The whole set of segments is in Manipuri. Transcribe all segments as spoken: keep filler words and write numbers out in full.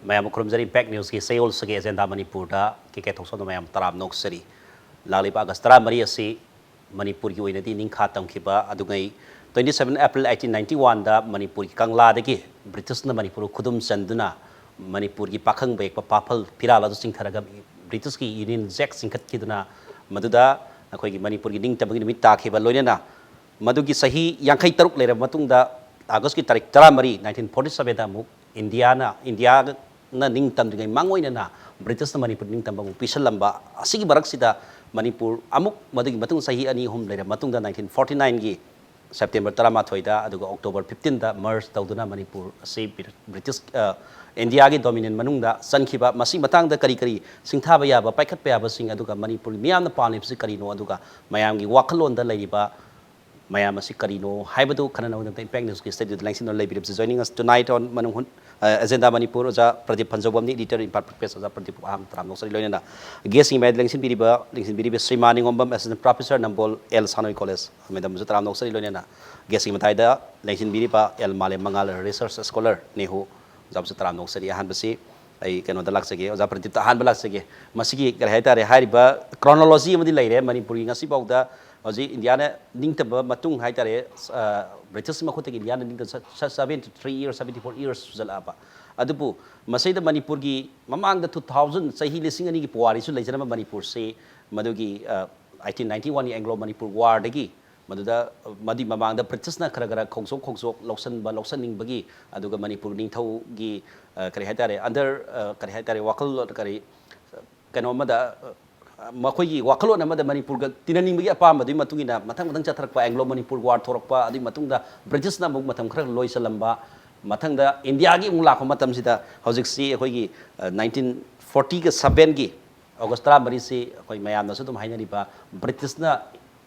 ꯃꯌꯥꯝꯕꯨ ꯈꯨꯔꯨꯝꯖꯔꯤ꯫ ꯏꯝꯄꯦꯛ ꯅ꯭ꯌꯨꯁꯀꯤ ꯆꯌꯣꯜꯁꯤꯒꯤ ꯑꯦꯖꯦꯟꯗꯥ ꯃꯅꯤꯄꯨꯔꯗ ꯀꯦ ꯀꯦ ꯊꯣꯛꯆꯣꯝꯅ ꯃꯌꯥꯝ ꯇꯔꯥꯝꯅ ꯑꯣꯛꯆꯔꯤ꯫ ꯂꯥꯛꯂꯤꯕ ꯑꯥꯒꯁ ꯇꯔꯥꯃꯔꯤ ꯑꯁꯤ ꯃꯅꯤꯄꯨꯔꯒꯤ ꯑꯣꯏꯅꯗꯤ ꯅꯤꯡꯈꯥ ꯇꯝꯈꯤꯕ ꯑꯗꯨꯉꯩ twenty seven April eighteen ninety one ꯗ ꯃꯅꯤꯄꯨꯔꯒꯤ ꯀꯪꯂꯥꯗꯒꯤ ꯕ꯭ꯔꯤꯇꯤꯁꯅ ꯃꯅꯤꯄꯨꯔ ꯈꯨꯗꯨꯝ ꯆꯟꯗꯨꯅ ꯃꯅꯤꯄꯨꯔꯒꯤ ꯄꯥꯈꯪꯕ ꯌꯦꯛꯄ ꯄꯥꯐꯜ ꯐꯤꯔꯥꯜ ꯑꯗꯨ ꯆꯤꯡꯊꯔꯒ ꯕ꯭ꯔꯤꯇꯤꯁꯀꯤ Union Jack ꯆꯤꯡꯈꯠꯈꯤꯗꯨꯅ ꯃꯗꯨꯗ ꯑꯩꯈꯣꯏꯒꯤ ꯃꯅꯤꯄꯨꯔꯒꯤ ꯅꯤꯡꯇꯝꯕꯒꯤ ꯅꯨꯃꯤꯠ ꯇꯥꯈꯤꯕ ꯂꯣꯏꯅꯅ ꯃꯗꯨꯒꯤ ꯆꯍꯤ ꯌꯥꯡꯈꯩ ꯇꯔꯨꯛ ꯂꯩꯔꯕ ꯃꯇꯨꯡꯗ ꯑꯥꯒꯁꯀꯤ ꯇꯥꯔꯤꯛ ꯇꯔꯥꯃꯔꯤ nineteen forty seven ꯗ ꯑꯃꯨꯛ ꯏꯟꯗꯤꯌꯥꯅ, ꯏꯟꯗꯤꯌꯥꯅ ꯅꯤꯡꯇꯝꯗ꯭ꯔꯤꯉꯩ ꯃꯥꯡꯑꯣꯏꯅꯅ ꯕ꯭ꯔꯤꯇꯤꯁꯅ ꯃꯅꯤꯄꯨꯔ ꯅꯤꯡꯇꯝꯕ ꯑꯃꯨꯛ ꯄꯤꯁꯜꯂꯝꯕ꯫ ꯑꯁꯤꯒꯤ ꯃꯔꯛꯁꯤꯗ ꯃꯅꯤꯄꯨꯔ ꯑꯃꯨꯛ ꯃꯗꯨꯒꯤ ꯃꯇꯨꯡ ꯆꯍꯤ ꯑꯅꯤ ꯑꯍꯨꯝ ꯂꯩꯔꯕ ꯃꯇꯨꯡꯗ nineteen forty nine ꯒꯤ September ꯇꯔꯥꯃꯥꯊꯣꯏꯗ ꯑꯗꯨꯒ October fifteen ꯗ merge ꯇꯧꯗꯨꯅ ꯃꯅꯤꯄꯨꯔ ꯑꯁꯤ ꯕ꯭ꯔꯤ-, ꯕ꯭ꯔꯤꯇꯤꯁ, ꯑ, ꯏꯟꯗꯤꯌꯥꯒꯤ dominion ꯃꯅꯨꯡꯗ ꯆꯟꯈꯤꯕ꯫ ꯃꯁꯤ ꯃꯇꯥꯡꯗ ꯀꯔꯤ ꯀꯔꯤ ꯁꯤꯡꯊꯥꯕ ꯌꯥꯕ, ꯄꯥꯏꯈꯠꯄ ꯌꯥꯕꯁꯤꯡ, ꯑꯗꯨꯒ ꯃꯅꯤꯄꯨꯔꯒꯤ ꯃꯤꯌꯥꯝꯅ ꯄꯥꯝꯂꯤꯕꯁꯤ ꯀꯔꯤꯅꯣ, ꯑꯗꯨꯒ ꯃꯌꯥꯝꯒꯤ ꯋꯥꯈꯜꯂꯣꯟꯗ ꯂꯩꯔꯤꯕ ꯃꯌꯥꯝ ꯑꯁꯤ ꯀꯔꯤꯅꯣ ꯍꯥꯏꯕꯗꯨ ꯈꯟꯅꯅꯕꯒꯤꯗꯃꯛꯇ impact ꯅ꯭ꯌꯨꯁꯀꯤ ꯁ꯭ꯇꯨꯗꯤꯑꯣꯗ ꯂꯦꯡꯁꯤꯟꯗꯨꯅ ꯂꯩꯕꯤꯔꯤꯕꯁꯤ꯫ Joining us tonight on ꯃꯅꯨꯡ ꯍꯨꯟ-, ꯑ, ꯑꯦꯖꯦꯟꯗꯥ ꯃꯅꯤꯄꯨꯔ, ꯑꯣꯖꯥ ꯄ꯭ꯔꯗꯤꯞ ꯐꯟꯖꯧꯕꯝꯅꯤ, editor ꯏꯝꯐꯥꯜ ꯄ꯭ꯔꯦꯁ꯫ ꯑꯣꯖꯥ ꯄ꯭ꯔꯗꯤꯞ ꯑꯍꯥꯟꯕ ꯇꯔꯥꯝꯅ ꯑꯣꯛꯆꯔꯤ꯫ ꯂꯣꯏꯅꯅ guestꯀꯤ ꯃꯌꯥꯏꯗ ꯂꯦꯡꯁꯤꯟꯕꯤꯔꯤꯕ, ꯂꯦꯡꯁꯤꯟꯕꯤꯔꯤꯕ ꯁ꯭ꯔꯤꯃꯥꯟ ꯅꯤꯉꯣꯝꯕꯝ, assistant professor ꯅꯝꯕꯣꯜ ꯑꯦꯜ ꯁꯥꯅꯣꯏ ꯀꯣꯂꯦꯖ, madamꯕꯨꯁꯨ ꯇꯔꯥꯝꯅ ꯑꯣꯛꯆꯔꯤ꯫ ꯂꯣꯏꯅꯅ guestꯀꯤ ꯃꯇꯥꯏꯗ ꯂꯦꯡꯁꯤꯟꯕꯤꯔꯤꯕ ꯑꯦꯜ ꯃꯥꯂꯦꯝ ꯃꯉꯥꯜ, research scholar, ꯅꯦꯍꯨ, ꯑꯣꯖꯥꯕꯨꯁꯨ ꯇꯔꯥꯝꯅ ꯑꯣꯛꯆꯔꯤ꯫ ꯑꯍꯥꯟꯕꯁꯤ ꯑꯩ ꯀꯩꯅꯣꯗ ꯂꯥꯛꯆꯒꯦ, ꯑꯣꯖꯥ ꯄ꯭ꯔꯗꯤꯞꯇ ꯑꯍꯥꯟꯕ ꯂꯥꯛꯆꯒꯦ꯫ ꯃꯁꯤꯒꯤ ꯀꯔꯤ ꯍꯥꯏꯇꯥꯔꯦ, ꯍꯥꯏꯔꯤꯕ chronology ꯑꯃꯗꯤ ꯂꯩꯔꯦ꯫ ꯃꯅꯤꯄꯨꯔꯒꯤ ꯉꯁꯤꯐꯥꯎꯗ ꯍꯧꯖꯤꯛ ꯏꯟꯗꯤꯌꯥꯅ ꯅꯤꯡꯇꯝꯕ ꯃꯇꯨꯡ ꯍꯥꯏꯇꯥꯔꯦ, ꯑ, ꯕ꯭ꯔꯤꯇꯤꯁꯀꯤ ꯃꯈꯨꯠꯇꯒꯤ ꯏꯟꯗꯤꯌꯥꯅ ꯅꯤꯡꯇꯝ seventy three years, seventy four years ꯁꯨꯖꯜꯂꯛꯑꯕ꯫ ꯑꯗꯨꯕꯨ ꯃꯁꯤꯗ ꯃꯅꯤꯄꯨꯔꯒꯤ ꯃꯃꯥꯡꯗ two thousand, ꯆꯍꯤ ꯂꯤꯁꯤꯡ ꯑꯅꯤꯒꯤ ꯄꯨꯋꯥꯔꯤꯁꯨ ꯂꯩꯖꯔꯝꯕ ꯃꯅꯤꯄꯨꯔꯁꯤ ꯃꯗꯨꯒꯤ, ꯑ, eighteen ninety one ꯒꯤ Anglo Manipur Warꯗꯒꯤ ꯃꯗꯨꯗ, ꯃꯗꯨꯏ ꯃꯃꯥꯡꯗ ꯕ꯭ꯔꯤꯇꯤꯁꯅ ꯈꯔ ꯈꯔ ꯈꯣꯡꯖꯣꯛ ꯈꯣꯡꯖꯣꯛ ꯂꯧꯁꯟꯕ, ꯂꯧꯁꯟꯅꯤꯡꯕꯒꯤ, ꯑꯗꯨꯒ ꯃꯅꯤꯄꯨꯔ ꯅꯤꯡꯊꯧꯒꯤ, ꯑ, ꯀꯔꯤ ꯍꯥꯏꯇꯥꯔꯦ, under, ꯑ, ꯀꯔꯤ ꯍꯥꯏꯇꯥꯔꯦ, ꯋꯥꯈꯜ, ꯀꯔꯤ, ꯀꯩꯅꯣ ꯑꯃꯗ, ꯑ, ꯃꯈꯣꯏꯒꯤ ꯋꯥꯈꯜꯂꯣꯟ ꯑꯃꯗ ꯃꯅꯤꯄꯨꯔꯒ ꯇꯤꯟꯅꯅꯤꯡꯕꯒꯤ ꯑꯄꯥꯝꯕꯗꯨꯒꯤ ꯃꯇꯨꯡ ꯏꯟꯅ ꯃꯊꯪ ꯃꯊꯪ ꯆꯠꯊꯔꯛꯄ Anglo Manipur War ꯊꯣꯔꯛꯄ, ꯑꯗꯨꯒꯤ ꯃꯇꯨꯡꯗ ꯕ꯭ꯔꯤꯇꯤꯁꯅ ꯑꯃꯨꯛ ꯃꯇꯝ ꯈꯔ ꯂꯣꯏꯁꯤꯜꯂꯝꯕ, ꯃꯊꯪꯗ ꯏꯟꯗꯤꯌꯥꯒꯤ ꯑꯃꯨꯛ ꯂꯥꯛꯄ ꯃꯇꯝꯁꯤꯗ ꯍꯧꯖꯤꯛꯁꯤ ꯑꯩꯈꯣꯏꯒꯤ, ꯑ, nineteen forty seven ꯒꯤ ꯑꯣꯒꯁ ꯇꯔꯥꯃꯔꯤꯁꯤ ꯑꯩꯈꯣꯏ ꯃꯌꯥꯝꯅꯁꯨ ꯑꯗꯨꯝ ꯍꯥꯏꯅꯔꯤꯕ ꯕ꯭ꯔꯤꯇꯤꯁꯅ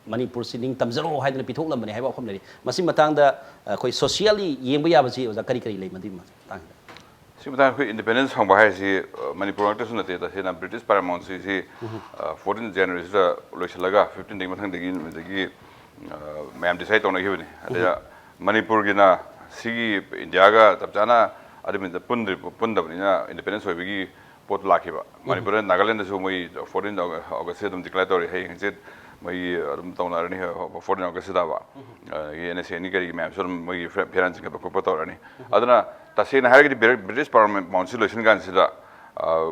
ꯃꯅꯤꯄꯨꯔꯁꯤ ꯅꯤꯡ ꯇꯝꯖꯔꯣ ꯍꯥꯏꯗꯅ ꯄꯤꯊꯣꯛꯂꯝꯕꯅꯤ ꯍꯥꯏꯕ ꯋꯥꯐꯝ ꯂꯩꯔꯤ꯫ ꯃꯁꯤ ꯃꯇꯥꯡꯗ ꯑꯩꯈꯣꯏ socially ꯌꯦꯡꯕ ꯌꯥꯕꯁꯤ ꯑꯣꯖꯥ ꯀꯔꯤ ꯀꯔꯤ ꯂꯩ ꯃꯗꯨꯒꯤ ꯃꯇꯥꯡꯗ? ꯁꯤ ꯃꯇꯥꯡꯗ ꯑꯩꯈꯣꯏ independence ꯐꯪꯕ ꯍꯥꯏꯁꯤ, ꯑ, ꯃꯅꯤꯄꯨꯔ ꯉꯥꯛꯇꯁꯨ ꯅꯠꯇꯦ꯫ ꯇꯁꯦꯡꯅ ꯕ꯭ꯔꯤꯇꯤꯁ paramountcy ꯁꯤ, ꯑ, fourteen Januaryꯁꯤꯗ ꯂꯣꯏꯁꯤꯜꯂꯒ fifteenꯗꯒꯤ ꯃꯊꯪꯗꯒꯤ ꯅꯨꯃꯤꯠꯇꯒꯤ, ꯑ, ꯃꯌꯥꯝ decide ꯇꯧꯅꯈꯤꯕꯅꯤ꯫ ꯑꯗꯩꯗ ꯃꯅꯤꯄꯨꯔꯒꯤꯅ ꯁꯤꯒꯤ ꯏꯟꯗꯤꯌꯥꯒ ꯆꯞ ꯆꯥꯅ ꯑꯗꯨ ꯃꯇꯝꯗ ꯄꯨꯟꯗ꯭ꯔꯤ ꯄꯨꯟꯗꯕꯅꯤꯅ ꯏꯟꯗꯤꯄꯦꯟꯗꯦꯟꯁ ꯑꯣꯏꯕꯒꯤ ꯄꯣꯠ ꯂꯥꯛꯈꯤꯕ꯫ ꯃꯅꯤꯄꯨꯔꯗ, ꯅꯥꯒꯥꯂꯦꯟꯗꯁꯨ ꯃꯣꯏ ꯐꯣꯔꯇꯤꯟ ꯑꯣꯒꯁꯁꯦ ꯑꯗꯨꯝ ꯗꯤꯀ꯭ꯂꯦꯌꯔ ꯇꯧꯔꯦ, ꯍꯌꯦꯡ ꯍꯪꯆꯤꯠ ꯃꯣꯏ ꯑꯗꯨꯝ ꯇꯧꯅꯔꯅꯤ꯫ ꯐꯣꯔꯇꯤꯟ ꯑꯣꯒꯁꯁꯤꯗꯕ ꯑꯗꯒꯤ ꯑꯦꯟ ꯑꯦꯁ ꯑꯦꯟꯒꯤ ꯀꯔꯤꯒꯤ ꯃꯌꯥꯝꯁꯨ ꯑꯗꯨꯝ ꯃꯣꯏꯒꯤ ꯐꯦ- ꯐꯤꯔꯥꯟ ꯆꯤꯡꯈꯠꯄ ꯈꯣꯠꯄ ꯇꯧꯔꯅꯤ꯫ ꯑꯗꯨꯅ ꯇꯁꯦꯡꯅ ꯍꯥꯏꯔꯒꯗꯤ ꯕ꯭ꯔꯤ- ꯕ꯭ꯔꯤꯇꯤꯁ ꯄꯥꯔꯂꯤꯌꯥꯃꯦꯟ ꯀꯥꯎꯟꯁꯤꯜ ꯂꯣꯏꯁꯤꯟ ꯀꯥꯟꯁꯤꯗ, ꯑ,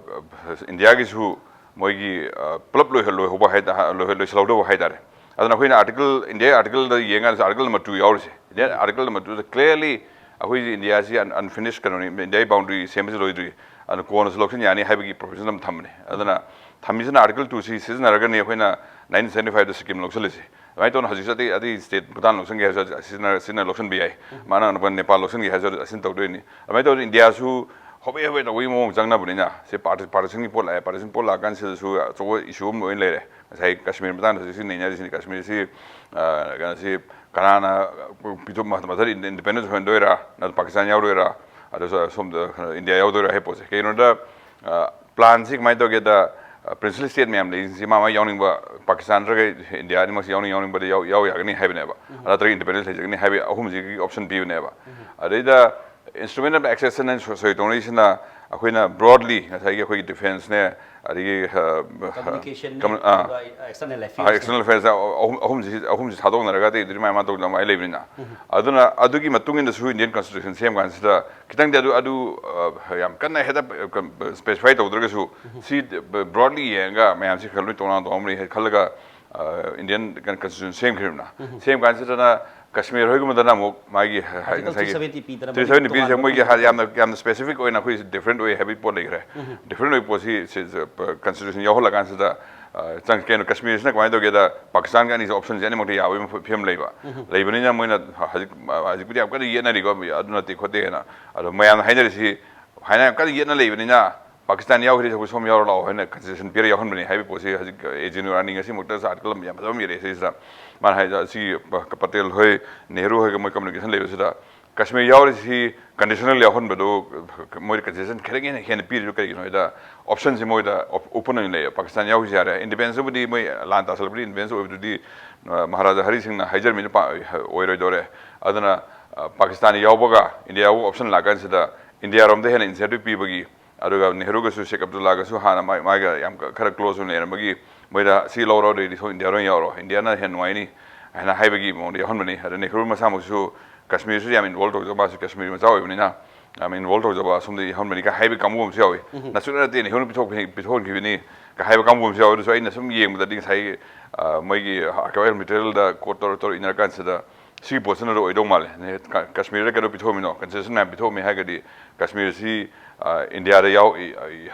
ꯏꯟꯗꯤꯌꯥꯒꯤꯁꯨ ꯃꯣꯏꯒꯤ, ꯑ, ꯄꯨꯂꯞ ꯂꯣꯏꯍꯜ- ꯂꯣꯏꯍꯧꯕ ꯍꯥꯏ ꯇꯥ- ꯂꯣꯏꯍꯜ- ꯂꯣꯏꯁꯤꯜꯍꯧꯗꯕ ꯍꯥꯏꯇꯥꯔꯦ꯫ ꯑꯗꯨꯅ ꯑꯩꯈꯣꯏꯅ ꯑꯥꯔꯇꯤꯀꯜ, ꯏꯟꯗꯤꯌꯥ ꯑꯥꯔꯇꯤꯀꯜꯗ ꯌꯦꯡꯀꯥꯟꯗ ꯑꯥꯔꯇꯤꯀꯜ ꯅꯝꯕꯔ ꯇꯨ ꯌꯥꯎꯔꯤꯁꯦ꯫ ꯏꯟꯗꯤꯌꯥ ꯑꯥꯔꯇꯤꯀꯜ ꯅꯝꯕꯔ ꯇꯨꯗ ꯀ꯭ꯂꯤꯌꯔꯂꯤ ꯑꯩꯈꯣꯏꯁꯦ ꯏꯟꯗꯤꯌꯥꯁꯤ ꯑꯟ- ꯑꯟꯐꯤꯅꯤꯁ ꯀꯩꯅꯣꯅꯤ, ꯏꯟꯗꯤꯌꯥꯒꯤ ꯕꯥꯎꯟꯗꯔꯤ ꯁꯦꯝꯕꯁꯤ ꯂꯣꯏꯗ꯭ꯔꯤ, ꯑꯗꯨꯅ ꯀꯣꯟꯅꯁꯨ ꯂꯧꯁꯤꯟ ꯌꯥꯅꯤ ꯍꯥꯏꯕꯒꯤ ꯄ꯭ꯔꯣꯚꯤꯖꯟ ꯑꯃ ꯊꯝꯕꯅꯦ꯫ ꯑꯗꯨꯅ ꯊꯝꯃꯤꯁꯤꯅ ꯑꯥꯔꯇꯤꯀꯜ ꯇꯨꯁꯤ ꯁꯤꯖꯤꯟꯅꯔꯒꯅꯤ ꯑꯩꯈꯣꯏꯅ ꯅꯥꯏꯟꯇꯤꯟ ꯁꯚꯦꯟꯇꯤ ꯐꯥꯏꯚꯇ ꯁꯤꯛꯀꯤꯝ ꯂꯧꯁꯤꯜꯂꯤꯁꯦ꯫ ꯑꯗꯨꯃꯥꯏꯅ ꯇꯧꯅ ꯍꯧꯖꯤꯛꯁꯨ ꯑꯇꯩ ꯑꯇꯩ ꯁ꯭ꯇꯦꯠ ꯚꯨꯇꯥꯟ ꯂꯧꯁꯤꯟꯒꯦ ꯍꯥꯏꯔꯁꯨ ꯑꯁꯤꯅ ꯁꯤꯖꯤꯟꯅ ꯂꯧꯁꯤꯟꯕ ꯌꯥꯏ꯫ ꯃꯥꯅ ꯅꯦꯄꯥꯜ ꯂꯧꯁꯤꯟꯒꯦ ꯍꯥꯏꯔꯁꯨ ꯑꯁꯤꯅ ꯇꯧꯗꯣꯏꯅꯤ꯫ ꯑꯗꯨꯃꯥꯏꯅ ꯇꯧꯗꯅ ꯏꯟꯗꯤꯌꯥꯁꯨ ꯍꯣꯕꯦ ꯍꯣꯕꯦ ꯇꯧꯕꯒꯤ ꯃꯑꯣꯡ ꯆꯪꯅꯕꯅꯤꯅ ꯁꯤ ꯄꯥꯔꯇꯤ- ꯄꯥꯔꯇꯤꯁꯟꯒꯤ ꯄꯣꯠ ꯂꯥꯛꯑꯦ꯫ ꯄꯥꯔꯇꯤꯁꯟ ꯄꯣꯠ ꯂꯥꯛꯑꯀꯥꯟꯁꯤꯗꯁꯨ ꯑꯆꯧꯕ ꯏꯁꯨ ꯑꯃ ꯑꯣꯏꯅ ꯂꯩꯔꯦ꯫ ꯉꯁꯥꯏ ꯀꯥꯁꯃꯤꯔ ꯃꯇꯥꯡꯗ ꯍꯧꯖꯤꯛ ꯁꯤ ꯅꯩꯅꯔꯤꯁꯤꯅꯤ꯫ ꯀꯥꯁꯃꯤꯔꯁꯤ, ꯑ, ꯀꯩꯅꯣꯁꯤ ꯀꯅꯥꯅ ꯄꯤꯊꯣꯛ- ꯃꯊꯟ ꯏꯟꯗꯤꯄꯦꯟꯗꯦꯟꯁ ꯑꯣꯏꯍꯟꯗꯣꯏꯔꯥ, ꯅꯠꯇ꯭ꯔꯒ ꯄꯥꯀꯤꯁꯇꯥꯟ ꯌꯥꯎꯗꯣꯏꯔꯥ, ꯑꯗꯨꯁꯨ ꯁꯣꯝꯗ ꯏꯟꯗꯤꯌꯥ ꯌꯥꯎꯗꯣꯏꯔꯥ ꯍꯥꯏꯕ ꯄꯣꯠꯁꯦ꯫ ꯀꯩꯒꯤꯅꯣꯗ, ꯑ, ꯄ꯭ꯂꯥꯟꯁꯤ ꯀꯃꯥꯏꯅ ꯇꯧꯒꯦꯗ, ꯑ, ꯄ꯭ꯔꯤꯟꯁꯤꯄꯜ ꯁ꯭ꯇꯦꯠ ꯃꯌꯥꯝ ꯂꯩꯔꯤꯁꯤ ꯃꯥ ꯃꯥ ꯌꯥꯎꯅꯤꯡꯕ, ꯄꯥꯀꯤꯁꯇꯥꯟ ꯅꯠꯇ꯭ꯔꯒ ꯏꯟꯗꯤꯌꯥ ꯑꯅꯤꯃꯛꯁꯤ ꯌꯥꯎꯅꯤꯡ ꯌꯥꯎꯅꯤꯡꯕꯗ ꯌꯥꯎ- ꯌꯥꯎ ꯌꯥꯒꯅꯤ ꯍꯥꯏꯕꯅꯦꯕ, ꯅꯠꯇ꯭ꯔꯒ ꯏꯟꯗꯤꯄꯦꯟꯗꯦꯟꯁ ꯂꯩꯖꯒꯅꯤ ꯍꯥꯏꯕ ꯑꯍꯨꯝꯁꯤꯒꯤ ꯑꯣꯞꯁꯟ ꯄꯤꯕꯅꯦꯕ꯫ ꯑꯗꯩꯗ instrument of accession ꯍꯥꯏꯅ ꯁꯣ- ꯁꯣꯏ ꯇꯧꯅꯔꯤꯁꯤꯅ ꯑꯩꯈꯣꯏꯅ broadly ꯉꯁꯥꯏꯒꯤ ꯑꯩꯈꯣꯏꯒꯤ ꯗꯤꯐꯦꯟꯁꯅꯦ, ꯑꯗꯒꯤ, ꯑ, Communication, commu- ꯑꯥ, ꯑꯗꯨꯒ external ꯑꯥ, affairs. external affairs ꯑꯍꯨꯝ, ꯑꯍꯨꯝꯁꯤ, ꯑꯍꯨꯝꯁꯤ ꯊꯥꯗꯣꯛꯅꯔꯒ ꯑꯇꯩ ꯑꯗꯨꯗꯤ ꯃꯥꯏ ꯃꯥ ꯇꯧꯗꯅ ꯑꯗꯨꯃꯥꯏꯅ ꯂꯩꯕꯅꯤꯅ꯫ ꯑꯗꯨꯅ ꯑꯗꯨꯒꯤ ꯃꯇꯨꯡ ꯏꯟꯅꯁꯨ Indian constitution ꯁꯦꯝ ꯀꯥꯟꯁꯤꯗ ꯈꯤꯇꯪꯗꯤ ꯑꯗꯨ, ꯑꯗꯨ, ꯑ, ꯌꯥꯝ ꯀꯟꯅ ꯍꯦꯛꯇ, ꯑ, specify ꯇꯧꯗ꯭ꯔꯒꯁꯨ ꯁꯤ broadly ꯌꯦꯡꯉꯒ ꯃꯌꯥꯝꯁꯤ ꯈꯔ ꯂꯣꯏ ꯇꯣꯉꯥꯟ ꯇꯣꯉꯥꯟꯕꯅꯤ ꯈꯜꯂꯒ, ꯑ, Indian constitution ꯁꯦꯝꯈꯤꯕꯅ꯫ ꯁꯦꯝ ꯀꯥꯟꯁꯤꯗꯅ ꯀꯥꯁꯃꯤꯔ ꯍꯣꯏꯒꯨꯝꯕꯗꯅ ꯑꯃꯨꯛ ꯃꯥꯒꯤ ꯍ- ꯍ- Article ꯉꯁꯥꯏꯒꯤ three seventy P ꯗꯅ three ꯃꯣꯏꯒꯤ seventy P ꯁꯦ ꯇꯣꯉꯥꯟꯕ ꯃꯣꯏꯒꯤ ꯄꯤꯕ ꯌꯥꯝꯅ, ꯌꯥꯝꯅ specific ꯑꯣꯏꯅ ꯑꯩꯈꯣꯏ different ꯑꯣꯏ ꯍꯥꯏꯕꯒꯤ ꯄꯣꯠ ꯂꯩꯈ꯭ꯔꯦ꯫ Different ꯑꯣꯏꯕ ꯄꯣꯠꯁꯤ ꯁꯤ, ꯁꯤ, ꯄ- constitution ꯌꯥꯎꯍꯜꯂꯀꯥꯟꯁꯤꯗ, ꯑ, ꯆꯪ- ꯀꯩꯅꯣ, ꯀꯥꯁꯃꯤꯔꯁꯤꯅ ꯀꯃꯥꯏꯅ ꯇꯧꯒꯦꯗ, ꯄꯥꯀꯤꯁꯇꯥꯟꯒ ꯑꯅꯤꯁꯦ option ꯁꯦ ꯑꯅꯤꯃꯛꯇ ꯌꯥꯕꯒꯤ ꯃꯐ- ꯐꯤꯕꯝ ꯂꯩꯕ꯫ ꯂꯩꯕꯅꯤꯅ ꯃꯣꯏꯅ ꯍꯧꯖꯤꯛ, ꯍꯧꯖꯤꯛꯄꯨꯗꯤ ꯌꯥꯝ ꯀꯟꯅ ꯌꯦꯠꯅꯔꯤꯀꯣ, ꯑꯗꯨ ꯅꯠꯇꯦ ꯈꯣꯠꯇꯦ ꯍꯥꯏꯅ꯫ ꯑꯗꯣ ꯃꯌꯥꯝꯅ ꯍꯥꯏꯅꯔꯤꯁꯤ ꯍꯥꯏꯅ ꯌꯥꯝ ꯀꯟꯅ ꯌꯦꯠꯅ ꯂꯩꯕꯅꯤꯅ ꯄꯥꯀꯤꯁꯇꯥꯟ ꯌꯥꯎꯈ꯭ꯔꯦ, ꯑꯩꯈꯣꯏ ꯁꯣꯝ ꯌꯥꯎꯔ ꯂꯥꯛꯑꯣ ꯍꯥꯏꯅ concession ꯄꯤꯔ ꯌꯥꯎꯍꯟꯕꯅꯤ ꯍꯥꯏꯕꯒꯤ ꯄꯣꯠꯁꯤ ꯍꯧꯖꯤꯛ ꯑꯦ J and U Rani ꯉꯁꯤꯃꯛꯇꯁꯨ article ꯑꯃ ꯌꯥꯝ ꯐꯖꯕ ꯑꯃ ꯏꯔꯛꯑꯦ ꯁꯤꯁꯤꯗ꯫ ꯃꯥꯅ ꯍꯥꯏ, ꯑꯁꯤꯒꯤ ꯄ- ꯄꯇꯦꯜ ꯍꯣꯏ, ꯅꯦꯍꯔꯨ ꯍꯣꯏꯒ ꯃꯣꯏ communication ꯂꯩꯕꯁꯤꯗ ꯀꯥꯁꯃꯤꯔ ꯌꯥꯎꯔꯤꯁꯤ conditional ꯌꯥꯎꯍꯟꯕꯗꯨ ꯃꯣꯏꯗ concession ꯈꯤꯇꯪ ꯍꯦꯟꯅ, ꯍꯦꯟꯅ ꯄꯤꯔꯤꯗꯨ ꯀꯔꯤꯒꯤꯅꯣ ꯍꯥꯏꯗ, option ꯁꯤ ꯃꯣꯏꯗ op- open ꯑꯣꯏꯅ ꯂꯩꯌꯦ꯫ ꯄꯥꯀꯤꯁꯇꯥꯟ ꯌꯥꯎꯔꯤꯁꯤ ꯌꯥꯔꯦ, independence ꯕꯨꯗꯤ ꯃꯣꯏ ꯂꯥꯟ ꯇꯥꯁꯜꯂꯛꯄꯗꯤ independence ꯑꯣꯏꯕꯗꯨꯗꯤ, ꯑ, ꯃꯍꯥꯔꯥꯖꯥ ꯍꯔꯤ ꯁꯤꯡꯅ ꯍꯥꯏꯖꯔꯝꯃꯤꯅ ꯄ- ꯑꯣꯏꯔꯣꯏꯗꯧꯔꯦ꯫ ꯑꯗꯨꯅ, ꯑ, ꯄꯥꯀꯤꯁꯇꯥꯟ ꯌꯥꯎꯕꯒ ꯏꯟꯗꯤꯌꯥ ꯌꯥꯎꯕ option ꯂꯥꯛꯀꯥꯟꯁꯤꯗ ꯏꯟꯗꯤꯌꯥꯔꯣꯝꯗ ꯍꯦꯟꯅ ꯏꯟꯁꯦꯟꯇꯤꯚ ꯄꯤꯕꯒꯤ, ꯑꯗꯨꯒ ꯅꯦꯍꯔꯨꯒꯁꯨ ꯁꯦꯛ ꯑꯕꯗꯨꯜꯂꯥꯒꯁꯨ ꯍꯥꯟꯅ ꯃꯥꯏ- ꯃꯥꯏꯒ ꯌꯥꯝ ꯈꯔ ꯀ꯭ꯂꯣꯖ ꯑꯣꯏꯅ ꯂꯩꯔꯝꯕꯒꯤ, ꯃꯣꯏꯗ ꯁꯤ ꯂꯧꯔꯣ, ꯑꯗꯨꯗꯤ ꯁꯣꯝ ꯏꯟꯗꯤꯌꯥꯗ ꯑꯣꯏꯅ ꯌꯥꯎꯔꯣ, ꯏꯟꯗꯤꯌꯥꯅ ꯍꯦꯟꯅ ꯅꯨꯡꯉꯥꯏꯅꯤ ꯍꯥꯏꯅ ꯍꯥꯏꯕꯒꯤ ꯃꯑꯣꯡꯗ ꯌꯥꯎꯍꯟꯕꯅꯤ꯫ ꯑꯗ ꯅꯦꯍꯔꯨ ꯃꯁꯥꯃꯛꯁꯨ ꯀꯥꯁꯃꯤꯔꯁꯨ ꯌꯥꯝ ꯏꯟꯚꯣꯜꯕ ꯇꯧꯖꯕ, ꯃꯥꯁꯨ ꯀꯥꯁꯃꯤꯔ ꯃꯆꯥ ꯑꯣꯏꯕꯅꯤꯅ ꯌꯥꯝ ꯏꯟꯚꯣꯜꯕ ꯇꯧꯖꯕ, ꯑꯁꯣꯝꯗ ꯌꯥꯎꯍꯟꯕꯅꯤ ꯀꯥꯏ ꯍꯥꯏꯕ ꯀꯥꯡꯕꯨ ꯑꯃꯁꯨ ꯌꯥꯎꯏ꯫ ꯅꯁꯨ ꯅꯠꯇꯦ, ꯅꯦꯍꯔꯨꯅ ꯄꯤꯊꯣꯛꯈꯤ- ꯄꯤꯊꯣꯛꯍꯟꯈꯤꯕꯅꯤ ꯀꯥꯏ ꯍꯥꯏꯕ ꯀꯥꯡꯕꯨ ꯑꯃꯁꯨ ꯌꯥꯎꯏ꯫ ꯑꯗꯨꯁꯨ ꯑꯩꯅ ꯁꯨꯝ ꯌꯦꯡꯕꯗꯗꯤ ꯉꯁꯥꯏꯒꯤ, ꯑ, ꯃꯣꯏꯒꯤ ꯑꯥꯔꯀꯥꯏꯚꯦꯜ ꯃꯦꯇꯔꯤꯌꯦꯜꯗ ꯀꯣꯠ ꯇꯧꯔ ꯇꯧꯔ ꯏꯟꯅꯔꯀꯥꯟꯁꯤꯗ ꯁꯤꯒꯤ ꯄꯣꯠꯁꯤꯅ ꯑꯣꯏꯗꯧ ꯃꯥꯜꯂꯦ꯫ ꯅꯦ-, ꯀ-, ꯀꯥꯁꯃꯤꯔꯗ ꯀꯩꯅꯣ ꯄꯤꯊꯣꯛꯑꯝꯃꯤꯅꯣ, ꯀꯟꯁꯦꯁꯟ ꯃꯌꯥꯝ ꯄꯤꯊꯣꯛꯑꯝꯃꯤ ꯍꯥꯏꯔꯒꯗꯤ ꯀꯥꯁꯃꯤꯔꯁꯤ, ꯑ, ꯏꯟꯗꯤꯌꯥꯗ ꯌꯥꯎ-, ꯏ-, ꯑ,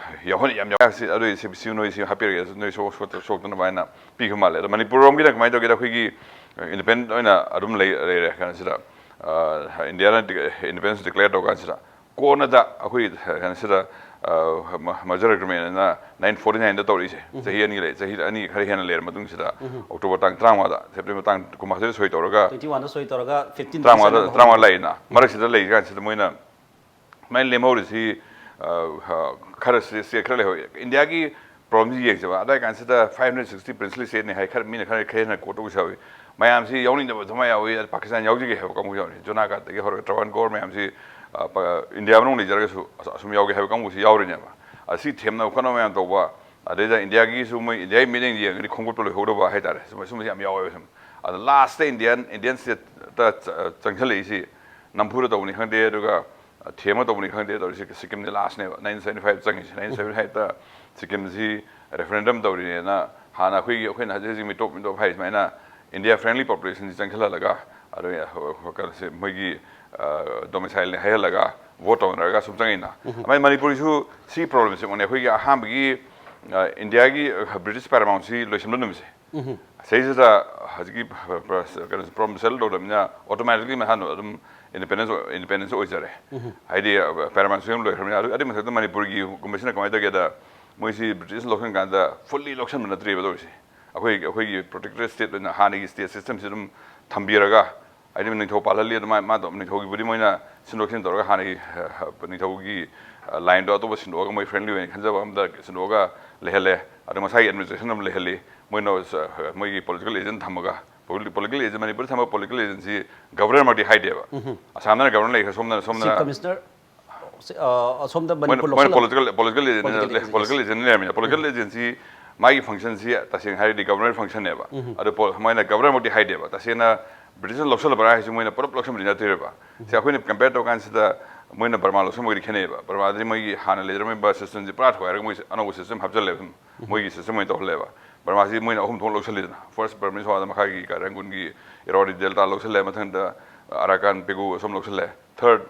ꯌꯥꯎꯍꯟ-, ꯌꯥꯝ ꯌꯥꯎ-, ꯁꯤ, ꯑꯗꯨ ꯁꯤ, ꯁꯤ ꯅꯣꯏ ꯁꯤ ꯍꯥꯞꯄꯤꯔꯒꯦ, ꯅꯣꯏ ꯁꯣꯛ-, ꯁꯣꯛ-, ꯁꯣꯛꯇꯅꯕ ꯍꯥꯏꯅ ꯄꯤꯈꯤꯕ ꯃꯥꯜꯂꯦ꯫ ꯑꯗꯣ ꯃꯅꯤꯄꯨꯔ ꯔꯣꯝꯒꯤꯅ ꯀꯃꯥꯏꯅ ꯇꯧꯒꯦꯗ, ꯑꯩꯈꯣꯏꯒꯤ ꯏꯟꯗꯤꯄꯦꯟꯗꯦꯟꯠ ꯑꯣꯏꯅ ꯑꯗꯨꯝ ꯂꯩ-, ꯂꯩꯔꯦ꯫ ꯀꯩꯅꯣꯁꯤꯗ, ꯑ, ꯏꯟꯗꯤꯌꯥꯅ ꯗꯤ-, ꯏꯟꯗꯤꯄꯦꯟꯗꯦꯟꯁ ꯗꯤꯀ꯭ꯂꯦꯌꯔ ꯇꯧꯔꯀꯥꯟꯁꯤꯗ ꯀꯣꯟꯅꯗ ꯑꯩꯈꯣꯏ ꯀꯩꯅꯣꯁꯤꯗ, ꯑ, ꯃ-, ꯃꯔꯖꯔ ꯑꯦꯒ꯭ꯔꯤꯃꯦꯟ ꯑꯅ ꯅꯥꯏꯟ ꯐꯣꯔꯇꯤ ꯅꯥꯏꯟꯗ ꯇꯧꯔꯛꯏꯁꯦ꯫ ꯆꯍꯤ ꯑꯅꯤ ꯂꯩ, ꯆꯍꯤ ꯑꯅꯤ ꯈꯔ ꯍꯦꯟꯅ ꯂꯩꯔ ꯃꯇꯨꯡꯁꯤꯗ, ꯑꯣꯛꯇꯣꯕꯔ ꯇꯥꯡ ꯇꯔꯥꯃꯉꯥꯗ, ꯁꯦꯞꯇꯦꯝꯕꯔ ꯇꯥꯡ ꯀꯨꯟꯃꯥꯊꯣꯏꯗ ꯁꯣꯏ ꯇꯧꯔꯒ, ꯇ꯭ꯋꯦꯟꯇꯤ ꯋꯥꯟꯗ ꯁꯣꯏ ꯇꯧꯔꯒ, ꯐꯤꯐꯇꯤꯟ ꯇꯔꯥꯃꯉꯥꯗ, ꯇꯔꯥꯃꯉꯥ ꯂꯥꯛꯏꯅ꯫ ꯃꯔꯛꯁꯤꯗ ꯂꯩꯔꯤ ꯀꯥꯟꯁꯤꯗ ꯃꯣꯏꯅ ꯃꯥꯏꯅ ꯂꯦꯝꯍꯧꯔꯤꯁꯤ, ꯑ, ꯑ, ꯈꯔ ꯁꯤ-, ꯁꯤ ꯈꯔ ꯂꯩꯍꯧꯋꯤ꯫ ꯏꯟꯗꯤꯌꯥꯒꯤ ꯄ꯭ꯔꯣꯕ꯭ꯂꯦꯝꯁꯤ ꯌꯦꯡꯁꯦꯕ꯫ ꯑꯗꯥꯏ ꯀꯥꯟꯁꯤꯗ ꯐꯥꯏꯚ ꯍꯟꯗ꯭ꯔꯦꯠ ꯁꯤꯛꯁꯇꯤ ꯄ꯭ꯔꯤꯟꯁꯂꯤ ꯁ꯭ꯇꯦꯠꯅꯤ ꯍꯥꯏ, ꯈꯔ ꯃꯤꯅ ꯈꯔ, ꯈꯔ ꯍꯦꯟꯅ ꯀꯣꯠ ꯇꯧꯕꯁꯨ ꯌꯥꯎꯏ꯫ ꯃꯌꯥꯝꯁꯤ ꯌꯥꯎꯅꯤꯡꯗꯕ ꯑꯗꯨꯃꯥꯏ ꯌꯥꯎꯏ, ꯑꯗ ꯄꯥꯀꯤꯁꯇꯥꯟ ꯌꯥꯎꯖꯒꯦ ꯍꯥꯏꯕ ꯀꯥꯡꯕꯨ ꯌꯥꯎꯔꯤ꯫ ꯖꯨꯅꯥꯒꯥꯗꯇꯒꯤ ꯍꯧꯔꯒ ꯇ꯭ꯔꯥꯚꯥꯟꯀꯣꯔ ꯃꯌꯥꯝꯁꯤ, ꯑ, ꯄ-, ꯏꯟꯗꯤꯌꯥ ꯃꯅꯨꯡ ꯂꯩꯖꯔꯒꯁꯨ ꯑꯁ-, ꯑꯁꯨꯝ ꯌꯥꯎꯒꯦ ꯍꯥꯏꯕ ꯀꯥꯡꯕꯨꯁꯤ ꯌꯥꯎꯔꯤꯅꯦꯕ꯫ ꯑ, ꯁꯤ ꯊꯦꯝꯅꯕ ꯈꯣꯠꯅꯕ ꯃꯌꯥꯝ ꯇꯧꯕ, ꯑꯗꯩꯗ ꯏꯟꯗꯤꯌꯥꯒꯤꯁꯨ ꯃꯣꯏ ꯏꯟꯗꯤꯌꯥꯒꯤ ꯃꯤꯠꯌꯦꯡ ꯌꯦꯡꯉꯒꯗꯤ ꯈꯣꯡꯒꯠꯄ ꯂꯣꯏꯍꯧꯗꯕ ꯍꯥꯏꯇꯥꯔꯦ꯫ ꯁꯨꯝꯕ-, ꯁꯨꯝꯕꯁꯤ ꯌꯥꯝ ꯌꯥꯎꯋꯦꯕ ꯁꯨꯝ꯫ ꯑꯗ ꯂꯥꯁꯇ ꯏꯟꯗꯤꯌꯥꯟ, ꯏꯟꯗꯤꯌꯥꯟ ꯁ꯭ꯇꯦꯠꯇ ꯆ-, ꯆꯪꯁꯤꯜꯂꯛꯏꯁꯤ ꯅꯝꯐꯨꯗ ꯇꯧꯕꯅꯤ ꯈꯪꯗꯦ, ꯑꯗꯨꯒ ꯊꯦꯝꯃ ꯇꯧꯕꯅꯤ ꯈꯪꯗꯦ, ꯇꯧꯔꯤꯁꯤ ꯁꯤꯛꯀꯤꯝꯅꯤ ꯂꯥꯁꯅꯦꯕ꯫ ꯅꯥꯏꯟꯇꯤꯟ ꯁꯚꯦꯟꯇꯤ ꯐꯥꯏꯚ ꯆꯪꯉꯤꯁꯦ꯫ ꯅꯥꯏꯟꯇꯤꯟ ꯁꯚꯦꯟꯇꯤ ꯐꯥꯏꯚꯇ ꯁꯤꯛꯀꯤꯝꯁꯤ ꯔꯦꯐꯔꯦꯟꯗꯝ ꯇꯧꯔꯤꯅꯦꯅ ꯍꯥꯟꯅ ꯑꯩꯈꯣꯏꯒꯤ, ꯑꯩꯈꯣꯏꯅ ꯍꯧꯖꯤꯛ ꯍꯧꯖꯤꯛ ꯃꯤꯇꯣꯞ ꯃꯤꯇꯣꯞ ꯍꯥꯏꯔꯤ ꯁꯨꯃꯥꯏꯅ ꯏꯟꯗꯤꯌꯥ ꯐ꯭ꯔꯦꯟꯂꯤ ꯄꯣꯄꯨꯂꯦꯁꯟꯁꯤ ꯆꯪꯁꯤꯜꯍꯜꯂꯒ, ꯑꯗꯨꯒ ꯀꯩꯅꯣꯁꯦ ꯃꯣꯏꯒꯤ, ꯑ, ꯗꯣꯃꯤꯁꯥꯏꯜꯅꯤ ꯍꯥꯏꯍꯜꯂꯒ ꯚꯣꯠ ꯇꯧꯅꯔꯒ ꯁꯨꯝ ꯆꯪꯉꯤꯅ꯫ ꯑꯗꯨꯃꯥꯏꯅ ꯃꯅꯤꯄꯨꯔꯒꯤꯁꯨ ꯁꯤ ꯄ꯭ꯔꯣꯕ꯭ꯂꯦꯝꯁꯦ ꯑꯩꯈꯣꯏꯒꯤ ꯑꯍꯥꯟꯕꯒꯤ, ꯑ, ꯏꯟꯗꯤꯌꯥꯒꯤ, ꯑ, ꯕ꯭ꯔꯤꯇꯤꯁ ꯄꯦꯔꯥꯃꯥꯎꯟꯁꯤ ꯂꯣꯏꯁꯤꯟꯕ ꯅꯨꯃꯤꯠꯁꯦ꯫ ꯁꯤꯗꯩꯁꯤꯗ ꯍꯧꯖꯤꯛꯀꯤ ꯄ꯭ꯔ-, ꯄ꯭ꯔ-, ꯀꯩꯅꯣ, ꯄ꯭ꯔꯣꯕ꯭ꯂꯦꯝ ꯁꯦꯇꯜ ꯇꯧꯗꯕꯅꯤꯅ ꯑꯣꯇꯣꯃꯦꯇꯤꯛꯂꯤ ꯃꯁꯥꯅ ꯑꯗꯨꯝ ꯏꯟꯗꯤꯄꯦꯟꯗꯦꯟꯁ, ꯏꯟꯗꯤꯄꯦꯟꯗꯦꯟꯁ ꯑꯣꯏꯖꯔꯦ꯫ ꯍꯥꯏꯗꯤ, ꯑ, ꯄꯦꯔꯥꯃꯥꯎꯟ ꯁꯨꯝ ꯂꯣꯏꯈ꯭ꯔꯕꯅꯤꯅ꯫ ꯑꯗꯨ, ꯑꯗꯨꯒꯤ ꯃꯊꯛꯇ ꯃꯅꯤꯄꯨꯔꯒꯤ ꯒꯨꯝꯕꯁꯤꯅ ꯀꯃꯥꯏꯅ ꯇꯧꯒꯦꯗ, ꯃꯣꯏꯁꯤ ꯕ꯭ꯔꯤꯇꯤꯁꯅ ꯂꯧꯁꯤꯟ ꯀꯥꯟꯗ ꯐꯨꯜꯂꯤ ꯂꯧꯁꯤꯟꯕ ꯅꯠꯇ꯭ꯔꯤꯕ ꯇꯧꯔꯤꯁꯦ꯫ ꯑꯩꯈꯣꯏ, ꯑꯩꯈꯣꯏꯒꯤ ꯄ꯭ꯔꯣꯇꯦꯛꯇꯦꯠ ꯁ꯭ꯇꯦꯠ ꯑꯣꯏꯅ ꯍꯥꯟꯅꯒꯤ ꯁ꯭ꯇꯦꯠ ꯁꯤꯁꯇꯦꯝꯁꯤ ꯑꯗꯨꯝ ꯊꯝꯕꯤꯔꯒ, ꯍꯥꯏꯗꯤ ꯅꯤꯡꯊꯧ ꯄꯥꯜꯍꯜꯂꯤ꯫ ꯑꯗꯨꯃꯥꯏꯅ ꯃꯥ ꯇꯧ-, ꯅꯤꯡꯊꯧꯒꯤꯕꯨꯗꯤ ꯃꯣꯏꯅ ꯁꯤꯟꯗꯣꯛ ꯁꯤꯟ ꯇꯧꯔꯒ ꯍꯥꯟꯅꯒꯤ, ꯑ, ꯅꯤꯡꯊꯧꯒꯤ, ꯑ, ꯂꯥꯏꯟꯗꯣ ꯑꯇꯣꯞꯄ ꯁꯤꯟꯗꯣꯛꯑꯒ ꯃꯣꯏ ꯐ꯭ꯔꯦꯟꯂꯤ ꯑꯣꯏꯅ ꯈꯟꯖꯕ ꯑꯝꯗ ꯁꯤꯟꯗꯣꯛꯑꯒ ꯂꯩꯍꯜꯂꯦ꯫ ꯑꯗꯨ ꯃꯁꯥꯒꯤ ꯑꯦꯗꯃꯤꯅꯤꯁꯇ꯭ꯔꯦꯁꯟ ꯑꯃ ꯂꯩꯍꯜꯂꯤ꯫ ꯃꯣꯏꯅ, ꯑ, ꯃꯣꯏꯒꯤ ꯄꯣꯂꯤꯇꯤꯀꯦꯜ ꯑꯦꯖꯦꯟ ꯊꯝꯃꯒ, ꯄꯣꯂꯤ-, ꯄꯣꯂꯤꯇꯤꯀꯦꯜ ꯑꯦꯖꯦꯟ, ꯃꯅꯤꯄꯨꯔꯗ ꯊꯝꯕ ꯄꯣꯂꯤꯇꯤꯀꯦꯜ ꯑꯦꯖꯦꯟꯁꯤ ꯒꯕꯔꯅꯔꯃꯛꯇꯤ ꯍꯥꯏꯗꯦꯕ꯫ ꯑꯁꯥꯝꯗꯅ ꯒꯕꯔꯅꯔ ꯂꯩꯈ꯭ꯔꯦ, ꯁꯣꯝꯗꯅ, ꯁꯣꯝꯗꯅ ꯆꯤꯐ ꯀꯃꯤꯁꯅꯔ꯫ ꯑ, ꯑꯁꯣꯝꯗ ꯃꯣꯏꯅ ꯃꯅꯤꯄꯨꯔ ꯃꯣꯏꯅ ꯂꯧꯁꯜꯂꯕ political political agent Political agency. political agent ꯂꯩꯔꯝꯃꯤꯅ political agency ꯃꯥꯒꯤ function ꯁꯤ ꯇꯁꯦꯡꯅ ꯍꯥꯏꯔꯗꯤ governor function ꯅꯦꯕ ꯑꯗꯨ ꯄꯣ- ꯃꯣꯏꯅ governor ꯃꯛꯇꯤ ꯍꯥꯏꯗꯦꯕ ꯇꯁꯦꯡꯅ ꯕ꯭ꯔꯤꯇꯤꯁꯅ ꯂꯧꯁꯜꯂꯕ꯭ꯔꯥ ꯍꯥꯏꯁꯤ ꯃꯣꯏꯅ ꯄꯨꯂꯞ ꯂꯧꯁꯟꯕꯗꯤ ꯅꯠꯇꯦꯕ ꯁꯤ ꯑꯩꯈꯣꯏꯅ compare ꯇꯧꯔ ꯀꯥꯟꯁꯤꯗ ꯃꯣꯏꯅ ꯕꯔꯃꯥ ꯂꯧꯁꯟꯕꯒꯗꯤ ꯈꯦꯠꯅꯩꯕ ꯕꯔꯃꯥꯗꯗꯤ ꯃꯣꯏꯒꯤ ꯍꯥꯟꯅ ꯂꯩꯖꯔꯝꯃꯤꯕ system ꯁꯤ ꯄꯨꯔꯥ ꯊꯨꯒꯥꯏꯔꯒ ꯃꯣꯏ ꯑꯅꯧꯕ system ꯍꯥꯞꯆꯜꯂꯦꯕ ꯑꯗꯨꯝ ꯃꯣꯏꯒꯤ system ꯑꯣꯏꯅ ꯇꯧꯍꯜꯂꯦꯕ ꯕꯔꯃꯥꯁꯤ ꯃꯣꯏꯅ ꯑꯍꯨꯝ ꯊꯣꯛꯅ ꯂꯧꯁꯜꯂꯤꯗꯅ first Burmese War ꯗ ꯃꯈꯥꯒꯤ ꯔꯪꯒꯨꯟꯒꯤ Irrawaddy Delta ꯂꯧꯁꯜꯂꯦ ꯃꯊꯪꯗ Arakan Pegu ꯑꯁꯣꯝ ꯂꯧꯁꯜꯂꯦ third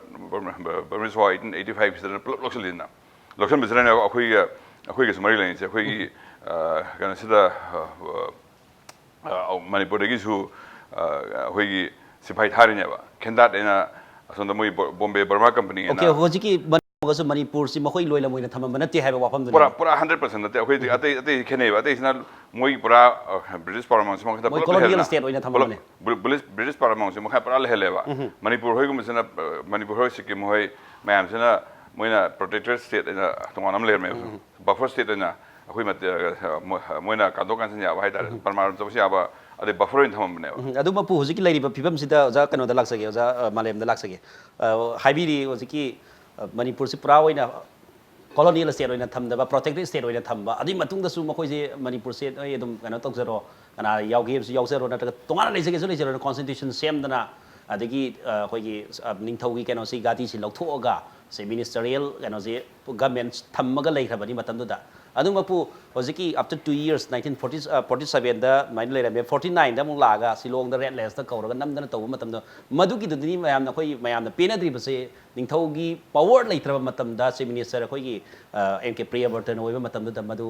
Burmese War eighteen eighty five ꯁꯤꯗꯅ ꯄꯨꯂꯞ ꯂꯧꯁꯜꯂꯤꯗꯅ ꯂꯧꯁꯟꯕꯁꯤꯗꯅꯦ ꯑꯩꯈꯣꯏꯒ ꯑꯩꯈꯣꯏꯒꯁꯨ ꯃꯔꯤ ꯂꯩꯅꯩꯁꯦ ꯑꯩꯈꯣꯏꯒꯤ ꯑ, ꯀꯩꯅꯣꯁꯤꯗ ꯑ, ꯑ, ꯃꯅꯤꯄꯨꯔꯗꯒꯤꯁꯨ ꯑ, ꯑꯩꯈꯣꯏꯒꯤ ꯁꯤꯐꯥꯏ ꯊꯥꯔꯤꯅꯦꯕ ꯈꯦꯟꯗꯥꯠ ꯑꯩꯅ ꯑꯁꯣꯝꯗ ꯃꯣꯏ ꯕꯣ- ꯕꯣꯝꯕꯦ ꯕꯔꯃꯥ ꯀꯝꯄꯅꯤ ꯑꯣꯀꯦ ꯍꯧꯖꯤꯛꯀꯤ ꯃꯅꯤꯄꯨꯔꯒꯁꯨ ꯃꯅꯤꯄꯨꯔꯁꯤ ꯃꯈꯣꯏ ꯂꯣꯏꯂꯝ ꯑꯣꯏꯅ ꯊꯝꯃꯝꯕ ꯅꯠꯇꯦ ꯍꯥꯏꯕ ꯋꯥꯐꯝꯗꯨꯅꯤ ꯄꯨꯔꯥ ꯄꯨꯔꯥ ꯍꯟꯗ꯭ꯔꯦꯠ ꯄꯔꯁꯦꯟ ꯅꯠꯇꯦ ꯑꯩꯈꯣꯏꯗꯤ ꯑꯇꯩ ꯑꯇꯩ ꯈꯦꯠꯅꯩꯕ ꯑꯇꯩꯁꯤꯅ ꯃꯣꯏꯒꯤ ꯄꯨꯔꯥ ꯕ꯭ꯔꯤꯇꯤꯁ ꯄꯥꯔꯃꯥꯡꯁꯤ ꯃꯈꯥꯗ ꯃꯣꯏ ꯄꯨꯂꯞ colonial ꯂꯩꯍꯜꯂꯦ state ꯑꯣꯏꯅ ꯊꯝꯃꯝꯕꯅꯦ ꯕ꯭ꯔꯤꯇꯤꯁ ꯄꯥꯔꯃꯥꯡꯁꯤ ꯃꯈꯥ ꯄꯨꯔꯥ ꯂꯩꯍꯜꯂꯦꯕ ꯃꯅꯤꯄꯨꯔ ꯍꯣꯏꯒꯨꯝꯕꯁꯤꯅ ꯑ, ꯃꯅꯤꯄꯨꯔ ꯍꯣꯏ ꯁꯤꯛꯀꯤꯝ ꯍꯣꯏ ꯃꯌꯥꯝꯁꯤꯅ ꯃꯣꯏꯅ protectorate state ꯑꯣꯏꯅ ꯇꯣꯉꯥꯟꯅ ꯑꯃ ꯂꯩꯔꯝꯃꯦꯕ buffer state ꯑꯣꯏꯅ ꯑꯩꯈꯣꯏ ꯃꯇꯦ- ꯑ, ꯃꯣꯏ- ꯃꯣꯏꯅ ꯀꯥꯟꯊꯣꯛ ꯀꯥꯟꯁꯤꯟ ꯌꯥꯕ ꯍꯥꯏꯇꯥꯔꯦ ꯄꯔꯃꯥꯔꯣꯝ ꯆꯠꯄꯁꯨ ꯌꯥꯕ ꯑꯗꯩ buffer ꯑꯣꯏꯅ ꯊꯝꯃꯝꯕꯅꯦꯕ ꯎꯝ, ꯑꯗꯨꯃꯛꯄꯨ ꯍꯧꯖꯤꯛꯀꯤ ꯂꯩꯔꯤꯕ ꯐꯤꯕꯝꯁꯤꯗ ꯑꯣꯖꯥ ꯀꯩꯅꯣꯗ ꯂꯥꯛꯆꯒꯦ ꯑꯣꯖꯥ ꯑ, ꯃꯥꯂꯦꯝꯗ ꯂꯥꯛꯆꯒꯦ ꯑ, ꯍꯥꯏꯕꯤꯔꯤ ꯍꯧꯖꯤꯛꯀꯤ ꯑ, ꯃꯅꯤꯄꯨꯔꯁꯤ ꯄꯨꯔꯥ ꯑꯣꯏꯅ colonial state ꯑꯣꯏꯅ ꯊꯝꯗꯕ protectorate state ꯑꯣꯏꯅ ꯊꯝꯕ ꯑꯗꯨꯒꯤ ꯃꯇꯨꯡꯗꯁꯨ ꯃꯈꯣꯏꯁꯦ ꯃꯅꯤꯄꯨꯔꯁꯦ ꯅꯣꯏ ꯑꯗꯨꯝ ꯀꯩꯅꯣ ꯇꯧꯖꯔꯣ ꯀꯅꯥ ꯌꯥꯎꯒꯦꯁꯨ ꯌꯥꯎꯖꯔꯣ ꯅꯠꯇ꯭ꯔꯒ ꯇꯣꯉꯥꯟꯅ ꯂꯩꯖꯒꯦꯁꯨ ꯂꯩꯖꯔꯣ constitution ꯁꯦꯝꯗꯅ ꯑꯗꯒꯤ ꯑ, ꯑꯩꯈꯣꯏꯒꯤ ꯑ, ꯅꯤꯡꯊꯧꯒꯤ ꯀꯩꯅꯣꯁꯤ ꯒꯥꯗꯤꯁꯤ ꯂꯧꯊꯣꯛꯑꯒ ꯁꯤ ministerial ꯀꯩꯅꯣꯁꯤ government ꯊꯝꯃꯒ ꯂꯩꯈ꯭ꯔꯕꯅꯤ ꯃꯇꯝꯗꯨꯗ ꯑꯗꯨꯃꯛꯄꯨ ꯍꯧꯖꯤꯛꯀꯤ after two years nineteen forty forty sevenꯗ ꯑꯗꯨꯃꯥꯏꯅ ꯂꯩꯔꯝꯃꯦ forty nineꯗ ꯑꯃꯨꯛ ꯂꯥꯛꯑꯒ ꯁꯤꯂꯣꯡꯗ red listꯇ ꯀꯧꯔꯒ ꯅꯝꯗꯅ ꯇꯧꯕ ꯃꯇꯝꯗ ꯃꯗꯨꯒꯤꯗꯨꯗꯤ ꯃꯌꯥꯝꯅ ꯑꯩꯈꯣꯏ ꯃꯌꯥꯝꯅ ꯄꯦꯟꯅꯗ꯭ꯔꯤꯕꯁꯦ ꯅꯤꯡꯊꯧꯒꯤ power ꯂꯩꯇ꯭ꯔꯕ ꯃꯇꯝꯗ chief minister ꯑꯩꯈꯣꯏꯒꯤ ꯑꯦꯝ ꯀꯦ ꯄ꯭ꯔꯤꯌꯕꯔꯇꯟ ꯑꯣꯏꯕ ꯃꯇꯝꯗꯨꯗ ꯃꯗꯨ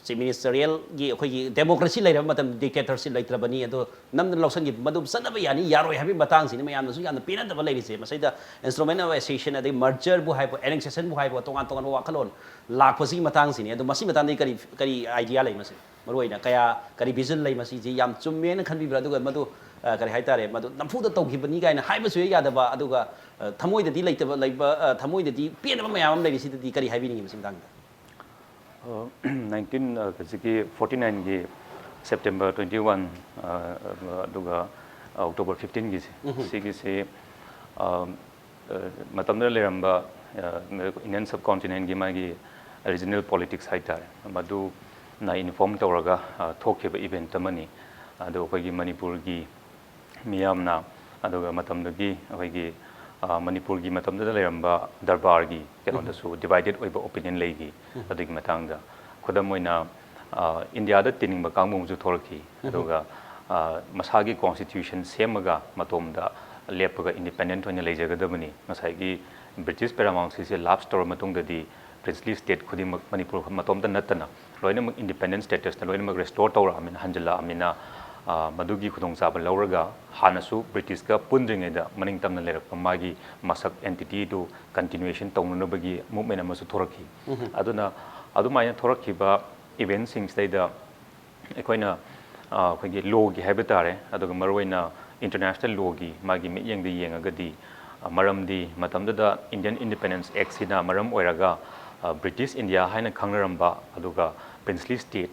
chief ministerꯒꯤ ꯑꯩꯈꯣꯏꯒꯤ democracy ꯂꯩꯔꯕ ꯃꯇꯝꯗ dictatorship ꯂꯩꯇ꯭ꯔꯕꯅꯤ ꯑꯗꯣ ꯅꯝꯗꯅ ꯂꯧꯁꯤꯟꯈꯤꯕ ꯃꯗꯨ ꯆꯠꯅꯕ ꯌꯥꯅꯤ ꯌꯥꯔꯣꯏ ꯍꯥꯏꯕꯒꯤ ꯃꯇꯥꯡꯁꯤꯅ ꯃꯌꯥꯝꯅꯁꯨ ꯌꯥꯝꯅ ꯄꯦꯟꯅꯗꯕ ꯂꯩꯔꯤꯁꯦ ꯃꯁꯤꯗ instrument of accession ꯑꯗꯩ mergerꯕꯨ ꯍꯥꯏꯕ annexationꯕꯨ ꯍꯥꯏꯕ ꯇꯣꯉꯥꯟ ꯇꯣꯉꯥꯟꯕ ꯋꯥꯈꯜꯂꯣꯟ ꯂꯥꯛꯄꯁꯤꯒꯤ ꯃꯇꯥꯡꯁꯤꯅꯤ ꯑꯗꯣ ꯃꯁꯤ ꯃꯇꯥꯡꯗ ꯀꯔꯤ ꯀꯔꯤ idea ꯂꯩ ꯃꯁꯤ ꯃꯔꯨꯑꯣꯏꯅ ꯀꯌꯥ ꯀꯔꯤ vision ꯂꯩ ꯃꯁꯤꯁꯤ ꯌꯥꯝ ꯆꯨꯝꯃꯦꯅ ꯈꯟꯕꯤꯕ꯭ꯔꯥ ꯑꯗꯨꯒ ꯃꯗꯨ ꯑ, ꯀꯔꯤ ꯍꯥꯏꯇꯥꯔꯦ ꯃꯗꯨ ꯅꯝꯐꯨꯗ ꯇꯧꯈꯤꯕꯅꯤ ꯀꯥꯏꯅ ꯍꯥꯏꯕꯁꯨ ꯍꯦꯛ ꯌꯥꯗꯕ ꯑꯗꯨꯒ ꯑ, ꯊꯃꯣꯏꯗꯗꯤ ꯂꯩꯇꯕ ꯂꯩꯕ ꯑ, ꯊꯃꯣꯏꯗꯗꯤ ꯄꯦꯟꯗꯕ ꯃꯌꯥꯝ ꯑꯃ ꯂꯩꯔꯤꯁꯤꯗꯗꯤ ꯀꯔꯤ ꯍꯥꯏꯕꯤꯅꯤꯡꯉꯤ ꯃꯁꯤ ꯃꯇꯥꯡꯗ ꯅꯥꯏꯟꯇꯤꯟ ꯍꯧꯖꯤꯛꯀꯤ ꯐꯣꯔꯇꯤ ꯅꯥꯏꯟꯒꯤ ꯁꯦꯞꯇꯦꯝꯕꯔ ꯇ꯭ꯋꯦꯟꯇꯤ ꯋꯥꯟ ꯑꯗꯨꯒ ꯑꯣꯛꯇꯣꯕꯔ ꯐꯤꯐꯇꯤꯟꯒꯤꯁꯦ ꯁꯤꯒꯤꯁꯤ ꯑ, ꯃꯇꯝꯗꯨꯗ ꯂꯩꯔꯝꯕ ꯏꯟꯗꯤꯌꯟ ꯁꯕ ꯀꯣꯟꯇꯤꯅꯦꯟꯒꯤ ꯃꯥꯒꯤ ꯔꯤꯖꯅꯦꯜ ꯄꯣꯂꯤꯇꯤꯛꯁ ꯍꯥꯏꯇꯥꯔꯦ, ꯃꯗꯨꯅ ꯏꯟꯐꯣꯔꯝ ꯇꯧꯔꯒ ꯊꯣꯛꯈꯤꯕ ꯏꯚꯦꯟꯠ ꯑꯃꯅꯤ꯫ ꯑꯗꯣ ꯑꯩꯈꯣꯏꯒꯤ ꯃꯅꯤꯄꯨꯔꯒꯤ ꯃꯤꯌꯥꯝꯅ, ꯑꯗꯨꯒ ꯃꯇꯝꯗꯨꯒꯤ ꯑꯩꯈꯣꯏꯒꯤ ꯃꯅꯤꯄꯨꯔꯒꯤ ꯃꯇꯝꯗꯨꯗ ꯂꯩꯔꯝꯕ ꯗꯔꯕꯥꯔꯒꯤ ꯀꯩꯅꯣꯗꯁꯨ ꯗꯤꯚꯥꯏꯗꯦꯠ ꯑꯣꯏꯕ ꯑꯣꯄꯤꯅꯤꯌꯟ ꯂꯩꯈꯤ ꯑꯗꯨꯒꯤ ꯃꯇꯥꯡꯗ꯫ ꯈꯨꯗꯝ ꯑꯣꯏꯅ, ꯏꯟꯗꯤꯌꯥꯗ ꯇꯤꯟꯅꯤꯡꯕ ꯀꯥꯡꯕꯨ ꯑꯃꯁꯨ ꯊꯣꯛꯂꯛꯈꯤ꯫ ꯑꯗꯨꯒ ꯃꯁꯥꯒꯤ ꯀꯣꯟꯁꯇꯤꯇ꯭ꯌꯨꯁꯟ ꯁꯦꯝꯃꯒ ꯃꯇꯣꯝꯗ ꯂꯦꯞꯄꯒ ꯏꯟꯗꯤꯄꯦꯟꯗꯦꯟꯠ ꯑꯣꯏꯅ ꯂꯩꯖꯒꯗꯕꯅꯤ꯫ ꯉꯁꯥꯏꯒꯤ ꯕ꯭ꯔꯤꯇꯤꯁ ꯄꯦꯔꯥꯃꯥꯎꯟꯁꯤꯁꯦ ꯂꯥꯞꯁ ꯇꯧꯔꯕ ꯃꯇꯨꯡꯗꯗꯤ ꯄ꯭ꯔꯤꯟꯁꯂꯤ ꯁ꯭ꯇꯦꯠ ꯈꯨꯗꯤꯡꯃꯛ, ꯃꯅꯤꯄꯨꯔ ꯃꯇꯣꯝꯇ ꯅꯠꯇꯅ, ꯂꯣꯏꯅꯃꯛ ꯏꯟꯗꯤꯄꯦꯟꯗꯦꯟꯠ ꯁ꯭ꯇꯦꯇꯁꯇ ꯂꯣꯏꯅꯃꯛ ꯔꯦꯁꯇꯣꯔ ꯇꯧꯔꯛꯑꯃꯤꯅ, ꯍꯟꯖꯤꯜꯂꯛꯑꯃꯤꯅ, ꯃꯗꯨꯒꯤ ꯈꯨꯗꯣꯡꯆꯥꯕ ꯂꯧꯔꯒ ꯍꯥꯟꯅꯁꯨ ꯕ꯭ꯔꯤꯇꯤꯁꯀ ꯄꯨꯟꯗ꯭ꯔꯤꯉꯩꯗ ꯃꯅꯤꯡ ꯇꯝꯅ ꯂꯩꯔꯛꯄ ꯃꯥꯒꯤ ꯃꯁꯛ, ꯑꯦꯟꯇꯤꯇꯤꯗꯨ ꯀꯟꯇꯤꯅ꯭ꯌꯨꯑꯦꯁꯟ ꯇꯧꯅꯅꯕꯒꯤ ꯃꯨꯞꯃꯦꯟ ꯑꯃꯁꯨ ꯊꯣꯔꯛꯈꯤ꯫ ꯑꯗꯨꯅ ꯑꯗꯨꯃꯥꯏꯅ ꯊꯣꯔꯛꯈꯤꯕ ꯏꯚꯦꯟꯠꯁꯤꯡꯁꯤꯗꯩꯗ ꯑꯩꯈꯣꯏꯅ, ꯑꯩꯈꯣꯏꯒꯤ ꯂꯣꯒꯤ ꯍꯥꯏꯕ ꯇꯥꯔꯦ, ꯑꯗꯨꯒ ꯃꯔꯨꯑꯣꯏꯅ ꯏꯟꯇꯔꯅꯦꯁꯅꯦꯜ ꯂꯣꯒꯤ ꯃꯥꯒꯤ ꯃꯤꯠꯌꯦꯡꯗ ꯌꯦꯡꯉꯒꯗꯤ, ꯃꯔꯝꯗꯤ ꯃꯇꯝꯗꯨꯗ ꯏꯟꯗꯤꯌꯟ ꯏꯟꯗꯤꯄꯦꯟꯗꯦꯟꯁ ꯑꯦꯛꯁꯤꯅ ꯃꯔꯝ ꯑꯣꯏꯔꯒ ꯕ꯭ꯔꯤꯇꯤꯁ ꯏꯟꯗꯤꯌꯥ ꯍꯥꯏꯅ ꯈꯪꯅꯔꯝꯕ, ꯑꯗꯨꯒ ꯄ꯭ꯔꯤꯟꯁꯂꯤ ꯁ꯭ꯇꯦꯠ,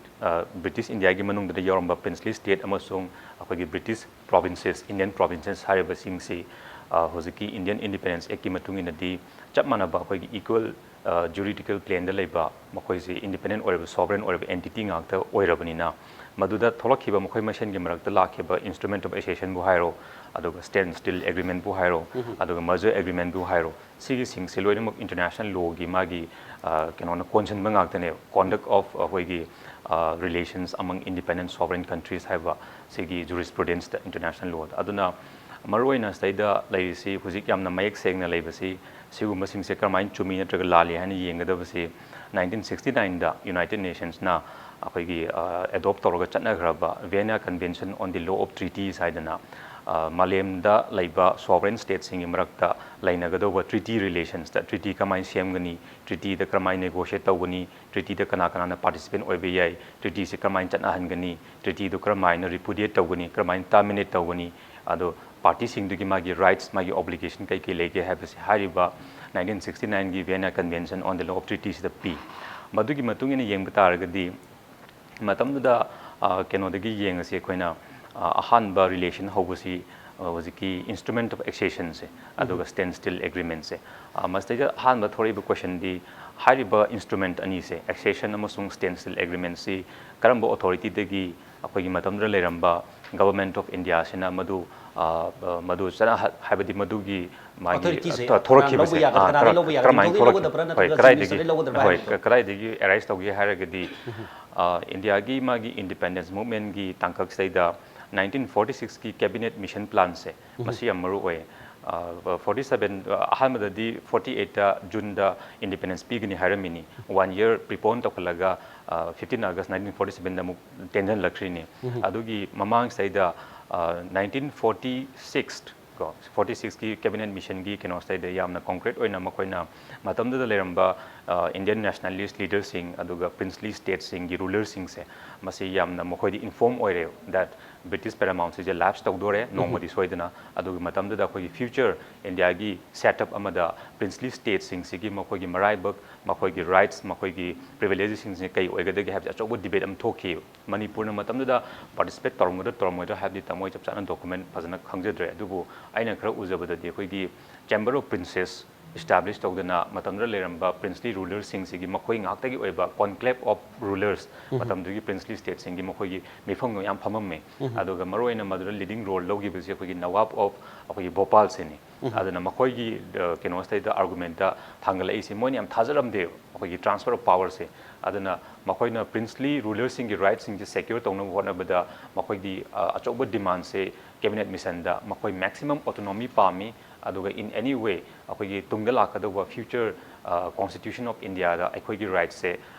ꯕ꯭ꯔꯤꯇꯤꯁ ꯏꯟꯗꯤꯌꯥꯒꯤ ꯃꯅꯨꯡꯗ ꯌꯥꯎꯔꯝꯕ ꯄ꯭ꯔꯤꯟꯁꯂꯤ ꯁ꯭ꯇꯦꯠ ꯑꯃꯁꯨꯡ ꯑꯩꯈꯣꯏꯒꯤ ꯕ꯭ꯔꯤꯇꯤꯁ ꯄ꯭ꯔꯣꯚꯤꯟꯁꯦꯁ, ꯏꯟꯗꯤꯌꯟ ꯄ꯭ꯔꯣꯚꯤꯟꯁꯦꯁ ꯍꯥꯏꯔꯤꯕꯁꯤꯡꯁꯤ ꯍꯧꯖꯤꯛꯀꯤ ꯏꯟꯗꯤꯌꯟ ꯏꯟꯗꯤꯄꯦꯟꯗꯦꯟꯁ ꯑꯦꯛꯀꯤ ꯃꯇꯨꯡ ꯏꯟꯅꯗꯤ ꯆꯞ ꯃꯥꯟꯅꯕ ꯑꯩꯈꯣꯏꯒꯤ ꯏꯀ꯭ꯋꯦꯜ ꯖꯨꯔꯤꯗꯤꯀꯦꯜ ꯄ꯭ꯂꯦꯟꯗ ꯂꯩꯕ, ꯃꯈꯣꯏꯁꯤ ꯏꯟꯗꯤꯄꯦꯟꯗꯦꯟ ꯑꯣꯏꯔꯕ, ꯁꯣꯚꯔꯦꯟ ꯑꯣꯏꯔꯕ ꯑꯦꯟꯇꯤꯇꯤ ꯉꯥꯛꯇ ꯑꯣꯏꯔꯕꯅꯤꯅ, ꯃꯗꯨꯗ ꯊꯣꯛꯂꯛꯈꯤꯕ ꯃꯈꯣꯏ ꯃꯁꯦꯟꯒꯤ ꯃꯔꯛꯇ ꯂꯥꯛꯈꯤꯕ ꯏꯟꯁꯇ꯭ꯔꯨꯃꯦꯟꯠ ꯑꯣꯐ ꯑꯦꯁꯣꯁꯤꯌꯦꯁꯟꯕꯨ ꯍꯥꯏꯔꯣ, ꯑꯗꯨꯒ ꯁ꯭ꯇꯦꯟ ꯁ꯭ꯇꯤꯜ ꯑꯦꯒ꯭ꯔꯤꯃꯦꯟꯠꯄꯨ ꯍꯥꯏꯔꯣ, ꯑꯗꯨꯒ ꯃꯔꯖꯔ ꯑꯦꯒ꯭ꯔꯤꯃꯦꯟꯠꯄꯨ ꯍꯥꯏꯔꯣ, ꯁꯤꯒꯤꯁꯤꯡꯁꯦ ꯂꯣꯏꯅꯃꯛ ꯏꯟꯇꯔꯅꯦꯁꯅꯦꯜ ꯂꯣꯒꯤ ꯃꯥꯒꯤ ꯀꯩꯅꯣꯅ ꯀꯣꯟꯁꯤꯟꯕ ꯉꯥꯛꯇꯅꯦꯕ꯫ Conduct of ꯑꯩꯈꯣꯏꯒꯤ relations among independent sovereign countries ꯍꯥꯏꯕ ꯁꯤꯒꯤ ꯖꯨꯔꯤꯁꯄ꯭ꯔꯨꯗꯦꯟꯁꯇ, ꯏꯟꯇꯔꯅꯦꯁꯅꯦꯜ ꯂꯣꯗ꯫ ꯑꯗꯨꯅ ꯃꯔꯨꯑꯣꯏꯅ ꯁꯤꯗꯩꯗ ꯂꯩꯔꯤꯁꯤ, ꯍꯧꯖꯤꯛ ꯌꯥꯝꯅ ꯃꯌꯦꯛ ꯁꯦꯡꯅ ꯂꯩꯕꯁꯤ, ꯁꯤꯒꯨꯝꯕꯁꯤꯡꯁꯦ ꯀꯔꯝꯍꯥꯏꯅ ꯆꯨꯝꯃꯤ ꯅꯠꯇ꯭ꯔꯒ ꯂꯥꯜꯂꯤ ꯍꯥꯏꯅ ꯌꯦꯡꯒꯗꯕꯁꯤ, ꯅꯥꯏꯟꯇꯤꯟ ꯁꯤꯛꯁꯇꯤ ꯅꯥꯏꯟꯗ ꯌꯨꯅꯥꯏꯇꯦꯗ ꯅꯦꯁꯟꯁꯅ ꯑꯩꯈꯣꯏꯒꯤ ꯑꯦꯗꯣꯞ ꯇꯧꯔꯒ ꯆꯠꯅꯈ꯭ꯔꯕ Vienna Convention on the Law of Treaties ꯍꯥꯏꯗꯅ, ꯃꯥꯂꯦꯝꯗ ꯂꯩꯕ ꯁꯣꯚꯔꯦꯟ ꯁ꯭ꯇꯦꯠꯁꯤꯡꯒꯤ ꯃꯔꯛꯇ ꯂꯩꯅꯒꯗꯧꯕ ꯇ꯭ꯔꯤꯇꯤ ꯔꯤꯂꯦꯁꯟꯁꯇ, ꯇ꯭ꯔꯤꯇꯤ ꯀꯃꯥꯏꯅ ꯁꯦꯝꯒꯅꯤ, ꯇ꯭ꯔꯤꯇꯤꯗ ꯀꯔꯝꯍꯥꯏꯅ ꯅꯦꯒꯣꯁꯤꯌꯦꯠ ꯇꯧꯒꯅꯤ, ꯇ꯭ꯔꯤꯇꯤꯗ ꯀꯅꯥ ꯀꯅꯥꯅ ꯄꯥꯔꯇꯤꯁꯤꯄꯦꯟ ꯑꯣꯏꯕ ꯌꯥꯏ, ꯇ꯭ꯔꯤꯇꯤꯁꯤ ꯀꯔꯝꯍꯥꯏꯅ ꯆꯠꯅꯍꯟꯒꯅꯤ, ꯇ꯭ꯔꯤꯇꯤꯗꯨ ꯀꯔꯝꯍꯥꯏꯅ ꯔꯤꯄꯨꯗꯤꯌꯦꯠ ꯇꯧꯒꯅꯤ, ꯀꯔꯝꯍꯥꯏꯅ ꯇꯔꯃꯤꯅꯦꯠ ꯇꯧꯒꯅꯤ, ꯑꯗꯣ ꯄꯥꯔꯇꯤꯁꯤꯡꯗꯨꯒꯤ ꯃꯥꯒꯤ ꯔꯥꯏꯠꯁ, ꯃꯥꯒꯤ ꯑꯣꯕ꯭ꯂꯤꯒꯦꯁꯟ ꯀꯩ ꯀꯩ ꯂꯩꯒꯦ ꯍꯥꯏꯕꯁꯤ ꯍꯥꯏꯔꯤꯕ ꯅꯥꯏꯟꯇꯤꯟ ꯁꯤꯛꯁꯇꯤ ꯅꯥꯏꯟꯒꯤ Vienna Convention on the Law of Treaties ꯁꯤꯗ ꯄꯤ꯫ ꯃꯗꯨꯒꯤ ꯃꯇꯨꯡ ꯏꯟꯅ ꯌꯦꯡꯕ ꯇꯥꯔꯒꯗꯤ, ꯃꯇꯝꯗꯨꯗ ꯀꯩꯅꯣꯗꯒꯤ ꯌꯦꯡꯉꯁꯤ ꯑꯩꯈꯣꯏꯅ, ꯑꯍꯥꯟꯕ ꯔꯤꯂꯦꯁꯟ ꯍꯧꯕꯁꯤ ꯍꯧꯖꯤꯛꯀꯤ instrument of accessionꯁꯦ ꯑꯗꯨꯒ standstill agreementꯁꯦ꯫ ꯃꯁꯤꯗꯩꯗ ꯑꯍꯥꯟꯕ ꯊꯣꯔꯛꯏꯕ questionꯗꯤ, ꯍꯥꯏꯔꯤꯕ instrument ꯑꯅꯤꯁꯦ, accession ꯑꯃꯁꯨꯡ standstill agreementꯁꯤ ꯀꯔꯝꯕ authorityꯗꯒꯤ, ꯑꯩꯈꯣꯏꯒꯤ ꯃꯇꯝꯗꯨꯗ ꯂꯩꯔꯝꯕ Government of Indiaꯁꯤꯅ ꯃꯗꯨ, ꯑ, ꯑ, ꯃꯗꯨ ꯆꯠꯅ-, ꯍꯥꯏꯕꯗꯤ ꯃꯗꯨꯒꯤ ꯃꯥꯒꯤ, authorityꯁꯦ ꯑ, ꯊꯣꯔꯛꯈꯤꯕꯁꯦ, ꯀꯅꯥꯅ ꯂꯧꯕ ꯌꯥꯒꯗ꯭ꯔꯥ, ꯑ, ꯀꯅꯥꯅ ꯀꯔ-, ꯂꯧꯕ ꯌꯥꯒꯅꯤ? ꯀꯔꯝꯍꯥꯏꯅ ꯅꯤꯡꯊꯧꯗꯩ ꯊꯣꯔꯛꯈꯤ? ꯂꯧꯒꯗꯕ꯭ꯔꯥ, ꯍꯣꯏ, ꯅꯠꯇ꯭ꯔꯒ chief ꯀꯗꯥꯏꯗꯒꯤ, ministerꯗꯩ ꯂꯧꯒꯗꯕ꯭ꯔꯥ ꯍꯣꯏ, ꯍꯥꯏꯕꯗꯣ? ꯀ-, ꯀꯗꯥꯏꯗꯒꯤ arise ꯇꯧꯒꯦ ꯍꯥꯏꯔꯒꯗꯤ, ꯑ, ꯏꯟꯗꯤꯌꯥꯒꯤ ꯃꯥꯒꯤ independence movementꯀꯤ ꯇꯥꯡꯀꯛꯁꯤꯗꯩꯗ nineteen forty sixꯀꯤ cabinet mission planꯁꯦ, ꯃꯁꯤ ꯌꯥꯝ ꯃꯔꯨ ꯑꯣꯏ꯫ ꯑ, forty seven, ꯑ, ꯑꯍꯥꯟꯕꯗꯗꯤ forty eightꯇ Juneꯗ independence ꯄꯤꯒꯅꯤ ꯍꯥꯏꯔꯝꯃꯤꯅꯤ꯫ One year prepone ꯇꯧꯈꯠꯂꯒ, ꯑ, fifteen August nineteen forty sevenꯗ ꯑꯃꯨꯛ ꯇꯦꯟꯖꯜꯂꯛꯈ꯭ꯔꯤꯅꯤ꯫ ꯑꯗꯨꯒꯤ ꯃꯃꯥꯡꯁꯤꯗꯩꯗ, ꯑ, nineteen forty six ꯀꯣ, forty sixꯀꯤ cabinet missionꯒꯤ ꯀꯩꯅꯣꯁꯤꯗꯩꯗ ꯌꯥꯝꯅ concrete ꯑꯣꯏꯅ ꯃꯈꯣꯏꯅ ꯃꯇꯝꯗꯨꯗ ꯂꯩꯔꯝꯕ, ꯑ, Indian nationalist leaderꯁꯤꯡ ꯑꯗꯨꯒ princely statesꯁꯤꯡꯒꯤ rulerꯁꯤꯡꯁꯦ, ꯃꯁꯤ ꯌꯥꯝꯅ ꯃꯈꯣꯏꯗꯤ inform ꯑꯣꯏꯔꯦ that British paramountcyꯁꯦ lapse ꯇꯧꯗꯣꯔꯦ ꯅꯣꯡꯃꯗꯤ ꯁꯣꯏꯗꯅ꯫ ꯑꯗꯨꯒꯤ ꯃꯇꯝꯗꯨꯗ ꯑꯩꯈꯣꯏꯒꯤ future ꯏꯟꯗꯤꯌꯥꯒꯤ setup ꯑꯃꯗ princely statesꯁꯤꯡꯁꯤꯒꯤ ꯃꯈꯣꯏꯒꯤ ꯃꯔꯥꯏꯕꯛ, ꯃꯈꯣꯏꯒꯤ rights, ꯃꯈꯣꯏꯒꯤ privilegesꯁꯤꯡꯁꯦ ꯀꯩ ꯑꯣꯏꯒꯗꯒꯦ ꯍꯥꯏꯕꯁꯦ ꯑꯆꯧꯕ debate ꯑꯃ ꯊꯣꯛꯈꯤꯕ꯫ ꯃꯅꯤꯄꯨꯔꯅ ꯃꯇꯝꯗꯨꯗ participate ꯇꯧꯔꯝꯒꯗ꯭ꯔꯥ ꯇꯧꯔꯝꯃꯣꯏꯗ꯭ꯔꯥ ꯍꯥꯏꯕꯗꯤ ꯇꯥꯃꯣ ꯑꯩ ꯆꯞ ꯆꯥꯅ document ꯐꯖꯅ ꯈꯪꯖꯗ꯭ꯔꯦ, ꯑꯗꯨꯕꯨ ꯑꯩꯅ ꯈꯔ ꯎꯖꯕꯗꯗꯤ ꯑꯩꯈꯣꯏꯒꯤ Chamber of Princes establish ꯇꯧꯗꯅ ꯃꯇꯝꯗꯨꯗ ꯂꯩꯔꯝꯕ princely rulerꯁꯤꯡꯁꯤꯒꯤ ꯃꯈꯣꯏ ꯉꯥꯛꯇꯒꯤ ꯑꯣꯏꯕ conclave of rulers, ꯃꯇꯝꯗꯨꯒꯤ princely statesꯁꯤꯡꯒꯤ ꯃꯈꯣꯏꯒꯤ ꯃꯤꯐꯝ ꯌꯥꯝ ꯐꯝꯃꯝꯃꯤ꯫ ꯑꯗꯨꯒ ꯃꯔꯨꯑꯣꯏꯅ ꯃꯗꯨꯗ leading role ꯂꯧꯈꯤꯕꯁꯤ ꯑꯩꯈꯣꯏꯒꯤ Nawab of ꯑꯩꯈꯣꯏꯒꯤ ꯚꯣꯄꯥꯜꯁꯤꯅꯤ꯫ ꯑꯗꯨꯅ ꯃꯈꯣꯏꯒꯤ, ꯑ, ꯀꯩꯅꯣꯁꯤꯗꯩꯗ argumentꯇ ꯊꯥꯡꯒꯠꯂꯛꯏꯁꯤ, ꯃꯣꯏꯅ ꯌꯥꯝ ꯊꯥꯖꯔꯝꯗꯦꯕ ꯑꯩꯈꯣꯏꯒꯤ transfer of powerꯁꯦ꯫ ꯑꯗꯨꯅ ꯃꯈꯣꯏꯅ princely rulerꯁꯤꯡꯒꯤ rightꯁꯤꯡꯁꯦ secure ꯇꯧꯅꯕ ꯍꯣꯠꯅꯕꯗ ꯃꯈꯣꯏꯒꯤ, ꯑ, ꯑꯆꯧꯕ demandꯁꯦ cabinet missionꯗ ꯃꯈꯣꯏ maximum autonomy ꯄꯥꯝꯃꯤ, ꯑꯗꯨꯒ in any way ꯑꯩꯈꯣꯏꯒꯤ ꯇꯨꯡꯗ ꯂꯥꯛꯀꯗꯧꯕ future, ꯑ, Constitution of Indiaꯗ ꯑꯩꯈꯣꯏꯒꯤ rightꯁꯦ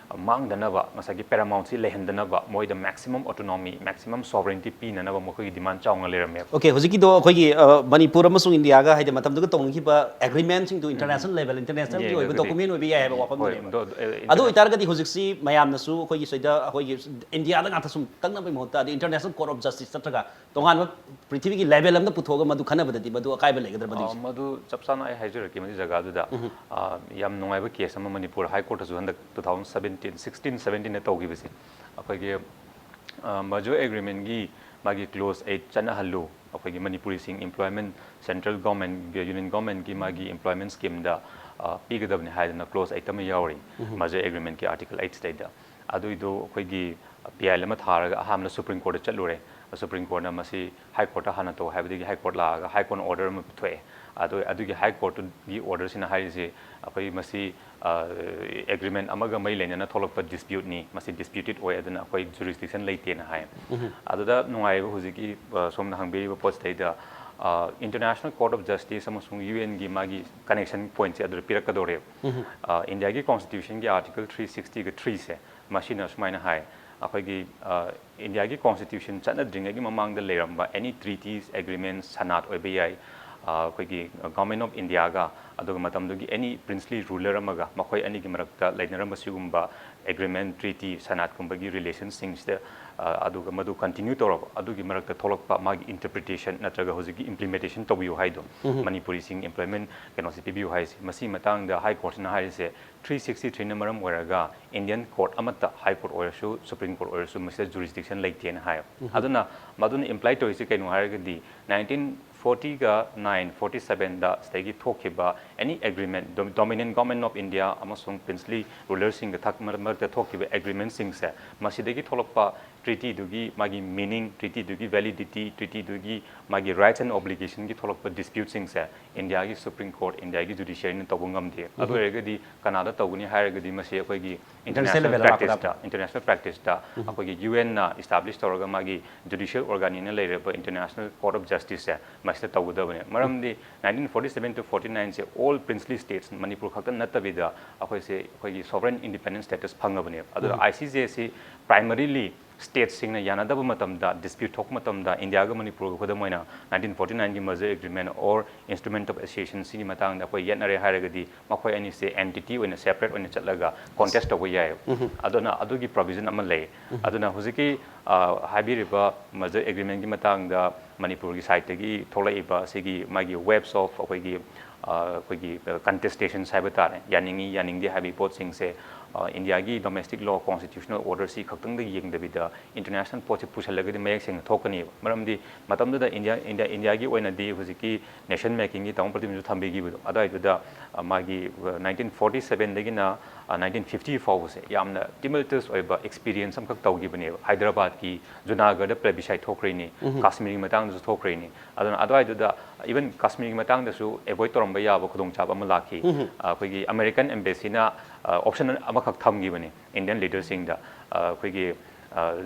ꯃꯥꯡꯗꯅꯕ, ꯉꯁꯥꯏꯒꯤ paramountcy ꯂꯩꯍꯟꯗꯅꯕ ꯃꯣꯏꯗ maximum autonomy, maximum sovereignty ꯄꯤꯅꯅꯕ ꯃꯈꯣꯏꯒꯤ demand ꯆꯥꯎꯅ ꯂꯩꯔꯝꯃꯦꯕ꯫ Okay, ꯍꯧꯖꯤꯛꯀꯤꯗꯣ ꯑꯩꯈꯣꯏꯒꯤ, ꯑ, ꯃꯅꯤꯄꯨꯔ ꯑꯃꯁꯨꯡ ꯏꯟꯗꯤꯌꯥꯒ ꯍꯥꯏꯗꯤ ꯃꯇꯝꯗꯨꯒ ꯇꯧꯅꯈꯤꯕ agreementꯁꯤꯡꯗꯣ international level, internationalꯒꯤ ꯑꯣꯏꯕ ꯌꯦꯡꯉꯒꯗꯤ document ꯑꯣꯏꯕ ꯌꯥꯏ ꯍꯥꯏꯕ ꯋꯥꯐꯝꯗꯨꯅꯦꯕ꯫ ꯑꯗꯣ international ꯑꯗꯨ ꯑꯣꯏꯇꯥꯔꯒꯗꯤ ꯍꯧꯖꯤꯛꯁꯤ ꯃꯌꯥꯝꯅꯁꯨ ꯑꯩꯈꯣꯏꯒꯤ ꯁꯤꯗ ꯑꯩꯈꯣꯏꯒꯤ ꯏꯟꯗꯤꯌꯥꯗ ꯉꯥꯛꯇ ꯁꯨꯝ ꯇꯛꯅꯕꯒꯤ ꯃꯍꯨꯠꯇ ꯑꯗꯩ International Court of Justice ꯅꯠꯇ꯭ꯔꯒ ꯇꯣꯉꯥꯟꯕ ꯄ꯭ꯔꯤꯊꯤꯕꯤꯒꯤ level ꯑꯃꯗ ꯄꯨꯊꯣꯛꯑꯒ ꯃꯗꯨ ꯈꯟꯅꯕꯗꯗꯤ ꯃꯗꯨ ꯑꯀꯥꯏꯕ ꯂꯩꯒꯗ꯭ꯔꯥ ꯑ, ꯃꯗꯨꯒꯤꯁꯦ? ꯃꯗꯨ ꯆꯞ ꯆꯥꯅ ꯑꯩ ꯍꯥꯏꯖꯔꯛꯀꯦ ꯃꯗꯨ ꯖꯒꯥꯗꯨꯗ꯫ ꯑ, ꯌꯥꯝ ꯅꯨꯡꯉꯥꯏꯕ case ꯑꯃ ꯃꯅꯤꯄꯨꯔ High Courtꯇꯁꯨ ꯍꯟꯗꯛ two thousand seventeen, sixteen seventeenꯗ ꯇꯧꯈꯤꯕꯁꯦ, ꯑꯩꯈꯣꯏꯒꯤ, ꯑ, Majur Agreementꯀꯤ ꯃꯥꯒꯤ clause eight ꯆꯠꯅꯍꯜꯂꯨ, ꯑꯩꯈꯣꯏꯒꯤ ꯃꯅꯤꯄꯨꯔꯤꯁꯤꯡ employment, central government, union governmentꯀꯤ ꯃꯥꯒꯤ employment schemeꯗ ꯄꯤꯒꯗꯕꯅꯤ ꯍꯥꯏꯗꯅ clause eight ꯑꯃ ꯌꯥꯎꯔꯤ, merger agreementꯀꯤ article eight ꯁꯤꯗꯩꯗ꯫ ꯑꯗꯨꯏꯗꯨ ꯑꯩꯈꯣꯏꯒꯤ appeal ꯑꯃ ꯊꯥꯔꯒ ꯑꯍꯥꯟꯕꯗ Supreme Courtꯇ ꯆꯠꯂꯨꯔꯦ꯫ Supreme Courtꯅ ꯃꯁꯤ High Courtꯇ ꯍꯥꯟꯅ ꯇꯧ ꯍꯥꯏꯕꯗꯒꯤ High Court ꯂꯥꯛꯑꯒ High Courtꯅ order ꯑꯃ ꯄꯨꯊꯣꯛꯑꯦ꯫ ꯑꯗꯨ, ꯑꯗꯨꯒꯤ High Courtꯀꯤ orderꯁꯤꯅ ꯍꯥꯏꯔꯤꯁꯤ ꯑꯩꯈꯣꯏ ꯃꯁꯤ, ꯑ, agreement ꯑꯃꯒ ꯃꯔꯤ ꯂꯩꯅꯅ ꯊꯣꯛꯂꯛꯄ disputeꯅꯤ, ꯃꯁꯤ disputed ꯑꯣꯏ, ꯑꯗꯨꯅ ꯑꯩꯈꯣꯏ jurisdiction ꯂꯩꯇꯦꯅ ꯍꯥꯏ꯫ ꯑꯗꯨꯗ ꯅꯨꯡꯉꯥꯏꯕ ꯍꯧꯖꯤꯛꯀꯤ, ꯑ, ꯁꯣꯝꯅ ꯍꯪꯕꯤꯔꯤꯕ ꯄꯣꯠꯁꯤꯗꯩꯗ, ꯑ, International Court of Justice ꯑꯃꯁꯨꯡ UNꯒꯤ ꯃꯥꯒꯤ connection pointꯁꯦ ꯑꯗꯨꯗ ꯄꯤꯔꯛꯀꯗꯧꯔꯦꯕ꯫ ꯑ, Indiaꯒꯤ Constitutionꯒꯤ Article three sixtyꯒ threeꯁꯦ, ꯃꯁꯤꯅ ꯁꯨꯃꯥꯏꯅ ꯍꯥꯏ, ꯑꯩꯈꯣꯏꯒꯤ, ꯑ, Indiaꯒꯤ Constitution ꯆꯠꯅꯗ꯭ꯔꯤꯉꯩꯒꯤ ꯃꯃꯥꯡꯗ ꯂꯩꯔꯝꯕ any treaties, agreements, ꯁꯅꯥꯠ ꯑꯣꯏꯕ ꯌꯥꯏ, ꯑ, ꯑꯩꯈꯣꯏꯒꯤ Government of Indiaꯒ, ꯑꯗꯨꯒ ꯃꯇꯝꯗꯨꯒꯤ any princely ruler ꯑꯃꯒ ꯃꯈꯣꯏ ꯑꯅꯤꯒꯤ ꯃꯔꯛꯇ ꯂꯩꯅꯔꯝꯕ ꯁꯤꯒꯨꯝꯕ agreement, treaty, ꯁꯅꯥꯠꯀꯨꯝꯕꯒꯤ relationꯁꯤꯡꯁꯤꯗ, ꯑ, ꯑꯗꯨꯒ ꯃꯗꯨ continue ꯇꯧꯔꯕ ꯑꯗꯨꯒꯤ ꯃꯔꯛꯇ ꯊꯣꯛꯂꯛꯄ ꯃꯥꯒꯤ interpretation ꯅꯠꯇ꯭ꯔꯒ ꯍꯧꯖꯤꯛꯀꯤ implementation ꯇꯧꯕꯤꯌꯨ ꯍꯥꯏꯗꯣ, ꯃꯅꯤꯄꯨꯔꯤꯁꯤꯡ employment ꯀꯩꯅꯣꯁꯤ ꯄꯤꯕꯤꯌꯨ ꯍꯥꯏꯁꯦ, ꯃꯁꯤ ꯃꯇꯥꯡꯗ High Courtꯁꯤꯅ ꯍꯥꯏꯔꯤꯁꯦ, three sixty threeꯅ ꯃꯔꯝ ꯑꯣꯏꯔꯒ Indian court ꯑꯃꯠꯇ, High Court ꯑꯣꯏꯔꯁꯨ, Supreme Court ꯑꯣꯏꯔꯁꯨ, ꯃꯁꯤꯗ jurisdiction ꯂꯩꯇꯦꯅ ꯍꯥꯏꯌꯦꯕ꯫ ꯑꯗꯨꯅ ꯃꯗꯨꯅ imply ꯇꯧꯔꯤꯁꯤ ꯀꯩꯅꯣ ꯍꯥꯏꯔꯒꯗꯤ, nineteen fortyꯒ nine forty sevenꯗ ꯁꯤꯗꯒꯤ ꯊꯣꯛꯈꯤꯕ any agreement, dom-, dominant government of India ꯑꯃꯁꯨꯡ princely rulerꯁꯤꯡꯒ ꯊꯛ-, ꯃꯔꯛ-, ꯃꯔꯛꯇ ꯊꯣꯛꯈꯤꯕ agreementꯁꯤꯡꯁꯦ, ꯃꯁꯤꯗꯒꯤ ꯊꯣꯛꯂꯛꯄ treatyꯗꯨꯒꯤ ꯃꯥꯒꯤ meaning, treatyꯗꯨꯒꯤ validity, treatyꯗꯨꯒꯤ ꯃꯥꯒꯤ rights and obligationꯒꯤ ꯊꯣꯛꯂꯛꯄ disputeꯁꯤꯡꯁꯦ Indiaꯒꯤ Supreme Court, Indiaꯒꯤ judiciaryꯅ ꯇꯧꯕ ꯉꯝꯗꯦ꯫ ꯑꯗꯨ ꯑꯣꯏꯔꯒꯗꯤ ꯀꯅꯥꯗ ꯇꯧꯒꯅꯤ ꯍꯥꯏꯔꯒꯗꯤ, ꯃꯁꯤ ꯑꯩꯈꯣꯏꯒꯤ international levelꯗ ꯂꯥꯛꯀꯗꯕ꯫ Practiceꯇ, international practiceꯇ ꯑꯩꯈꯣꯏꯒꯤ UNꯅ establish ꯇꯧꯔꯒ ꯃꯥꯒꯤ judicial organꯅ ꯂꯩꯔꯤꯕ International Court of Justiceꯁꯦ ꯃꯁꯤꯗ ꯇꯧꯒꯗꯕꯅꯦ꯫ ꯃꯔꯝꯗꯤ nineteen forty seven to forty nineꯁꯦ all princely states, Manipur ꯈꯛꯇ ꯅꯠꯇꯕꯤꯗ ꯑꯩꯈꯣꯏꯁꯦ, ꯑꯩꯈꯣꯏꯒꯤ sovereign independent status ꯐꯪꯉꯕꯅꯦꯕ꯫ ꯑꯗꯨꯗ ICJꯁꯤ primarily stateꯁꯤꯡꯅ ꯌꯥꯅꯗꯕ ꯃꯇꯝꯗ, dispute ꯊꯣꯛꯄ ꯃꯇꯝꯗ, Indiaꯒ ꯃꯅꯤꯄꯨꯔꯒ ꯈꯨꯗꯝ ꯑꯣꯏꯅ nineteen forty nineꯒꯤ merger agreement or instrument of association ꯁꯤꯒꯤ ꯃꯇꯥꯡꯗ ꯑꯩꯈꯣꯏ ꯌꯦꯠꯅꯔꯦ ꯍꯥꯏꯔꯒꯗꯤ, ꯃꯈꯣꯏ ꯑꯅꯤꯁꯦ entity ꯑꯣꯏꯅ, separate ꯑꯣꯏꯅ ꯆꯠꯂꯒ contest ꯇꯧꯕ ꯌꯥꯏꯑꯕ꯫ ꯑꯗꯨꯅ ꯑꯗꯨꯒꯤ provision ꯑꯃ ꯂꯩ꯫ ꯑꯗꯨꯅ ꯍꯧꯖꯤꯛꯀꯤ, ꯑ, ꯍꯥꯏꯕꯤꯔꯤꯕ merger agreementꯀꯤ ꯃꯇꯥꯡꯗ ꯃꯅꯤꯄꯨꯔꯒꯤ sideꯇꯒꯤ ꯊꯣꯛꯂꯛꯏꯕ ꯁꯤꯒꯤ ꯃꯥꯒꯤ waves of ꯑꯩꯈꯣꯏꯒꯤ, ꯑ, ꯑꯩꯈꯣꯏꯒꯤ, ꯑ, contestations ꯍꯥꯏꯕ ꯇꯥꯔꯦ, ꯌꯥꯅꯤꯡꯉꯤ ꯌꯥꯅꯤꯡꯗꯦ ꯍꯥꯏꯕꯒꯤ ꯄꯣꯠꯁꯤꯡꯁꯦ ꯏꯟꯗꯤꯌꯥꯒꯤ ꯗꯣꯃꯦꯁꯇꯤꯛ ꯂꯣ, ꯀꯣꯟꯁꯇꯤꯇ꯭ꯌꯨꯁꯅꯦꯜ ꯑꯣꯔꯗꯔꯁꯤ ꯈꯛꯇꯪꯗ ꯌꯦꯡꯗꯕꯤꯗ ꯏꯟꯇꯔꯅꯦꯁꯅꯦꯜ ꯄꯣꯠꯁꯤ ꯄꯨꯁꯜꯂꯒꯗꯤ ꯃꯌꯦꯛ ꯁꯦꯡꯅ ꯊꯣꯛꯀꯅꯦꯕ꯫ ꯃꯔꯝꯗꯤ ꯃꯇꯝꯗꯨꯗ ꯏꯟꯗꯤꯌꯥ ꯏꯟꯗꯤꯌꯥ ꯏꯟꯗꯤꯌꯥꯒꯤ ꯑꯣꯏꯅꯗꯤ ꯍꯧꯖꯤꯛꯀꯤ ꯅꯦꯁꯟ ꯃꯦꯀꯤꯡꯒꯤ ꯇꯥꯃꯣ ꯄ꯭ꯔꯗꯤꯞꯅꯁꯨ ꯊꯝꯕꯤꯈꯤꯕꯗꯣ, ꯑꯗꯨꯋꯥꯏꯗꯨꯗ ꯃꯥꯒꯤ ꯅꯥꯏꯟꯇꯤꯟ ꯐꯣꯔꯇꯤ ꯁꯕꯦꯟꯗꯒꯤꯅ ꯅꯥꯏꯟꯇꯤꯟ ꯐꯤꯐꯇꯤ ꯐꯥꯎꯕꯁꯦ ꯌꯥꯝꯅ ꯇꯤꯃꯜꯇꯁ ꯑꯣꯏꯕ ꯑꯦꯛꯁꯄꯤꯔꯤꯌꯦꯟꯁ ꯑꯃꯈꯛ ꯇꯧꯈꯤꯕꯅꯦꯕ꯫ ꯍꯥꯏꯗ꯭ꯔꯕꯥꯗꯀꯤ ꯖꯨꯅꯥꯒꯔꯗ ꯄ꯭ꯂꯦꯕꯤꯁꯥꯏꯠ ꯊꯣꯛꯈ꯭ꯔꯤꯅꯤ, ꯀꯥꯁꯃꯤꯔꯒꯤ ꯃꯇꯥꯡꯗꯁꯨ ꯊꯣꯛꯈ꯭ꯔꯤꯅꯤ꯫ ꯑꯗꯨꯅ ꯑꯗꯨꯋꯥꯏꯗꯨꯗ ꯏꯚꯟ ꯀꯥꯁꯃꯤꯔꯒꯤ ꯃꯇꯥꯡꯗꯁꯨ ꯑꯦꯚꯣꯏꯗ ꯇꯧꯔꯝꯕ ꯌꯥꯕ ꯈꯨꯗꯣꯡꯆꯥꯕ ꯑꯃ ꯂꯥꯛꯈꯤ꯫ ꯑꯩꯈꯣꯏꯒꯤ ꯑꯃꯦꯔꯤꯀꯟ ꯑꯦꯝꯕꯦꯁꯤꯅ ꯑꯣꯞꯁꯟ ꯑꯃꯈꯛ ꯊꯝꯈꯤꯕꯅꯤ ꯏꯟꯗꯤꯌꯟ ꯂꯤꯗꯔꯁꯤꯡꯗ꯫ ꯑꯩꯈꯣꯏꯒꯤ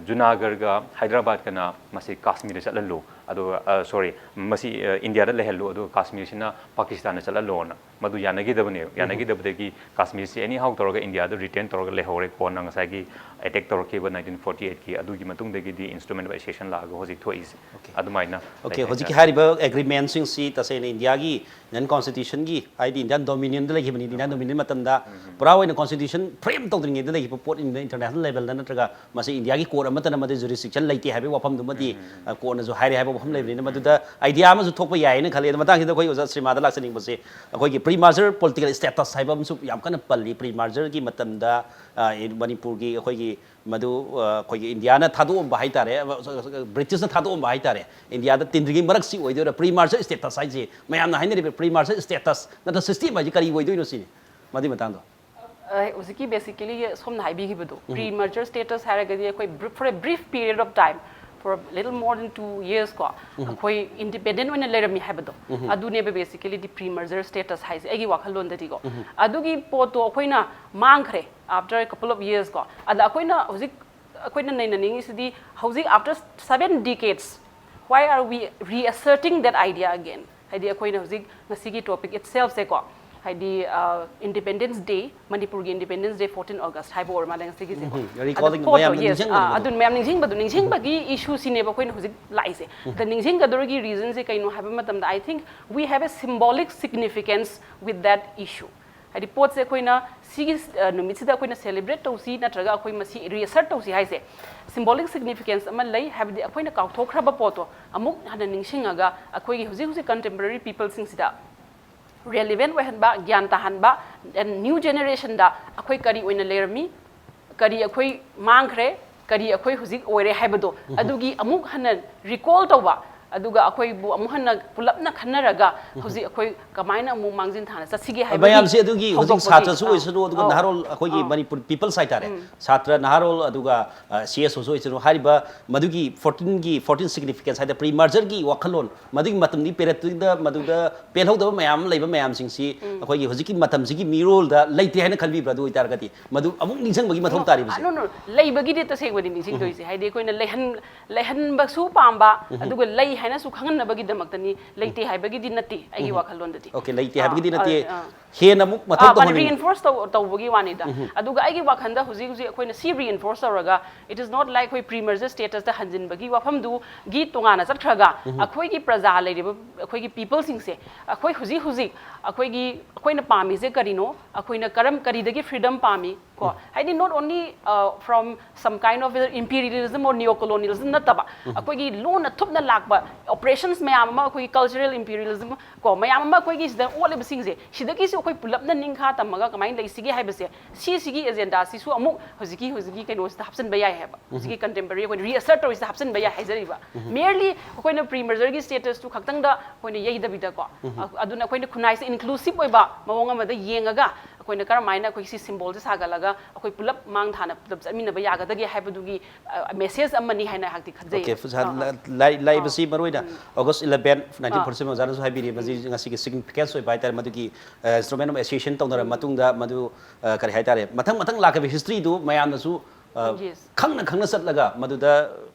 ꯖꯨꯅꯥꯒꯔꯒ ꯍꯥꯏꯗ꯭ꯔꯕꯥꯗꯀꯅ ꯃꯁꯤ ꯀꯥꯁꯃꯤꯔꯗ ꯆꯠꯍꯜꯂꯨ, ꯑꯗꯨꯒ ꯁꯣꯔꯤ, ꯃꯁꯤ ꯏꯟꯗꯤꯌꯥꯗ ꯂꯩꯍꯜꯂꯨ, ꯑꯗꯨꯒ ꯀꯥꯁꯃꯤꯔꯁꯤꯅ ꯄꯥꯀꯤꯁꯇꯥꯟꯗ ꯆꯠꯍꯜꯂꯣꯅ꯫ ꯃꯗꯨ ꯌꯥꯅꯈꯤꯗꯕꯅꯦꯕ꯫ ꯌꯥꯅꯈꯤꯗꯕꯗꯒꯤ ꯀꯥꯁꯃꯤꯔꯁꯤ ꯑꯦꯅꯤ ꯍꯥꯎ ꯇꯧꯔꯒ ꯏꯟꯗꯤꯌꯥꯗ ꯔꯤꯇꯦꯟ ꯇꯧꯔꯒ ꯂꯩꯍꯧꯔꯦ꯫ ꯀꯣꯟꯅ ꯉꯁꯥꯏꯒꯤ ꯑꯦꯇꯦꯛ ꯇꯧꯔꯛꯈꯤꯕ ꯅꯥꯏꯟꯇꯤꯟ ꯐꯣꯔꯇꯤ ꯑꯩꯠꯀꯤ ꯑꯗꯨꯒꯤ ꯃꯇꯨꯡꯗꯒꯤꯗꯤ ꯏꯟꯁꯇ꯭ꯔꯨꯃꯦꯟꯇꯦꯂꯥꯏꯖꯦꯁꯟ ꯂꯥꯛꯑꯒ ꯍꯧꯖꯤꯛ ꯊꯣꯛꯏꯁꯦ꯫ ꯑꯗꯨꯃꯥꯏꯅ ꯑꯣꯀꯦ, ꯍꯧꯖꯤꯛꯀꯤ ꯍꯥꯏꯔꯤꯕ ꯑꯦꯒ꯭ꯔꯤꯃꯦꯟꯁꯤꯡꯁꯤ ꯇꯁꯦꯡꯅ ꯏꯟꯗꯤꯌꯥꯒꯤ ꯏꯟꯗꯤꯌꯟ ꯀꯣꯟꯁꯇꯤꯇ꯭ꯌꯨꯁꯟꯒꯤ, ꯍꯥꯏꯗꯤ ꯏꯟꯗꯤꯌꯟ ꯗꯣꯃꯤꯅꯤꯌꯟꯗ ꯂꯩꯈꯤꯕꯅꯤ꯫ ꯏꯟꯗꯤꯌꯟ ꯗꯣꯃꯤꯅꯤꯌꯟ ꯃꯇꯝꯗ ꯄꯨꯔꯥ ꯑꯣꯏꯅ ꯀꯣꯟꯁꯇꯤꯇ꯭ꯌꯨꯁꯟ ꯐ꯭ꯔꯦꯝ ꯇꯧꯗ꯭ꯔꯤꯉꯩꯗ ꯂꯩꯈꯤꯕ ꯄꯣꯠꯅꯤꯅ ꯏꯟꯇꯔꯅꯦꯁꯅꯦꯜ ꯂꯦꯚꯦꯜꯗ ꯅꯠꯇ꯭ꯔꯒ ꯃꯁꯤ ꯏꯟꯗꯤꯌꯥꯒꯤ ꯀꯣꯔꯠ ꯑꯃꯠꯇꯅ ꯃꯗꯨ ꯖꯨꯔꯤꯁꯗꯤꯛꯁꯟ ꯂꯩꯇꯦ ꯍꯥꯏꯕꯒꯤ ꯋꯥꯐꯝꯗꯨꯃꯗꯤ ꯀꯣꯔꯠꯅꯁꯨ ꯍꯥꯏꯔꯦ ꯍꯥꯏꯕ ꯋꯥꯐꯝ ꯂꯩꯕꯅꯤꯅ ꯃꯗꯨꯗ ꯑꯥꯏꯗꯤꯌꯥ ꯑꯃꯁꯨ ꯊꯣꯛꯄ ꯌꯥꯏꯅ ꯈꯜꯂꯤ꯫ ꯑꯗꯣ ꯃꯇꯥꯡꯁꯤꯗ ꯑꯩꯈꯣꯏ ꯑꯣꯖꯥ ꯁ꯭ꯔꯤꯃꯥꯗ ꯂꯥꯛꯆꯅꯤꯡꯕꯁꯦ, ꯑꯩꯈꯣꯏꯒꯤ ꯄ꯭ꯔꯤ ꯃꯥꯔꯖꯔ ꯄꯣꯂꯤꯇꯤꯀꯦꯜ ꯁ꯭ꯇꯦꯇꯁ ꯍꯥꯏꯕ ꯑꯃꯁꯨ ꯌꯥꯝ ꯀꯟꯅ ꯄꯜꯂꯤ꯫ ꯄ꯭ꯔꯤ ꯃꯥꯔꯖꯔꯒꯤ ꯃꯇꯝꯗ ꯃꯅꯤꯄꯨꯔꯒꯤ ꯑꯩꯈꯣꯏꯒꯤ ꯃꯗꯨ ꯑꯩꯈꯣꯏꯒꯤ ꯏꯟꯗꯤꯌꯥꯅ ꯊꯥꯗꯣꯛꯑꯝꯕ ꯍꯥꯏꯇꯥꯔꯦ, ꯕ꯭ꯔꯤꯇꯤꯁꯅ ꯊꯥꯗꯣꯛꯑꯝꯕ ꯍꯥꯏꯇꯥꯔꯦ, ꯏꯟꯗꯤꯌꯥꯗ ꯇꯤꯟꯗ꯭ꯔꯤꯉꯩ ꯃꯔꯛꯁꯤ ꯑꯣꯏꯗꯣꯏꯔꯥ? ꯄ꯭ꯔꯤ ꯃꯥꯔꯖꯔ ꯁ꯭ꯇꯦꯇꯁ ꯍꯥꯏꯁꯤ, ꯃꯌꯥꯝꯅ ꯍꯥꯏꯅꯔꯤꯕ ꯄ꯭ꯔꯤ ꯃꯥꯔꯖꯔ ꯁ꯭ꯇꯦꯇꯁ ꯅꯠꯇ꯭ꯔ ꯁꯤꯁꯇꯦꯝ ꯍꯥꯏꯁꯤ ꯀꯔꯤ ꯑꯣꯏꯗꯣꯏꯅꯣ ꯁꯤꯅꯤ, ꯃꯗꯨꯒꯤ ꯃꯇꯥꯡꯗꯣ꯫ ꯍꯧꯖꯤꯛꯀꯤ ꯕꯦꯁꯤꯀꯦꯂꯤ ꯁꯣꯝꯅ ꯍꯥꯏꯕꯤꯈꯤꯕꯗꯣ, ꯄ꯭ꯔꯤ ꯃꯥꯔꯖꯔ ꯁ꯭ꯇꯦꯇꯁ ꯍꯥꯏꯔꯒꯗꯤ ꯑꯩꯈꯣꯏ for a brief period of time, for little more than two years ꯀꯣ, ꯑꯩꯈꯣꯏ ꯏꯟꯗꯤꯄꯦꯟꯗꯦꯟ ꯑꯣꯏꯅ ꯂꯩꯔꯝꯃꯤ ꯍꯥꯏꯕꯗꯣ, ꯑꯗꯨꯅꯦꯕ ꯕꯦꯁꯤꯀꯦꯂꯤꯗꯤ ꯄ꯭ꯔꯤ ꯃꯥꯔꯖꯔ ꯁ꯭ꯇꯦꯇꯁ ꯍꯥꯏꯁꯦ ꯑꯩꯒꯤ ꯋꯥꯈꯜꯂꯣꯟꯗꯗꯤꯀꯣ꯫ ꯑꯗꯨꯒꯤ ꯄꯣꯠꯇꯣ ꯑꯩꯈꯣꯏꯅ ꯃꯥꯡꯈ꯭ꯔꯦ after a couple of years ꯀꯣ꯫ ꯑꯗ ꯑꯩꯈꯣꯏꯅ ꯍꯧꯖꯤꯛ ꯑꯩꯈꯣꯏꯅ ꯅꯩꯅꯅꯤꯡꯉꯤꯁꯤꯗꯤ ꯍꯧꯖꯤꯛ after seven decades, why are we reasserting that idea again? ꯍꯥꯏꯗꯤ ꯑꯩꯈꯣꯏꯅ ꯍꯧꯖꯤꯛ ꯉꯁꯤꯒꯤ ꯇꯣꯄꯤꯛ ꯏꯠꯁꯦꯜꯐꯁꯦꯀꯣ, ꯍꯥꯏꯗꯤ ꯏꯟꯗꯤꯄꯦꯟꯗꯦꯟꯁ ꯗꯦ, ꯃꯅꯤꯄꯨꯔꯒꯤ ꯏꯟꯗꯤꯄꯦꯟꯗꯦꯟꯁ ꯗꯦ, ꯐꯣꯔꯇꯤꯟ ꯑꯣꯒꯁ ꯍꯥꯏꯕ ꯑꯣꯏꯔ ꯃꯥꯜꯂꯦ ꯉꯁꯤꯒꯤꯁꯦꯀꯣ꯫ Recalling ꯃꯌꯥꯝꯅ ꯅꯤꯡꯁꯤꯡꯕꯗꯣ꯫ ꯑꯗꯨ ꯃꯌꯥꯝ ꯅꯤꯡꯁꯤꯡꯕꯗꯣ, ꯅꯤꯡꯁꯤꯡꯕꯒꯤ ꯏꯁꯨꯁꯤꯅꯦꯕ ꯑꯩꯈꯣꯏꯅ ꯍꯧꯖꯤꯛ ꯂꯥꯛꯏꯁꯦ꯫ ꯑꯗ ꯅꯤꯡꯁꯤꯡꯒꯗꯧꯔꯤꯒꯤ ꯔꯤꯖꯟꯁꯦ ꯀꯩꯅꯣ ꯍꯥꯏꯕ ꯃꯇꯝꯗ, I think we have a symbolic significance with that issue. ꯍꯥꯏꯗꯤ ꯄꯣꯠꯁꯦ ꯑꯩꯈꯣꯏꯅ ꯁꯤꯒꯤ ꯅꯨꯃꯤꯠꯁꯤꯗ ꯑꯩꯈꯣꯏꯅ ꯁꯦꯂꯦꯕ꯭ꯔꯦꯠ ꯇꯧꯁꯤ ꯅꯠꯇ꯭ꯔꯒ ꯑꯩꯈꯣꯏ ꯃꯁꯤ ꯔꯤꯑꯦꯁꯔꯠ ꯇꯧꯁꯤ ꯍꯥꯏꯁꯦ ꯁꯤꯝꯕꯣꯂꯤꯛ ꯁꯤꯒꯅꯤꯐꯤꯀꯦꯟꯁ ꯑꯃ ꯂꯩ꯫ ꯍꯥꯏꯕꯗꯤ ꯑꯩꯈꯣꯏꯅ ꯀꯥꯎꯊꯣꯛꯈ꯭ꯔꯕ ꯄꯣꯠꯇꯣ ꯑꯃꯨꯛ ꯍꯟꯅ ꯅꯤꯡꯁꯤꯡꯉꯒ ꯑꯩꯈꯣꯏꯒꯤ ꯍꯧꯖꯤꯛ ꯍꯧꯖꯤꯛ ꯀꯟꯇꯦꯝꯄꯔꯔꯤ ꯄꯤꯄꯜꯁꯤꯡꯁꯤꯗ relevant ꯑꯣꯏꯍꯟꯕ, ꯒ꯭ꯌꯥꯟ ꯇꯥꯍꯟꯕ, and new generation ꯗ ꯑꯩꯈꯣꯏ ꯀꯔꯤ ꯑꯣꯏꯅ ꯂꯩꯔꯝꯃꯤ, ꯀꯔꯤ ꯑꯩꯈꯣꯏ ꯃꯥꯡꯈ꯭ꯔꯦ, ꯀꯔꯤ ꯑꯩꯈꯣꯏ ꯍꯧꯖꯤꯛ ꯑꯣꯏꯔꯦ ꯍꯥꯏꯕꯗꯣ, ꯑꯗꯨꯒꯤ ꯑꯃꯨꯛ ꯍꯟꯅ recall ꯇꯧꯕ, ꯑꯗꯨꯒ ꯑꯩꯈꯣꯏꯕꯨ ꯑꯃꯨꯛ ꯍꯟꯅ ꯄꯨꯂꯞꯅ ꯈꯟꯅꯔꯒ ꯍꯧꯖꯤꯛ ꯑꯩꯈꯣꯏ ꯀꯃꯥꯏꯅ ꯑꯃꯨꯛ ꯃꯥꯡꯖꯤꯟ ꯊꯥꯅ ꯆꯠꯁꯤꯒꯦ ꯍꯥꯏꯕꯒꯤ ꯃꯌꯥꯝꯁꯦ ꯑꯗꯨꯒꯤ ꯍꯧꯖꯤꯛ ꯍꯧꯗꯣꯛꯄꯒꯤ, ꯁꯥꯇ꯭ꯔꯁꯨ ꯑꯥ, ꯑꯣꯏꯁꯅꯨ, ꯑꯗꯨꯒ ꯑꯥ, ꯅꯍꯥꯔꯣꯜ ꯑꯩꯈꯣꯏꯒꯤ ꯑꯥ꯫ ꯃꯅꯤꯄꯨꯔ peoples ꯍꯥꯏꯇꯥꯔꯦ, ꯁꯥꯇ꯭ꯔ, ꯅꯍꯥꯔꯣꯜ, ꯑꯗꯨꯒ ꯁꯤ ꯑꯦꯁ ꯑꯣꯁꯨ ꯑꯣꯏꯁꯅꯨ, ꯍꯥꯏꯔꯤꯕ ꯃꯗꯨꯒꯤ fourteen ꯒꯤ, fourteen significance ꯍꯥꯏꯗꯤ pre merger ꯒꯤ ꯋꯥꯈꯜꯂꯣꯟ, ꯃꯗꯨꯒꯤ ꯃꯇꯝꯗꯤ period ꯇꯨꯗ ꯃꯗꯨꯗ ꯄꯦꯜꯍꯧꯗꯕ ꯃꯌꯥꯝ ꯑꯃ ꯂꯩꯕ ꯃꯌꯥꯝꯁꯤꯡꯁꯤ ꯑꯩꯈꯣꯏꯒꯤ ꯍꯧꯖꯤꯛꯀꯤ ꯃꯇꯝꯁꯤꯒꯤ ꯃꯤꯔꯣꯜꯗ ꯂꯩꯇꯦ ꯍꯥꯏꯅ ꯈꯟꯕꯤꯕ꯭ꯔꯥ? ꯑꯗꯨ ꯑꯣꯏꯇꯥꯔꯒꯗꯤ ꯃꯗꯨ ꯑꯃꯨꯛ ꯅꯤꯡꯁꯤꯡꯕꯒꯤ ꯃꯊꯧ ꯇꯥꯔꯤꯕꯁꯦ? No, no, ꯂꯩꯕꯒꯤꯗꯤ ꯇꯁꯦꯡꯕꯗꯤ ꯅꯤꯡꯁꯤꯡꯗꯣꯏꯁꯦ, ꯍꯥꯏꯗꯤ ꯑꯩꯈꯣꯏꯅ ꯂꯩꯍꯟ-, ꯂꯩꯍꯟꯕꯁꯨ ꯄꯥꯝꯕ, ꯑꯗꯨꯒ ꯂꯩ ꯍꯥꯏꯅꯁꯨ ꯈꯪꯍꯟꯅꯕꯒꯤꯗꯃꯛꯇꯅꯤ, ꯂꯩꯇꯦ ꯍꯥꯏꯕꯒꯤꯗꯤ ꯅꯠꯇꯦ ꯑꯩꯒꯤ ꯋꯥꯈꯜꯂꯣꯟꯗꯗꯤ꯫ Okay, ꯂꯩꯇꯦ ꯑꯥ, ꯍꯥꯏꯕꯒꯤꯗꯤ ꯅꯠꯇꯦ, ꯑꯥ, ꯑꯥ꯫ ꯍꯦꯟꯅ ꯑꯃꯨꯛ ꯃꯊꯧ ꯑꯥ, ꯃꯥꯅꯦ, ꯇꯧꯍꯟꯅꯤꯡꯉꯤ꯫ Reinforce ꯇꯧ-, ꯇꯧꯕꯒꯤ ꯋꯥꯅꯤꯗ꯫ ꯑꯗꯨꯒ ꯑꯩꯒꯤ ꯋꯥꯈꯜꯗ ꯍꯧꯖꯤꯛ ꯍꯧꯖꯤꯛ ꯑꯩꯈꯣꯏꯅ ꯁꯤ reinforce ꯇꯧꯔꯒ, it is not like ꯑꯩꯈꯣꯏ pre merger status ꯇ ꯍꯟꯖꯤꯟꯕꯒꯤ ꯋꯥꯐꯝꯗꯨꯒꯤ ꯇꯣꯉꯥꯟꯅ ꯆꯠꯈ꯭ꯔꯒ, ꯑꯩꯈꯣꯏꯒꯤ ꯄ꯭ꯔꯖꯥ ꯂꯩꯔꯤꯕ ꯑꯩꯈꯣꯏꯒꯤ people ꯁꯤꯡꯁꯦ, ꯑꯩꯈꯣꯏ ꯍꯧꯖꯤꯛ ꯍꯧꯖꯤꯛ ꯑꯩꯈꯣꯏꯒꯤ, ꯑꯩꯈꯣꯏꯅ ꯄꯥꯝꯃꯤꯁꯦ ꯀꯔꯤꯅꯣ, ꯑꯩꯈꯣꯏꯅ ꯀꯔꯝ, ꯀꯔꯤꯗꯒꯤ freedom ꯄꯥꯝꯃꯤ, ꯀꯣ? ꯍꯥꯏꯗꯤ not only, uh, from some kind of imperialism or neo colonialism ꯅꯠꯇꯕ, ꯑꯩꯈꯣꯏꯒꯤ ꯂꯣꯟꯅ ꯊꯨꯞꯅ ꯂꯥꯛꯄ oppressions ꯃꯌꯥꯝ ꯑꯃ, ꯑꯩꯈꯣꯏꯒꯤ cultural imperialism, ꯀꯣ, ꯃꯌꯥꯝ ꯑꯃ ꯑꯩꯈꯣꯏꯒꯤ ꯁꯤꯗ ꯑꯣꯠꯂꯤꯕꯁꯤꯡꯁꯦ, ꯁꯤꯗꯒꯤꯁꯨ ꯑꯩꯈꯣꯏ ꯄꯨꯂꯞꯅ ꯅꯤꯡꯈꯥ ꯇꯝꯃꯒ ꯀꯃꯥꯏꯅ ꯂꯩꯁꯤꯒꯦ ꯍꯥꯏꯕꯁꯦ, ꯁꯤꯁꯤꯒꯤ agenda ꯁꯤꯁꯨ ꯑꯃꯨꯛ ꯍꯧꯖꯤꯛꯀꯤ, ꯍꯧꯖꯤꯛꯀꯤ ꯀꯩꯅꯣꯁꯤꯗ ꯍꯥꯞꯆꯤꯟꯕ ꯌꯥꯏ ꯍꯥꯏꯕ, ꯍꯧꯖꯤꯛꯀꯤ contemporary ꯑꯩꯈꯣꯏꯅ reassert ꯇꯧꯔꯤꯁꯤꯗ ꯍꯥꯞꯆꯤꯟꯕ ꯌꯥꯏ ꯍꯥꯏꯖꯔꯤꯕ꯫ Merely ꯑꯩꯈꯣꯏꯅ pre merger ꯒꯤ status ꯇꯨ ꯈꯛꯇꯪꯗ ꯑꯩꯈꯣꯏꯅ ꯌꯩꯗꯕꯤꯗꯀꯣ, ꯑ-, ꯑꯗꯨꯅ ꯑꯩꯈꯣꯏꯅ ꯈꯨꯟꯅꯥꯏꯁꯦ inclusive ꯑꯣꯏꯕ ꯃꯑꯣꯡ ꯑꯃꯗ ꯌꯦꯡꯉꯒ, ꯑꯩꯈꯣꯏꯅ ꯀꯔꯝꯍꯥꯏꯅ ꯑꯩꯈꯣꯏ ꯁꯤ symbol ꯁꯦ ꯁꯥꯒꯠꯂꯒ ꯑꯩꯈꯣꯏ ꯄꯨꯂꯞ ꯃꯥꯡ ꯊꯥꯅ ꯄꯨꯂꯞ ꯆꯠꯃꯤꯟꯅꯕ ꯌꯥꯒꯗꯒꯦ ꯍꯥꯏꯕꯗꯨꯒꯤ, ꯑ, message ꯑꯃꯅꯤ ꯍꯥꯏꯅ ꯑꯩꯍꯥꯛꯇꯤ ꯈꯟꯖꯩ꯫ Okay, ꯐꯖ-, ꯑꯥ, ꯑꯥ꯫ ꯂꯥꯏ-, ꯂꯥꯏ-, ꯂꯥꯏꯔꯤꯛ ꯑꯁꯤ ꯃꯔꯨꯑꯣꯏꯅ August eleven, nineteen forty seven ꯑꯣꯖꯥꯅꯁꯨ ꯍꯥꯏꯕꯤꯔꯤ, ꯃꯁꯤ ꯉꯁꯤꯒꯤ significance ꯑꯣꯏꯕ ꯍꯥꯏꯇꯥꯔꯦ, ꯃꯗꯨꯒꯤ, ꯑ, instrument of association ꯇꯧꯅꯔꯕ ꯃꯇꯨꯡꯗ ꯃꯗꯨ, ꯑ, ꯀꯔꯤ ꯍꯥꯏꯇꯥꯔꯦ, ꯃꯊꯪ ꯃꯊꯪ ꯂꯥꯛꯈꯤꯕ history ꯗꯨ ꯃꯌꯥꯝꯅꯁꯨ, ꯑ, Yes. ꯈꯪꯅ ꯈꯪꯅ ꯆꯠꯂꯒ ꯃꯗꯨꯗ,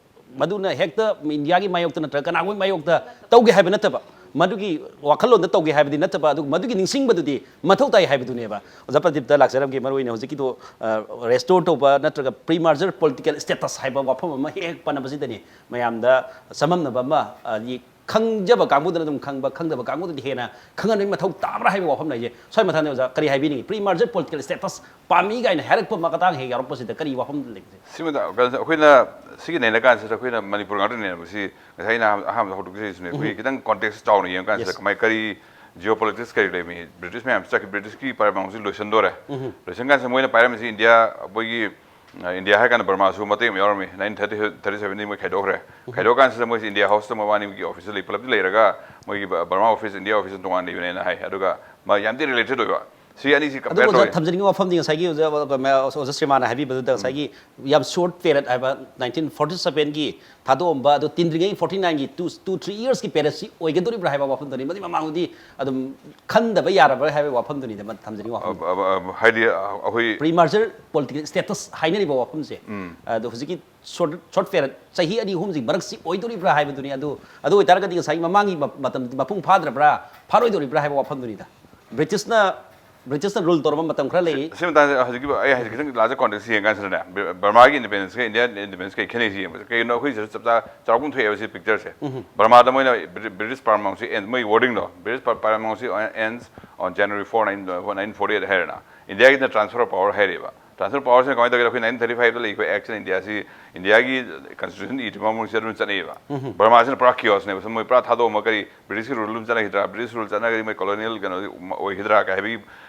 ꯃꯗꯨꯅ ꯍꯦꯛꯇ ꯏꯟꯗꯤꯌꯥꯒꯤ ꯃꯥꯌꯣꯛꯇ ꯅꯠꯇ꯭ꯔꯒ ꯀꯅꯥꯒꯨꯝꯕꯒꯤ ꯃꯥꯌꯣꯛꯇ ꯇꯧꯒꯦ ꯍꯥꯏꯕ ꯅꯠꯇꯕ, ꯃꯗꯨꯒꯤ ꯋꯥꯈꯜꯂꯣꯟꯗ ꯇꯧꯒꯦ ꯍꯥꯏꯕꯗꯤ ꯅꯠꯇꯕ, ꯑꯗꯨꯒ ꯃꯗꯨꯒꯤ ꯅꯤꯡꯁꯤꯡꯕꯗꯨꯗꯤ ꯃꯊꯧ ꯇꯥꯏ ꯍꯥꯏꯕꯗꯨꯅꯦꯕ꯫ ꯑꯣꯖꯥ ꯄ꯭ꯔꯗꯤꯞꯇ ꯂꯥꯛꯆꯔꯝꯒꯦ, ꯃꯔꯨꯑꯣꯏꯅ ꯍꯧꯖꯤꯛꯀꯤꯗꯣ, ꯑ, restore ꯇꯧꯕ ꯅꯠꯇ꯭ꯔꯒ pre merger political status ꯍꯥꯏꯕ ꯋꯥꯐꯝ ꯑꯃ ꯍꯦꯛ ꯍꯦꯛ ꯄꯟꯅꯕꯁꯤꯗꯅꯤ ꯃꯌꯥꯝꯗ ꯆꯃꯝꯅꯕ ꯑꯃ, ꯑ, ꯈꯪꯖꯕ ꯀꯥꯡꯕꯨꯗꯅ ꯑꯗꯨꯝ ꯈꯪꯕ, ꯈꯪꯗꯕ ꯀꯥꯡꯕꯨꯗꯗꯤ ꯍꯦꯟꯅ ꯈꯪꯍꯟꯕꯒꯤ ꯃꯊꯧ ꯇꯥꯕ꯭ꯔꯥ ꯍꯥꯏꯕ ꯋꯥꯐꯝ ꯂꯩꯖꯩ꯫ ꯁ꯭ꯋꯥꯏ ꯃꯊꯪꯗ ꯑꯣꯖꯥ ꯀꯔꯤ ꯍꯥꯏꯕꯤꯅꯤꯡꯉꯤ? Pre merger political status ꯄꯥꯝꯃꯤ ꯀꯥꯏꯅ ꯍꯥꯏꯔꯛꯄ ꯃꯇꯥꯡ ꯍꯦꯛ ꯌꯥꯎꯔꯛꯄꯁꯤꯗ ꯀꯔꯤ ꯋꯥꯐꯝ ꯂꯩꯒꯦ? ꯁꯤꯃꯗ ꯀꯩꯅꯣ, ꯑꯩꯈꯣꯏꯅ ꯁꯤꯒꯤ ꯅꯩꯅ ꯀꯥꯟꯁꯤꯗ ꯑꯩꯈꯣꯏꯅ ꯃꯅꯤꯄꯨꯔ ꯉꯥꯛꯇ ꯅꯩꯅꯕꯁꯤ ꯉꯁꯥꯏ ꯑꯩꯅ ꯑꯍꯥꯟꯕ ꯍꯧꯗꯣꯛꯆꯔꯤꯁꯤꯅꯦ꯫ ꯑꯩꯈꯣꯏꯒꯤ ꯈꯤꯇꯪ context ꯆꯥꯎꯅ ꯌꯦꯡꯉ ꯀꯥꯟꯁꯤꯗ Yes. ꯀꯃꯥꯏ-, ꯀꯔꯤ ꯖꯤꯑꯣ ꯄꯣꯂꯤꯇꯤꯛꯁ ꯀꯔꯤ ꯂꯩꯕꯅꯤ, ꯕ꯭ꯔꯤꯇꯤꯁ ꯃꯌꯥꯝ ꯆꯠꯈꯤ, ꯕ꯭ꯔꯤꯇꯤꯁꯀꯤ ꯄꯥꯏꯔꯝꯁꯤ ꯂꯣꯏꯁꯤꯟꯗꯣꯔꯦ꯫ ꯂꯣꯏꯁꯤꯟ ꯀꯥꯟꯁꯤꯗ ꯃꯣꯏꯅ ꯄꯥꯏꯔꯝꯃꯤꯁꯤ ꯏꯟꯗꯤꯌꯥ, ꯑꯩꯈꯣꯏꯒꯤ ꯑ, ꯏꯟꯗꯤꯌꯥ ꯍꯥꯏ ꯀꯥꯟꯗ ꯕꯔꯃꯥꯁꯨ ꯃꯇꯦꯛ ꯑꯃ ꯌꯥꯎꯔꯝꯃꯤ꯫ ꯅꯥꯏꯟꯇꯤꯟ ꯊꯥꯔꯇꯤ ꯊꯥꯔꯇꯤ ꯁꯚꯦꯟꯗꯒꯤ ꯃꯣꯏ ꯈꯥꯏꯗꯣꯛꯈ꯭ꯔꯦ꯫ ꯈꯥꯏꯗꯣꯛꯑꯀꯥꯟꯁꯤꯗ ꯃꯣꯏꯁꯤ ꯏꯟꯗꯤꯌꯥ ꯍꯥꯎꯁꯇ ꯃꯕꯥꯅꯤꯒꯤ ꯑꯣꯐꯤꯁꯇ ꯂꯩ, ꯄꯨꯂꯞꯇꯤ ꯂꯩꯔꯒ ꯃꯣꯏꯒꯤ ꯕ-, ꯕꯔꯃꯥ ꯑꯣꯐꯤꯁ, ꯏꯟꯗꯤꯌꯥ ꯑꯣꯐꯤꯁ ꯇꯣꯉꯥꯟꯅ ꯂꯩꯕꯅꯦꯅ ꯍꯥꯏ꯫ ꯑꯗꯨꯒ ꯃꯥ ꯌꯥꯝꯗꯤ ꯔꯤꯂꯦꯇꯦꯠ ꯑꯣꯏꯕ꯫ ꯁꯤ ꯑꯅꯤꯁꯤ ꯑꯗꯨꯕꯨ ꯀꯝꯄꯦꯌꯔ ꯑꯣꯖꯥ ꯇꯧꯋꯤ꯫ ꯊꯝꯖꯅꯤꯡꯕ ꯋꯥꯐꯝꯗꯤ ꯉꯁꯥꯏꯒꯤ ꯑꯣꯖꯥ, ꯑꯣꯖꯥ ꯁ꯭ꯔꯤꯃꯥꯟꯅ ꯍꯥꯏꯕꯤꯕꯗꯨꯗ ꯉꯁꯥꯏꯒꯤ ꯌꯥꯝ ꯁꯣꯔꯠ ꯄꯦꯔꯦꯠ ꯍꯥꯏꯕ ꯅꯥꯏꯟꯇꯤꯟ ꯐꯣꯔꯇꯤ ꯁꯚꯦꯟꯒꯤ ꯊꯥꯗꯣꯛꯑꯝꯕ ꯑꯗꯨ ꯇꯤꯟꯗ꯭ꯔꯤꯉꯩ ꯐꯣꯔꯇꯤ ꯅꯥꯏꯟꯒꯤ ꯇꯨ, ꯇꯨ ꯊ꯭ꯔꯤ ꯌꯔꯁꯀꯤ ꯄꯦꯔꯦꯠꯁꯤ ꯑꯣꯏꯒꯗꯣꯔꯤꯕ꯭ꯔꯥ ꯍꯥꯏꯕ ꯋꯥꯐꯝꯗꯨꯅꯤ꯫ ꯃꯗꯨꯒꯤ ꯃꯃꯥꯡꯗꯗꯤ ꯑꯗꯨꯝ ꯈꯟꯗꯕ ꯌꯥꯔꯕ꯭ꯔꯥ ꯍꯥꯏꯕ ꯋꯥꯐꯝꯗꯨꯅꯤꯗ ꯃ-, ꯊꯝꯖꯅꯤꯡꯕ ꯋꯥꯐꯝ꯫ ꯑ, ꯑ, ꯑ, ꯍꯥꯏꯗꯤ, ꯑ, ꯑꯩꯈꯣꯏ ꯄ꯭ꯔꯤ ꯃꯥꯔꯖꯔ ꯄꯣꯂꯤꯇꯤꯀꯦꯜ ꯁ꯭ꯇꯦꯇꯁ ꯍꯥꯏꯅꯔꯤꯕ ꯋꯥꯐꯝꯁꯦ, ꯑꯗꯣ ꯍꯧꯖꯤꯛꯀꯤ ꯁꯣꯔꯠ, ꯁꯣꯔꯠ ꯄꯦꯔꯦꯠ ꯆꯍꯤ ꯑꯅꯤ ꯑꯍꯨꯝꯁꯤ ꯃꯔꯛꯁꯤ ꯑꯣꯏꯗꯣꯔꯤꯕ꯭ꯔꯥ ꯍꯥꯏꯕꯗꯨꯅꯤ꯫ ꯑꯗꯨ, ꯑꯗꯨ ꯑꯣꯏꯇꯥꯔꯒꯗꯤ ꯉꯁꯥꯏꯒꯤ ꯃꯃꯥꯡꯒꯤ ꯃ-, ꯃꯇꯝꯗꯤ ꯃꯄꯨꯡ ꯐꯥꯗ꯭ꯔꯕ꯭ꯔꯥ, ꯐꯥꯔꯣꯏꯗꯣꯔꯤꯕ꯭ꯔꯥ ꯍꯥꯏꯕ ꯋꯥꯐꯝꯗꯨꯅꯤꯗ꯫ ꯕ꯭ꯔꯤꯇꯤꯁꯅ, ꯕ꯭ꯔꯤꯇꯤꯁꯅ ꯔꯨꯜ ꯇꯧꯔꯝꯕ ꯃꯇꯝ ꯈꯔ ꯂꯩꯔꯤ꯫ ꯁꯤ ꯃꯇꯥꯡꯗ ꯍꯧꯖꯤꯛꯀꯤ, ꯑꯩ ꯍꯧꯖꯤꯛ ꯈꯤꯇꯪ ꯂꯥꯖꯔ ꯀꯣꯟꯇꯦꯛꯁ ꯌꯦꯡ ꯀꯥꯟꯁꯤꯗꯅꯦ, ꯕ-, ꯕꯔꯃꯥꯒꯤ ꯏꯟꯗꯤꯄꯦꯟꯗꯦꯟꯁꯀ ꯏꯟꯗꯤꯌꯥ ꯏꯟꯗꯤꯄꯦꯟꯗꯦꯟꯁꯀ ꯈꯦꯠꯅꯩꯁꯤ ꯌꯦꯡꯕꯁꯦ꯫ ꯀꯩꯒꯤꯅꯣ ꯑꯩꯈꯣꯏ ꯁꯤꯗ ꯆꯞ ꯆꯥ ꯆꯥꯎꯔꯥꯛꯄ ꯊꯣꯛꯑꯦꯕ ꯁꯤ ꯄꯤꯛꯆꯔꯁꯦ꯫ ꯕꯔꯃꯥꯗ ꯃꯣꯏꯅ ꯕ꯭ꯔꯤ-, ꯕ꯭ꯔꯤꯇꯤꯁ ꯄꯥꯔꯃꯥꯎꯟꯁꯤ ꯑꯦꯟ, ꯃꯣꯏ ꯋꯥꯔꯗꯤꯡꯗꯣ, British paramountcy ends on January four, nineteen forty-eight ꯍꯥꯏꯔꯦꯅ꯫ ꯏꯟꯗꯤꯌꯥꯒꯤꯗ transfer of power ꯍꯥꯏꯔꯦꯕ꯫ Transfer of powerꯁꯤꯅ ꯀꯃꯥꯏꯅ ꯇꯧꯒꯦꯗ, ꯑꯩꯈꯣꯏ ꯅꯥꯏꯟꯇꯤꯟ ꯊꯥꯔꯇꯤ ꯐꯥꯏꯚꯇ ꯂꯩꯈꯤꯕ ꯑꯦꯛꯁꯤꯅ ꯏꯟꯗꯤꯌꯥꯁꯤ, ꯏꯟꯗꯤꯌꯥꯒꯤ ꯀꯟꯁꯇꯤꯇ꯭ꯌꯨꯁꯟ ꯏꯔꯤꯕ ꯃꯑꯣꯡꯁꯦ ꯑꯗꯨꯝ ꯆꯠꯅꯩꯌꯦꯕ꯫ ꯕꯔꯃꯥꯁꯤꯅ ꯄꯨꯔꯥ ꯀꯤꯌꯣꯁꯅꯦꯕ꯫ ꯁꯨꯝ ꯃꯣꯏ ꯄꯨꯔꯥ ꯊꯥꯗꯣꯛꯑꯝꯃ ꯀꯔꯤ ꯕ꯭ꯔꯤꯇꯤꯁꯀꯤ ꯔꯨꯜ ꯑꯗꯨꯝ ꯆꯠꯅꯈꯤꯗ꯭ꯔꯥ, ꯕ꯭ꯔꯤꯇꯤꯁ ꯔꯨꯜ ꯆꯠꯅꯈ꯭ꯔꯗꯤ ꯃꯣꯏ ꯀꯣꯂꯣꯅꯤꯌꯦꯜ ꯀꯩꯅꯣ ꯑꯣꯏꯈꯤꯗ꯭ꯔꯥ ꯀꯥꯏ ꯍꯥꯏꯕꯒꯤ,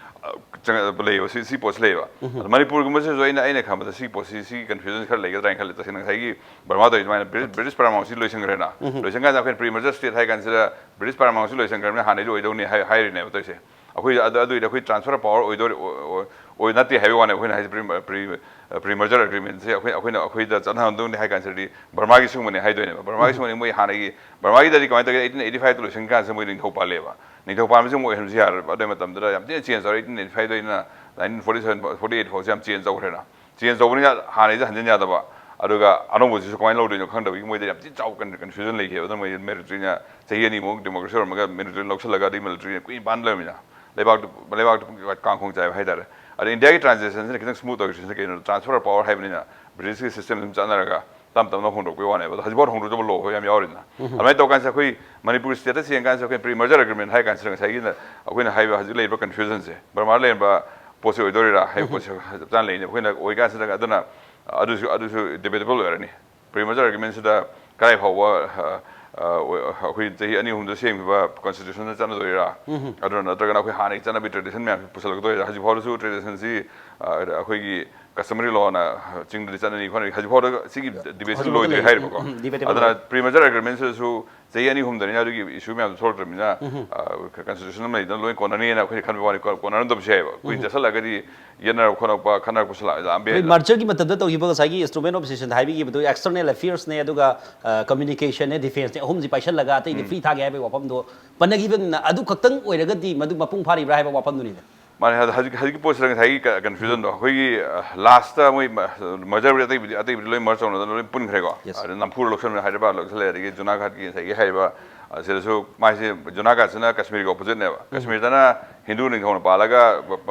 ꯑ, ꯆꯪ-, ꯂꯩꯌꯦꯕ꯫ ꯁꯤ, ꯁꯤ ꯄꯣꯠꯁꯤ ꯂꯩꯌꯦꯕ꯫ ꯑꯗꯣ ꯃꯅꯤꯄꯨꯔꯒꯨꯝꯕꯁꯤꯁꯨ ꯑꯩꯅ, ꯑꯩꯅ ꯈꯟꯕꯗ ꯁꯤ ꯄꯣꯠꯁꯤ, ꯁꯤ ꯀꯟꯐ꯭ꯌꯨꯖꯟ ꯈꯔ ꯂꯩꯒꯗ꯭ꯔꯥ ꯍꯥꯏꯅ ꯈꯜꯂꯦ꯫ ꯇꯁꯦꯡꯅ ꯉꯁꯥꯏꯒꯤ ꯕꯔꯃꯥ ꯇꯧꯔꯤ ꯑꯗꯨꯃꯥꯏꯅ ꯕ꯭ꯔꯤꯇꯤꯁ, ꯕ꯭ꯔꯤꯇꯤꯁ ꯄꯥꯔꯃꯥꯎꯟꯁꯤ ꯂꯣꯏꯁꯤꯟꯈ꯭ꯔꯦꯅ꯫ ꯂꯣꯏꯁꯤꯟ ꯀꯥꯟꯗ ꯑꯩꯈꯣꯏꯅ ꯄ꯭ꯔꯤ ꯃꯔꯖꯔ ꯁ꯭ꯇꯦꯠ ꯍꯥꯏ ꯀꯥꯟꯁꯤꯗ ꯕ꯭ꯔꯤꯇꯤꯁ ꯄꯥꯔꯃꯥꯎꯟꯁꯤ ꯂꯣꯏꯁꯤꯟꯈ꯭ꯔꯕꯅꯤꯅ ꯍꯥꯟꯅꯩꯗꯣ ꯑꯣꯏꯗꯧꯅꯤ ꯍꯥꯏ-, ꯍꯥꯏꯔꯤꯅꯦꯕ ꯇꯧꯔꯤꯁꯦ꯫ ꯑꯩꯈꯣꯏ ꯑꯗꯨ, ꯑꯗꯨꯏꯗꯤ ꯑꯩꯈꯣꯏ transfer of power ꯑꯣꯏꯗꯣꯔꯤ-, ꯑꯣꯏ-, ꯑꯣꯏ-, ꯑꯣꯏ ꯅꯠꯇꯦ ꯍꯥꯏꯕꯒꯤ ꯋꯥꯅꯤ꯫ ꯑꯩꯈꯣꯏꯅ ꯍꯥꯏꯁꯦ ꯄ꯭ꯔꯤ, ꯄ꯭ꯔꯤ, ꯄ꯭ꯔꯤ ꯃꯔꯖꯔ ꯑꯦꯒ꯭ꯔꯤꯃꯦꯟꯁꯦ ꯑꯩꯈꯣꯏ, ꯑꯩꯈꯣꯏꯅ, ꯑꯩꯈꯣꯏꯗ ꯆꯠꯅꯍꯟꯗꯧꯅꯤ ꯍꯥꯏ ꯀꯥꯟꯁꯤꯗꯗꯤ ꯕꯔꯃꯥꯒꯤ ꯁꯤꯒꯨꯝꯕꯅꯦ ꯍꯥꯏꯗꯣꯏꯅꯦꯕ꯫ ꯕꯔꯃꯥꯒꯤ ꯁꯤꯒꯨꯝꯕꯅꯤ꯫ ꯃꯣꯏ ꯍꯥꯟꯅꯒꯤ ꯕꯔꯃꯥꯒꯤꯗꯗꯤ ꯀꯃꯥꯏꯅ ꯇꯧꯒꯦ, ꯑꯩꯠꯇꯤꯟ ꯑꯩꯠꯇꯤ ꯐꯥꯏꯚꯇ ꯂꯣꯏꯁꯤꯟ ꯀꯥꯟꯁꯤꯗ ꯃꯣꯏ ꯅꯤꯡꯊꯧ ꯄꯥꯜꯂꯦꯕ꯫ ꯅꯤꯡꯊꯧ ꯄꯥꯟꯕꯁꯦ ꯑꯃꯨꯛ ꯑꯣꯏꯍꯟꯕꯁꯨ ꯌꯥꯔꯣꯏꯕ꯫ ꯑꯗꯨꯒꯤ ꯃꯇꯝꯗꯨꯗ ꯌꯥꯝ ꯊꯤꯅ ꯆꯦꯟꯖ ꯇꯧꯔꯦ꯫ ꯑꯩꯠꯇꯤꯟ ꯑꯩꯠꯇꯤ ꯐꯥꯏꯚꯇꯩꯅ nineteen forty seven, forty eight ꯐꯥꯎꯁꯦ ꯌꯥꯝ ꯆꯦꯟꯖ ꯇꯧꯈ꯭ꯔꯦꯅ꯫ ꯆꯦꯟꯖ ꯇꯧꯕꯅꯤꯅ ꯍꯥꯟꯅꯩꯁꯦ ꯍꯟꯖꯤꯟ ꯌꯥꯗꯕ, ꯑꯗꯨꯒ ꯑꯅꯧꯕꯁꯤꯁꯨ ꯀꯃꯥꯏꯅ ꯂꯧꯗꯣꯏꯅꯣ ꯈꯪꯗꯕꯒꯤ ꯃꯣꯏꯗ ꯌꯥꯝ ꯊꯤꯅ ꯆꯥꯎꯕ ꯀꯟ-, ꯀꯟꯐ꯭ꯌꯨꯖꯟ ꯂꯩꯈꯤꯕ꯫ ꯑꯗꯨꯅ ꯃꯣꯏ ꯃꯤꯂꯤꯇꯔꯤꯅ ꯆꯍꯤ ꯑꯅꯤꯃꯨꯛ ꯗꯦꯃꯣꯀ꯭ꯔꯦꯁꯤ ꯑꯣꯏꯔꯝꯃꯒ ꯃꯤꯂꯤꯇꯔꯤ ꯂꯧꯁꯤꯜꯂꯒ, ꯑꯗꯩ ꯃꯤꯂꯤꯇꯔꯤꯅ ꯀꯨꯏꯅ ꯄꯥꯟ ꯂꯩꯔꯝꯃꯤꯅ ꯂꯩꯕꯥꯛꯇꯨ, ꯂꯩꯕꯥꯛꯇꯨ ꯀꯥꯡꯈꯣꯡ ꯆꯥꯏꯕ ꯍꯥꯏꯇꯥꯔꯦ꯫ ꯑꯗ ꯏꯟꯗꯤꯌꯥꯒꯤ ꯇ꯭ꯔꯥꯟꯖꯦꯛꯁꯟꯁꯤꯅ ꯈꯤꯇꯪ ꯁ꯭ꯃꯨꯠ ꯑꯣꯏꯔꯤꯁꯤꯅ ꯀꯩꯅꯣ, ꯇ꯭ꯔꯥꯟꯁꯐꯔ ꯑꯣꯐ ꯄꯋꯔ ꯍꯥꯏꯕꯅꯤꯅ ꯕ꯭ꯔꯤꯇꯤꯁꯀꯤ ꯁꯤꯁꯇꯦꯝ ꯑꯗꯨꯝ ꯆꯠꯅꯔꯒ ꯇꯞ ꯇꯞꯅ ꯍꯣꯡꯗꯣꯛꯄꯒꯤ ꯋꯥꯅꯦꯕ꯫ ꯑꯗꯣ ꯍꯧꯖꯤꯛꯐꯥꯎ ꯍꯣꯡꯗꯣꯛꯇꯕ ꯂꯣ ꯌꯥꯝ ꯌꯥꯎꯔꯤꯗꯅ꯫ ꯑꯗꯨꯃꯥꯏꯅ ꯇꯧꯀꯥꯟꯁꯤꯗ ꯑꯩꯈꯣꯏ ꯃꯅꯤꯄꯨꯔꯒꯤ ꯁ꯭ꯇꯦꯠꯇ ꯌꯦꯡꯀꯥꯟꯁꯤꯗ ꯑꯩꯈꯣꯏ ꯄ꯭ꯔꯤ ꯃꯔꯖꯔ ꯑꯦꯒ꯭ꯔꯤꯃꯦꯟ ꯍꯥꯏ ꯀꯥꯟꯁꯤꯗ ꯉꯁꯥꯏꯒꯤ ꯑꯩꯈꯣꯏꯅ ꯍꯥꯏꯕ ꯍꯧꯖꯤꯛ ꯂꯩꯔꯤꯕ ꯀꯟꯐ꯭ꯌꯨꯖꯟꯁꯦ ꯕꯔꯃꯥꯗ ꯂꯩꯔꯝꯕ ꯄꯣꯠꯁꯤ ꯑꯣꯏꯗꯣꯔꯤꯔꯥ ꯍꯥꯏꯕ ꯄꯣꯠꯁꯦ ꯆꯞ ꯆꯥꯅ ꯂꯩꯅꯤ꯫ ꯑꯩꯈꯣꯏꯅ ꯑꯣꯏꯀꯥꯟꯁꯤꯗ ꯑꯗꯨꯅ ꯑꯗꯨꯁꯨ, ꯑꯗꯨꯁꯨ ꯗꯤꯕꯦꯇꯦꯕꯜ ꯑꯣꯏꯔꯅꯤ꯫ ꯄ꯭ꯔꯤ ꯃꯔꯖꯔ ꯑꯦꯒ꯭ꯔꯤꯃꯦꯟꯁꯤꯗ ꯀꯗꯥꯏ ꯐꯥꯎꯕ, ꯑ, ꯑꯩꯈꯣꯏ ꯆꯍꯤ ꯑꯅꯤ ꯑꯍꯨꯝꯗ ꯁꯦꯝꯈꯤꯕ ꯀꯟꯁꯇꯤꯇ꯭ꯌꯨꯁꯟꯗ ꯆꯠꯅꯗꯣꯏꯔꯥ? ꯑꯗꯨꯅ ꯅꯠꯇ꯭ꯔꯒꯅ ꯑꯩꯈꯣꯏ ꯍꯥꯟꯅꯒꯤ ꯆꯠꯅꯕꯤ ꯇ꯭ꯔꯦꯗꯤꯁꯟ ꯃꯌꯥꯝꯁꯤ ꯄꯨꯁꯜꯂꯛꯇꯣꯏꯔꯥ? ꯍꯧꯖꯤꯛ ꯐꯥꯎꯗꯁꯨ ꯇ꯭ꯔꯦꯗꯤꯁꯟꯁꯤ ꯑꯩꯈꯣꯏꯒꯤ ꯀꯁꯇꯃꯔꯤ ꯂꯣꯅ ꯆꯤꯡꯗꯗꯤ ꯆꯠꯅꯅꯤ ꯈꯣꯠꯅꯅꯤ, ꯍꯧꯖꯤꯛ ꯐꯥꯎꯗ ꯁꯤꯒꯤ ꯗꯤꯕꯦꯠꯁꯤ ꯂꯣꯏꯗ꯭ꯔꯤ ꯍꯥꯏꯔꯤꯕꯀꯣ꯫ ꯑꯗꯨꯅ ꯄ꯭ꯔꯤ ꯃꯔꯖꯔ ꯑꯦꯒ꯭ꯔꯤꯃꯦꯟꯁꯤꯗꯁꯨ ꯆꯍꯤ ꯑꯅꯤ ꯑꯍꯨꯝꯗꯅꯤꯅ ꯑꯗꯨꯒꯤ ꯏꯁꯨ ꯃꯌꯥꯝꯗꯣ ꯊꯣꯛꯂꯛꯇ꯭ꯔꯕꯅꯤꯅ ꯀꯟꯁꯇꯤꯇ꯭ꯌꯨꯁꯟ ꯑꯃ ꯂꯩꯗꯅ ꯂꯣꯏ ꯀꯣꯟꯅꯅꯤꯅ ꯑꯩꯈꯣꯏꯅ ꯈꯟꯕ ꯋꯥꯅꯤ, ꯀꯣꯟꯅꯔꯝꯗꯕꯁꯨ ꯌꯥꯏꯑꯕ꯫ ꯀꯨꯏꯅ ꯆꯠꯁꯜꯂꯒꯗꯤ ꯌꯦꯠꯅꯔꯛꯄ ꯈꯣꯠꯅꯔꯛꯄ, ꯈꯠꯅꯔꯛꯄꯁꯨ ꯂꯥꯛꯑꯝꯕ ꯌꯥꯏ꯫ ꯃꯔꯖꯔꯒꯤ ꯃꯇꯝꯗ ꯇꯧꯈꯤꯕ ꯉꯁꯥꯏꯒꯤ ꯏꯟꯁꯇ꯭ꯔꯨꯃꯦꯟ ꯑꯣꯐ ꯁꯦꯁꯟ ꯍꯥꯏꯕꯤꯈꯤꯕꯗꯨ ꯑꯦꯛꯁꯇꯔꯅꯦꯜ ꯑꯦꯐꯤꯌꯔꯁꯅꯦ, ꯑꯗꯨꯒ ꯀꯝꯃ꯭ꯌꯨꯅꯤꯀꯦꯁꯟꯅꯦ, ꯗꯤꯐꯦꯟꯁꯅꯦ, ꯑꯍꯨꯝꯁꯤ ꯄꯥꯏꯁꯜꯂꯒ ꯑꯇꯩꯗꯤ ꯐ꯭ꯔꯤ ꯊꯥꯒꯦ ꯍꯥꯏꯕꯒꯤ ꯋꯥꯐꯝꯗꯣ ꯄꯟꯅꯈꯤꯕꯅꯤꯅ, ꯑꯗꯨ ꯈꯛꯇꯪ ꯑꯣꯏꯔꯒꯗꯤ ꯃꯗꯨ ꯃꯄꯨꯡ ꯐꯥꯔꯤꯕ꯭ꯔꯥ ꯍꯥꯏꯕ ꯋꯥꯐꯝꯗꯨꯅꯤꯗ꯫ ꯃꯥꯅꯦ, ꯍꯧꯖꯤꯛ ꯍꯧꯖꯤꯛꯀꯤ ꯄꯣꯠꯁꯤꯗ ꯉꯁꯥꯏꯒꯤ ꯀꯟꯐ꯭ꯌꯨꯖꯟꯗꯣ ꯑꯩꯈꯣꯏꯒꯤ ꯂꯥꯁꯇ ꯃꯣꯏ ꯃꯔꯖꯔꯕꯨꯗꯤ ꯑꯇꯩꯕꯨꯗꯤ ꯑꯇꯩꯕꯨꯗꯤ ꯂꯣꯏ ꯃꯔꯖ ꯇꯧꯅꯗꯅ ꯂꯣꯏ ꯄꯨꯟꯈ꯭ꯔꯦꯀꯣ꯫ ꯑꯗ ꯅꯝꯐꯨꯗ ꯂꯧꯁꯟꯕ ꯍꯥꯏꯗ꯭ꯔꯕ ꯂꯧꯁꯜꯂꯦ꯫ ꯑꯗꯒꯤ ꯖꯨꯅꯥꯒꯥꯠꯀꯤ ꯉꯁꯥꯏꯒꯤ ꯍꯥꯏꯔꯤꯕ ꯑ, ꯁꯤꯗꯁꯨ ꯃꯥꯏꯁꯦ ꯖꯨꯅꯥꯒꯥꯠꯁꯤꯅ ꯀꯁꯃꯤꯔꯒꯤ ꯑꯣꯄꯣꯖꯤꯠꯅꯦꯕ꯫ ꯀꯁꯃꯤꯔꯗꯅ ꯍꯤꯟꯗꯨ ꯅꯤꯡꯊꯧꯅ ꯄꯥꯜꯂꯒ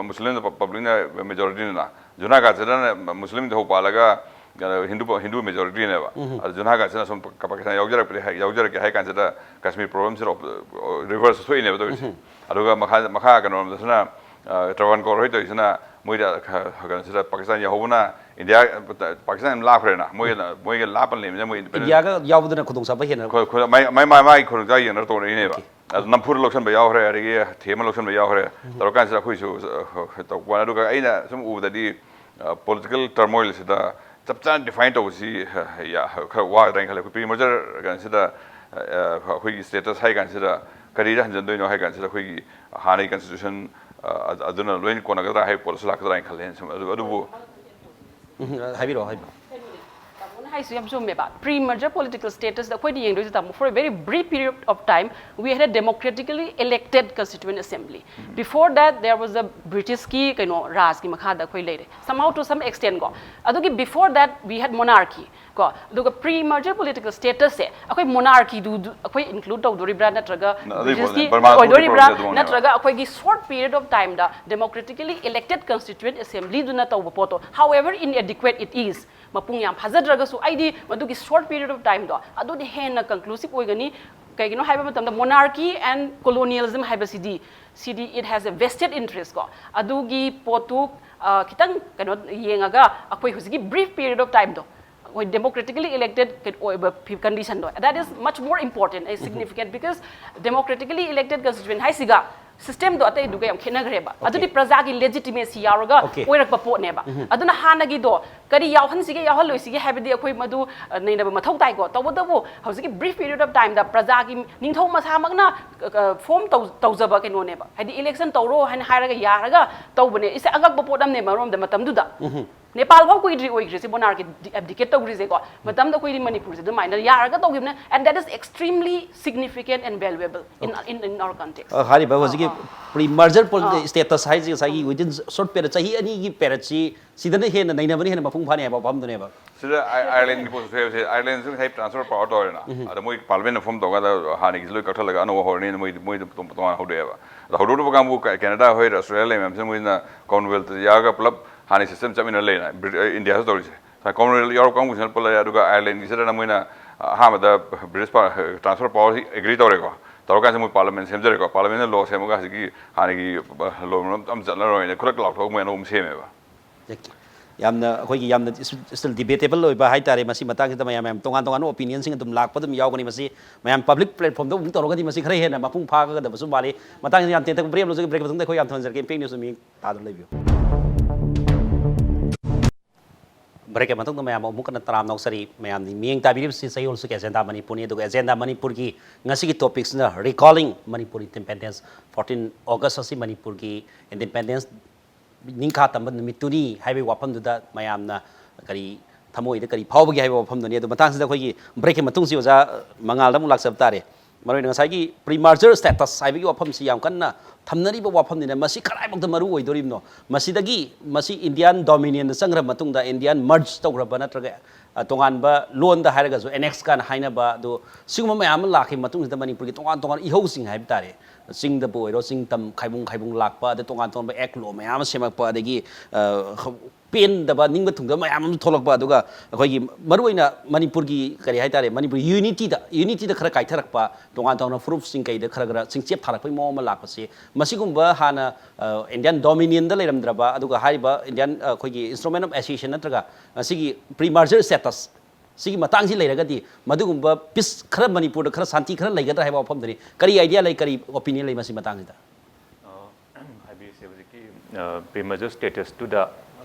ꯃꯨꯁꯂꯤꯝꯅ ꯄꯕ꯭ꯂꯤꯛꯅ ꯃꯦꯖꯣꯔꯤꯇꯤꯅꯤꯅ, ꯖꯨꯅꯥꯒꯥꯠꯁꯤꯗꯅ ꯃꯨꯁꯂꯤꯝ ꯅꯤꯡꯊꯧ ꯄꯥꯜꯂꯒ ꯀꯩꯅꯣ, ꯍꯤꯟꯗꯨ ꯍꯤꯟꯗꯨ ꯃꯦꯖꯣꯔꯤꯇꯤꯅꯦꯕ꯫ ꯑꯗ ꯖꯨꯅꯥꯒꯥꯠꯁꯤꯅ ꯁꯨꯝ ꯄꯥꯀꯤꯁꯇꯥꯟ ꯌꯥꯎꯖꯔꯛꯄꯗꯤ ꯍꯥꯏ- ꯌꯥꯎꯖꯔꯛꯀꯦ ꯍꯥꯏ ꯀꯥꯟꯁꯤꯗ ꯀꯁꯃꯤꯔ ꯄ꯭ꯔꯣꯕ꯭ꯂꯦꯝꯁꯤꯗ ꯔꯤꯚꯔꯁ ꯊꯣꯛꯏꯅꯦꯕ ꯇꯧꯔꯤꯁꯦ꯫ ꯑꯗꯨꯒ ꯃꯈꯥ ꯃꯈꯥ ꯀꯩꯅꯣꯔꯣꯝꯗꯁꯤꯅ ꯑ, ꯇ꯭ꯔꯚꯟꯀꯣꯔ ꯍꯣꯏ ꯇꯧꯔꯤꯁꯤꯅ ꯃꯣꯏꯗ ꯈ- ꯀꯩꯅꯣꯁꯤꯗ ꯄꯥꯀꯤꯁꯇꯥꯟ ꯌꯧꯍꯧꯕꯅ ꯏꯟꯗꯤꯌꯥ, ꯄꯥꯀꯤꯁꯇꯥꯟ ꯌꯥꯝ ꯂꯥꯞꯈ꯭ꯔꯦꯅ, ꯃꯣꯏꯒ ꯃꯣꯏꯒ ꯂꯥꯞꯄ ꯂꯩꯕꯅꯤꯅ ꯃꯣꯏ ꯏꯟꯗꯤꯌꯥꯒ ꯌꯥꯎꯕꯗꯅ ꯈꯨꯗꯣꯡꯆꯥꯕ ꯍꯦꯟꯅ ꯈꯣ- ꯈꯣ- ꯃꯥꯏ ꯃꯥꯏ ꯃꯥꯏ ꯃꯥꯏ ꯈꯨꯗꯣꯡꯆꯥꯕ ꯌꯦꯡꯅꯔ ꯇꯧꯔꯛꯏꯅꯦꯕ꯫ ꯑꯗꯨ ꯅꯝꯐꯨꯗ ꯂꯧꯁꯟꯕ ꯌꯥꯎꯈ꯭ꯔꯦ, ꯑꯗꯒꯤ ꯊꯦꯝꯃ ꯂꯧꯁꯟꯕ ꯌꯥꯎꯈ꯭ꯔꯦ꯫ ꯇꯧꯔꯀꯥꯟꯁꯤꯗ ꯑꯩꯈꯣꯏꯁꯨ ꯑ, ꯇꯧꯕ ꯋꯥꯅꯤ꯫ ꯑꯗꯨꯒ ꯑꯩꯅ ꯁꯨꯝ ꯎꯕꯗꯗꯤ ꯄꯣꯂꯤꯇꯤꯀꯦꯜ ꯇꯔꯃꯣꯏꯜꯁꯤꯗ ꯆꯞ ꯆꯥꯅ ꯗꯤꯐꯥꯏꯟ ꯇꯧꯕꯁꯤ ꯑ, ꯌꯥ- ꯈꯔ ꯋꯥꯒꯗ꯭ꯔꯥ ꯍꯥꯏꯅ ꯈꯜꯂꯦ꯫ ꯑꯩꯈꯣꯏ ꯄ꯭ꯔꯤ ꯃꯔꯖꯔ ꯀꯩꯅꯣꯁꯤꯗ ꯑ, ꯑꯩꯈꯣꯏꯒꯤ ꯁ꯭ꯇꯦꯇꯁ ꯍꯥꯏ ꯀꯥꯟꯁꯤꯗ ꯀꯔꯤꯗ ꯍꯟꯖꯟꯗꯣꯏꯅꯣ ꯍꯥꯏ ꯀꯥꯟꯁꯤꯗ ꯑꯩꯈꯣꯏꯒꯤ ꯍꯥꯟꯅꯒꯤ ꯀꯟꯁꯇꯤꯇ꯭ꯌꯨꯁꯟ ꯑ, ꯑꯗꯨꯅ ꯂꯣꯏꯅ ꯀꯣꯟꯅꯒꯗ꯭ꯔꯥ ꯍꯥꯏꯕ ꯄꯣꯠꯇꯁꯨ ꯂꯥꯛꯀꯗ꯭ꯔꯥ ꯍꯥꯏꯅ ꯈꯜꯂꯦ꯫ ꯑꯗꯨ ꯑꯗꯨꯕꯨ ꯎꯝ, ꯍꯥꯏꯕꯤꯔꯛꯑꯣ, ꯍꯥꯏꯕꯤꯔꯛꯑꯣ꯫ ꯇꯥꯃꯣꯅ ꯍꯥꯏꯁꯨ ꯌꯥꯝ ꯆꯨꯝꯃꯦꯕ꯫ Pre merger political status ꯗ ꯑꯩꯈꯣꯏꯅ ꯌꯦꯡꯗꯣꯏꯁꯦ, ꯇꯥꯃꯣ, for a very brief period of time we had a democratically elected constituent assembly. Before that there was a British ꯀꯤ ꯀꯩꯅꯣ ꯔꯥꯖꯀꯤ ꯃꯈꯥꯗ ꯑꯩꯈꯣꯏ ꯂꯩꯔꯦ, somehow to some extent ꯀꯣ꯫ ꯑꯗꯨꯒꯤ before that we had monarchy ꯀꯣ꯫ ꯑꯗꯨꯒ pre merger political status ꯁꯦ ꯑꯩꯈꯣꯏ ꯃꯣꯅꯥꯔꯀꯤꯗꯨ ꯑꯩꯈꯣꯏ ꯏꯟꯀ꯭ꯂꯨꯗ ꯇꯧꯗꯣꯔꯤꯕ꯭ꯔꯥ, ꯅꯠꯇ꯭ꯔꯒ ꯕ꯭ꯔꯤꯇꯤꯁꯀꯤ ꯑꯣꯏꯗꯣꯔꯤꯕ꯭ꯔꯥ, ꯅꯠꯇ꯭ꯔꯒ ꯑꯩꯈꯣꯏꯒꯤ short period of time the democratically elected constituent assembly ꯗꯨꯅ ꯇꯧꯕ ꯄꯣꯠꯇꯣ, however inadequate it is, ꯃꯄꯨꯡ ꯌꯥꯝ ꯐꯥꯖꯗ꯭ꯔꯒꯁꯨ ꯑꯩꯗꯤ ꯃꯗꯨꯒꯤ short period of time ꯗꯣ ꯑꯗꯨꯅ ꯍꯦꯟꯅ conclusive ꯑꯣꯏꯒꯅꯤ꯫ ꯀꯩꯒꯤꯅꯣ ꯍꯥꯏꯕ ꯃꯇꯝꯗ monarchy and colonialism ꯍꯥꯏꯕꯁꯤꯗꯤ, ꯁꯤꯗꯤ it has a vested interest ꯀꯣ꯫ ꯑꯗꯨꯒꯤ ꯄꯣꯠꯇꯨ ꯈꯤꯇꯪ ꯀꯩꯅꯣ ꯌꯦꯡꯉꯒ ꯑꯩꯈꯣꯏ ꯍꯧꯖꯤꯛꯀꯤ brief period of time ꯗꯣ ꯑꯩꯈꯣꯏ democratically elected ꯑꯣꯏꯕ condition ꯗꯣ, that is much more important and significant, because democratically elected constituent ꯍꯥꯏꯁꯤꯒ system ꯗꯣ ꯑꯇꯩꯗꯨꯒ ꯌꯥꯝ ꯈꯦꯠꯅꯈ꯭ꯔꯦꯕ꯫ ꯑꯗꯨꯗꯤ ꯄ꯭ꯔꯖꯥꯒꯤ legitimacy ꯌꯥꯎꯔꯒ ꯑꯣꯏꯔꯛꯄ ꯄꯣꯠꯅꯦꯕ꯫ ꯑꯗꯨꯅ ꯍꯥꯟꯅꯒꯤꯗꯣ ꯀꯔꯤ ꯌꯥꯎꯍꯟꯁꯤꯒꯦ ꯌꯥꯎꯍꯜꯂꯣꯏꯁꯤꯒꯦ ꯍꯥꯏꯕꯗꯤ ꯑꯩꯈꯣꯏ ꯃꯗꯨ ꯅꯩꯅꯕ ꯃꯊꯧ ꯇꯥꯏꯀꯣ꯫ ꯇꯧꯕꯇꯕꯨ ꯍꯧꯖꯤꯛꯀꯤ brief period of time ꯗ ꯄ꯭ꯔꯖꯥꯒꯤ ꯅꯤꯡꯊꯧ ꯃꯁꯥꯃꯛꯅ form ꯇꯧꯖꯕ ꯀꯩꯅꯣꯅꯦꯕ꯫ ꯍꯥꯏꯗꯤ election ꯇꯧꯔꯣ ꯍꯥꯏꯅ ꯍꯥꯏꯔꯒ ꯌꯥꯔꯒ ꯇꯧꯕꯅꯦ꯫ ꯏꯁꯦ ꯑꯉꯛꯄ ꯄꯣꯠ ꯑꯃꯅꯦ ꯃꯔꯣꯝꯗ ꯃꯇꯝꯗꯨꯗ꯫ ꯅꯦꯄꯥꯜ ꯐꯥꯎ ꯀꯨꯏꯗ꯭ꯔꯤ ꯑꯣꯏꯈ꯭ꯔꯤꯁꯦ monarchy abdicate ꯇꯧꯈ꯭ꯔꯤꯁꯦꯀꯣ꯫ ꯃꯇꯝꯗ ꯑꯩꯈꯣꯏꯗꯤ ꯃꯅꯤꯄꯨꯔꯁꯦ ꯑꯗꯨꯃꯥꯏꯅ ꯌꯥꯔꯒ ꯇꯧꯈꯤꯕꯅꯦ, and that is extremely significant and valuable in, in, in our context. ꯍꯥꯏꯔꯤꯕ ꯍꯧꯖꯤꯛꯀꯤ pre merger status ꯍꯥꯏꯁꯦ ꯉꯁꯥꯏꯒꯤ within short period, ꯆꯍꯤ ꯑꯅꯤꯒꯤ period ꯁꯤ ꯁꯤꯗꯅ ꯍꯦꯟꯅ ꯅꯩꯅꯕꯅ ꯍꯦꯟꯅ ꯃꯄꯨꯡ ꯐꯥꯅꯤ ꯍꯥꯏꯕ ꯋꯥꯐꯝꯗꯨꯅꯦꯕ꯫ ꯁꯤꯗ ꯑꯥꯏ-, ꯑꯥꯏꯔꯂꯦꯟꯒꯤ ꯄꯣꯠꯁꯨ ꯊꯣꯛꯑꯦꯕꯁꯦ, ꯑꯥꯏꯔꯂꯦꯟꯁꯨ ꯉꯁꯥꯏ transfer of power ꯇꯧꯔꯦꯅ꯫ ꯑꯗ ꯃꯣꯏ parliament ꯅ form ꯇꯧꯀꯥꯟꯗ ꯍꯥꯟꯅꯒꯤꯁꯤ ꯂꯣꯏ ꯀꯛꯊꯠꯂꯒ ꯑꯅꯧꯕ ꯍꯧꯔꯅꯤꯅ ꯃꯣꯏ, ꯃꯣꯏ ꯇꯣꯉꯥꯟꯅ ꯍꯧꯗꯣꯛꯑꯦꯕ꯫ ꯑꯗ ꯍꯧꯗꯣꯛꯅꯕ ꯀꯥꯡꯕꯨ ꯀꯦꯅꯦꯗꯥ ꯍꯣꯏ, ꯑꯁꯇ꯭ꯔꯦꯂꯤꯌꯥ ꯂꯩ ꯃꯌꯥꯝꯁꯤꯅ ꯃꯣꯏꯅ Commonwealth ꯌꯥꯎꯔꯒ ꯄꯨꯂꯞ ꯍꯥꯟꯅꯒꯤ system ꯆꯞ ꯃꯥꯟꯅ ꯂꯩꯅ ꯕ꯭ꯔꯤ-, ꯏꯟꯗꯤꯌꯥꯁꯨ ꯇꯧꯔꯤꯁꯦ꯫ ꯉꯁꯥꯏ Commonwealth ꯌꯥꯎꯔꯛꯄ ꯀꯥꯡꯕꯨꯁꯤꯅ ꯄꯨꯜꯂꯦ, ꯑꯗꯨꯒ ꯑꯥꯏꯔꯂꯦꯟꯒꯤꯁꯤꯗꯅ ꯃꯣꯏꯅ ꯑꯍꯥꯟꯕꯗ British transfer of power ꯁꯤ agree ꯇꯧꯔꯦꯀꯣ꯫ ꯇꯧꯔꯀꯥꯟꯁꯤꯗ ꯃꯣꯏ parliament ꯁꯦꯝꯖꯔꯦꯀꯣ꯫ Parliament ꯅ law ꯁꯦꯝꯃꯒ ꯍꯧꯖꯤꯛꯀꯤ ꯍꯥꯟꯅꯒꯤ law ꯑꯃ ꯆꯠꯅꯔꯣꯏꯅ ꯈꯨꯗꯛꯇ ꯂꯥꯎꯊꯣꯛꯑꯒ ꯃꯣꯏ ꯑꯅꯧꯕ ꯑꯃ ꯁꯦꯝꯃꯦꯕ꯫ ꯌꯥꯝꯅ, ꯑꯩꯈꯣꯏꯒꯤ ꯌꯥꯝꯅ still debatable ꯑꯣꯏꯕ ꯍꯥꯏꯇꯥꯔꯦ꯫ ꯃꯁꯤ ꯃꯇꯥꯡꯁꯤꯗ ꯃꯌꯥꯝ, ꯃꯌꯥꯝ ꯇꯣꯉꯥꯟ ꯇꯣꯉꯥꯟꯕ opinion ꯁꯤꯡ ꯑꯗꯨꯝ ꯂꯥꯛꯄ ꯑꯗꯨꯝ ꯌꯥꯎꯒꯅꯤ꯫ ꯃꯁꯤ ꯃꯌꯥꯝ public platform ꯗ ꯑꯃꯨꯛ ꯇꯧꯔꯒꯗꯤ ꯃꯁꯤ ꯈꯔ ꯍꯦꯟꯅ ꯃꯄꯨꯡ ꯐꯥꯒꯗꯕꯁꯨ ꯃꯥꯜꯂꯤ꯫ ꯃꯇꯥꯡꯁꯤꯗ ꯌꯥꯝ ꯇꯦꯟꯇꯛꯄ break ꯑꯃ ꯂꯧꯖꯒꯦ꯫ Break ꯃꯇꯨꯡꯗ ꯑꯩꯈꯣꯏ ꯌꯥꯝ ꯊꯨꯅ ꯍꯟꯖꯔꯛꯀꯦ꯫ Impact News ꯃꯤꯠꯌꯦꯡ ꯇꯥꯗꯨꯅ ꯂꯩꯕꯤꯌꯨ꯫ Break ꯀꯤ ꯃꯇꯨꯡꯗ ꯃꯌꯥꯝ ꯑꯃꯨꯛ ꯍꯟꯅ ꯇꯔꯥꯝꯅ ꯑꯣꯛꯆꯔꯤ꯫ ꯃꯌꯥꯝꯅ ꯃꯤꯠꯌꯦꯡ ꯇꯥꯕꯤꯔꯤꯕꯁꯤ ꯆꯌꯣꯜꯁꯨꯒꯤ Agenda ꯃꯅꯤꯄꯨꯔꯅꯤ꯫ ꯑꯗꯨꯒ Agenda ꯃꯅꯤꯄꯨꯔꯒꯤ ꯉꯁꯤꯒꯤ topic ꯁꯤꯅ Recalling Manipur Independence꯫ Fourteen August ꯑꯁꯤ ꯃꯅꯤꯄꯨꯔꯒꯤ independence ꯅꯤꯡꯈꯥ ꯇꯝꯕ ꯅꯨꯃꯤꯠꯇꯨꯅꯤ ꯍꯥꯏꯕꯒꯤ ꯋꯥꯐꯝꯗꯨꯗ ꯃꯌꯥꯝꯅ ꯀꯔꯤ ꯊꯃꯣꯏꯗ ꯀꯔꯤ ꯐꯥꯎꯕꯒꯦ ꯍꯥꯏꯕ ꯋꯥꯐꯝꯗꯨꯅꯤ꯫ ꯑꯗꯨ ꯃꯇꯥꯡꯁꯤꯗ ꯑꯩꯈꯣꯏꯒꯤ break ꯀꯤ ꯃꯇꯨꯡꯁꯤ ꯑꯣꯖꯥ ꯃꯉꯥꯜꯗ ꯑꯃꯨꯛ ꯂꯥꯛꯆꯕ ꯇꯥꯔꯦ꯫ ꯃꯔꯨꯑꯣꯏꯅ ꯉꯁꯥꯏꯒꯤ pre merger status ꯍꯥꯏꯕꯒꯤ ꯋꯥꯐꯝꯁꯤ ꯌꯥꯝ ꯀꯟꯅ ꯊꯝꯅꯔꯤꯕ ꯋꯥꯐꯝꯅꯤꯅ, ꯃꯁꯤ ꯀꯗꯥꯏꯐꯥꯎꯗ ꯃꯔꯨ ꯑꯣꯏꯗꯣꯔꯤꯕꯅꯣ? ꯃꯁꯤꯗꯒꯤ ꯃꯁꯤ Indian dominion ꯗ ꯆꯪꯈ꯭ꯔ ꯃꯇꯨꯡꯗ, Indian merge ꯇꯧꯈ꯭ꯔꯕ ꯅꯠꯇ꯭ꯔꯒ, ꯑ, ꯇꯣꯉꯥꯟꯕ ꯂꯣꯟꯗ ꯍꯥꯏꯔꯒꯁꯨ annex ꯀꯥꯏꯅ ꯍꯥꯏꯅꯕ, ꯑꯗꯨ ꯁꯤꯒꯨꯝꯕ ꯃꯌꯥꯝ ꯑꯃ ꯂꯥꯛꯈꯤꯕ ꯃꯇꯨꯡꯁꯤꯗ ꯃꯅꯤꯄꯨꯔꯒꯤ ꯇꯣꯉꯥꯟ ꯇꯣꯉꯥꯟꯕ ꯏꯍꯧꯁꯤꯡ ꯍꯥꯏꯕ ꯇꯥꯔꯦ, ꯆꯤꯡꯗꯕꯨ ꯑꯣꯏꯔꯣ, ꯆꯤꯡ ꯇꯝ ꯈꯥꯏꯕꯨꯡ ꯈꯥꯏꯕꯨꯡ ꯂꯥꯛꯄ, ꯑꯗ ꯇꯣꯉꯥꯟ ꯇꯣꯉꯥꯟꯕ act law ꯃꯌꯥꯝ ꯑꯃ ꯁꯦꯝꯃꯛꯄ, ꯑꯗꯒꯤ, ꯑ, ꯄꯦꯟꯗꯕ, ꯅꯤꯡꯕ ꯊꯨꯡꯗꯕ ꯃꯌꯥꯝ ꯑꯃ ꯊꯣꯛꯂꯛꯄ, ꯑꯗꯨꯒ ꯑꯩꯈꯣꯏꯒꯤ ꯃꯔꯨꯑꯣꯏꯅ ꯃꯅꯤꯄꯨꯔꯒꯤ, ꯀꯔꯤ ꯍꯥꯏꯇꯥꯔꯦ, ꯃꯅꯤꯄꯨꯔ unity ꯗ, unity ꯗ ꯈꯔ ꯀꯥꯏꯊꯔꯛꯄ, ꯇꯣꯉꯥꯟ ꯇꯣꯉꯥꯟꯕ ꯐꯨꯔꯨꯞꯁꯤꯡ ꯀꯩꯗ ꯈꯔ ꯈꯔ ꯆꯤꯡꯆꯦꯞ ꯊꯥꯔꯛꯄꯒꯤ ꯃꯑꯣꯡ ꯑꯃ ꯂꯥꯛꯄꯁꯦ, ꯃꯁꯤꯒꯨꯝꯕ ꯍꯥꯟꯅ, ꯑ, Indian dominion ꯗ ꯂꯩꯔꯝꯗ꯭ꯔꯕ, ꯑꯗꯨꯒ ꯍꯥꯏꯔꯤꯕ Indian, ꯑ, ꯑꯩꯈꯣꯏꯒꯤ instrument of accession ꯅꯠꯇ꯭ꯔꯒ ꯉꯁꯤꯒꯤ pre merger status ꯁꯤꯒꯤ ꯃꯇꯥꯡꯁꯤ ꯂꯩꯔꯒꯗꯤ, ꯃꯗꯨꯒꯨꯝꯕ peace ꯈꯔ, ꯃꯅꯤꯄꯨꯔꯗ ꯈꯔ ꯁꯥꯟꯇꯤ ꯈꯔ ꯂꯩꯒꯗ꯭ꯔꯥ ꯍꯥꯏꯕ ꯋꯥꯐꯝꯗꯨꯅꯤ꯫ ꯀꯔꯤ idea ꯂꯩ, ꯀꯔꯤ opinion ꯂꯩ ꯃꯁꯤ ꯃꯇꯥꯡꯁꯤꯗ? ꯑ, ꯍꯥꯏꯕꯤꯔꯤꯁꯦ ꯍꯧꯖꯤꯛꯀꯤ, ꯑ, pre merger status ꯇꯨꯗ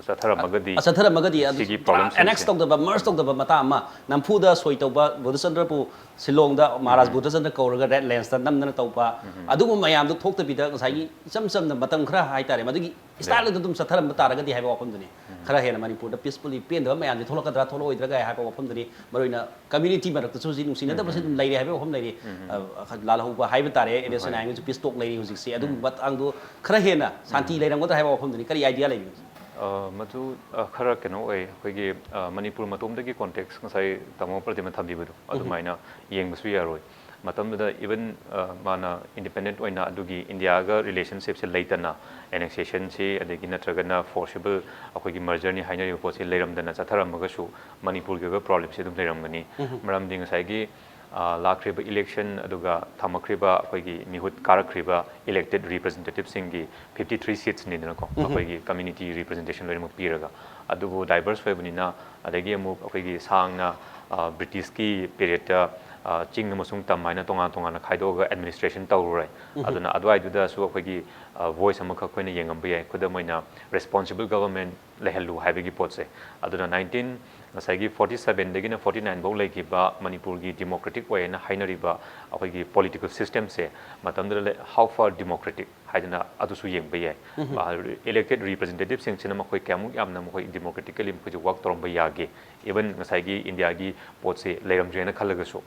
ꯆꯠꯊꯔꯝꯃꯒꯗꯤ ꯑ, ꯆꯠꯊꯔꯝꯃꯒꯗꯤ ꯑꯗꯨ ꯁꯤꯒꯤ ꯄꯨꯔꯥ problemꯁꯤꯡꯁꯦ annex ꯇꯧꯗꯕ, merge ꯇꯧꯗꯕ ꯃꯇꯥꯡ ꯑꯃ, ꯅꯝꯐꯨꯗ ꯁꯣꯏ ꯇꯧꯕ, ꯕꯨꯙꯆꯟꯗ꯭ꯔꯕꯨ ꯁꯤꯂꯣꯡꯗ ꯃꯍꯥꯔꯥꯖ ꯎꯝ꯫ ꯕꯨꯙꯆꯟꯗ꯭ꯔ ꯀꯧꯔꯒ red lines ꯇ ꯅꯝꯗꯅ ꯇꯧꯕ, ꯎꯝ꯫ ꯑꯗꯨꯒꯨꯝꯕ ꯃꯌꯥꯝꯗꯣ ꯊꯣꯛꯇꯕꯤꯗ ꯉꯁꯥꯏꯒꯤ ꯏꯆꯝ ꯆꯝꯅ ꯃꯇꯝ ꯈꯔ ꯍꯥꯏꯇꯥꯔꯦ, ꯃꯗꯨꯒꯤ style ꯂꯩ꯫ ꯑꯗꯨ ꯑꯗꯨꯝ ꯆꯠꯊꯔꯝꯕ ꯇꯥꯔꯒꯗꯤ ꯍꯥꯏꯕ ꯋꯥꯐꯝꯗꯨꯅꯤ꯫ ꯎꯝ꯫ ꯈꯔ ꯍꯦꯟꯅ ꯃꯅꯤꯄꯨꯔꯗ peacefully ꯄꯦꯟꯗꯕ ꯃꯌꯥꯝꯁꯦ ꯊꯣꯛꯂꯛꯀꯗ꯭ꯔꯥ ꯊꯣꯛꯂꯛꯑꯣꯏꯗ꯭ꯔꯥ ꯍꯥꯏꯕ ꯋꯥꯐꯝꯗꯨꯅꯤ꯫ ꯃꯔꯨꯑꯣꯏꯅ community ꯃꯔꯛꯇꯁꯨ ꯍꯧꯖꯤꯛ ꯅꯨꯡꯁꯤꯅꯗꯕꯁꯤ ꯎꯝ꯫ ꯑꯗꯨꯝ ꯂꯩꯔꯦ ꯍꯥꯏꯕ ꯋꯥꯐꯝ ꯂꯩꯔꯤ꯫ ꯎꯝ꯫ ꯑ, ꯂꯥꯜꯍꯧꯕ ꯍꯥꯏꯕ ꯇꯥꯔꯦ, ꯍꯣꯏ꯫ N S N I ꯒꯤꯁꯨ peace talk ꯂꯩꯔꯤ ꯍꯧꯖꯤꯛꯁꯦ꯫ ꯑꯗꯨꯒꯨꯝꯕ ꯎꯝ꯫ ꯃꯇꯥꯡꯗꯣ ꯈꯔ ꯍꯦꯟꯅ ꯁꯥꯟꯇꯤ ꯎꯝ꯫ ꯂꯩꯔꯝꯒꯗ꯭ꯔꯥ ꯍꯥꯏꯕ ꯋꯥꯐꯝꯗꯨꯅꯤ꯫ ꯀꯔꯤ idea ꯂꯩꯕꯤꯒꯦ? ꯑ, ꯃꯗꯨ, ꯑ, ꯈꯔ ꯀꯩꯅꯣ ꯑꯣꯏ, ꯑꯩꯈꯣꯏꯒꯤ, ꯑ, ꯃꯅꯤꯄꯨꯔ ꯃꯇꯣꯝꯗꯒꯤ context ꯉꯁꯥꯏ ꯇꯥꯃꯣ ꯄ꯭ꯔꯗꯤꯞꯅ ꯊꯝꯕꯤꯕꯗꯣ ꯎꯝ꯫ ꯑꯗꯨꯃꯥꯏꯅ ꯌꯦꯡꯕꯁꯨ ꯌꯥꯔꯣꯏ꯫ ꯃꯇꯝꯗꯨꯗ even, ꯑ, ꯃꯥꯅ independent ꯑꯣꯏꯅ ꯑꯗꯨꯒꯤ ꯏꯟꯗꯤꯌꯥꯒ relationship ꯁꯦ ꯂꯩꯇꯅ, annexation ꯁꯤ ꯑꯗꯒꯤ ꯅꯠꯇ꯭ꯔꯒꯅ forcible ꯑꯩꯈꯣꯏꯒꯤ merger ꯅꯤ ꯍꯥꯏꯅꯔꯤꯕ ꯄꯣꯠꯁꯤ ꯂꯩꯔꯝꯗꯅ ꯆꯠꯊꯔꯝꯃꯒꯁꯨ ꯃꯅꯤꯄꯨꯔꯒꯤ ꯑꯣꯏꯕ problem ꯁꯤ ꯑꯗꯨꯝ ꯂꯩꯔꯝꯒꯅꯤ꯫ ꯎꯝ꯫ ꯃꯔꯝꯗꯤ ꯉꯁꯥꯏꯒꯤ, ꯑ, ꯂꯥꯛꯈ꯭ꯔꯤꯕ election ꯑꯗꯨꯒ ꯊꯝꯃꯛꯈ꯭ꯔꯤꯕ ꯑꯩꯈꯣꯏꯒꯤ ꯃꯤꯍꯨꯠ ꯀꯥꯔꯛꯈ꯭ꯔꯤꯕ elected representative ꯁꯤꯡꯒꯤ fifty three seats ꯅꯤꯗꯅꯀꯣ, ꯎꯝ꯫ ꯑꯩꯈꯣꯏꯒꯤ community representation ꯂꯣꯏꯅꯃꯛ ꯄꯤꯔꯒ꯫ ꯑꯗꯨꯕꯨ diverse ꯑꯣꯏꯕꯅꯤꯅ, ꯑꯗꯒꯤ ꯑꯃꯨꯛ ꯑꯩꯈꯣꯏꯒꯤ ꯁꯥꯡꯅ, ꯑ, British ꯀꯤ period ꯇ, ꯑ, ꯆꯤꯡ ꯑꯃꯁꯨꯡ ꯇꯝ ꯍꯥꯏꯅ ꯇꯣꯉꯥꯟ ꯇꯣꯉꯥꯟꯅ ꯈꯥꯏꯗꯣꯛꯑꯒ administration ꯇꯧꯔꯨꯔꯦ꯫ ꯎꯝ꯫ ꯑꯗꯨꯅ ꯑꯗꯨꯋꯥꯏꯗꯨꯗꯁꯨ ꯑꯩꯈꯣꯏꯒꯤ, ꯑ, voice ꯑꯃꯈꯛ ꯑꯩꯈꯣꯏꯅ ꯌꯦꯡꯉꯝꯕ ꯌꯥꯏ꯫ ꯈꯨꯗꯝ ꯑꯣꯏꯅ, responsible government ꯂꯩꯍꯜꯂꯨ ꯍꯥꯏꯕꯒꯤ ꯄꯣꯠꯁꯦ꯫ ꯑꯗꯨꯅ nineteen, ꯉꯁꯥꯏꯒꯤ forty seven ꯗꯒꯤꯅ forty nine ꯐꯥꯎ ꯂꯩꯈꯤꯕ ꯃꯅꯤꯄꯨꯔꯒꯤ democratic ꯑꯣꯏ ꯍꯥꯏꯅ ꯍꯥꯏꯅꯔꯤꯕ ꯑꯩꯈꯣꯏꯒꯤ political system ꯁꯦ ꯃꯇꯝꯗꯨꯗ ꯂꯩ, how far democratic ꯍꯥꯏꯗꯅ ꯑꯗꯨꯁꯨ ꯌꯦꯡꯕ ꯌꯥꯏ꯫ ꯎꯝ꯫ ꯑ, elected representative ꯁꯤꯡꯁꯤꯅ ꯃꯈꯣꯏ ꯀꯌꯥꯃꯨꯛ ꯌꯥꯝꯅ ꯃꯈꯣꯏ democratically ꯃꯈꯣꯏꯁꯦ work ꯇꯧꯔꯝꯕ ꯌꯥꯒꯦ, even ꯉꯁꯥꯏꯒꯤ ꯏꯟꯗꯤꯌꯥꯒꯤ ꯄꯣꯠꯁꯦ ꯂꯩꯔꯝꯗ꯭ꯔꯦꯅ ꯈꯜꯂꯒꯁꯨ꯫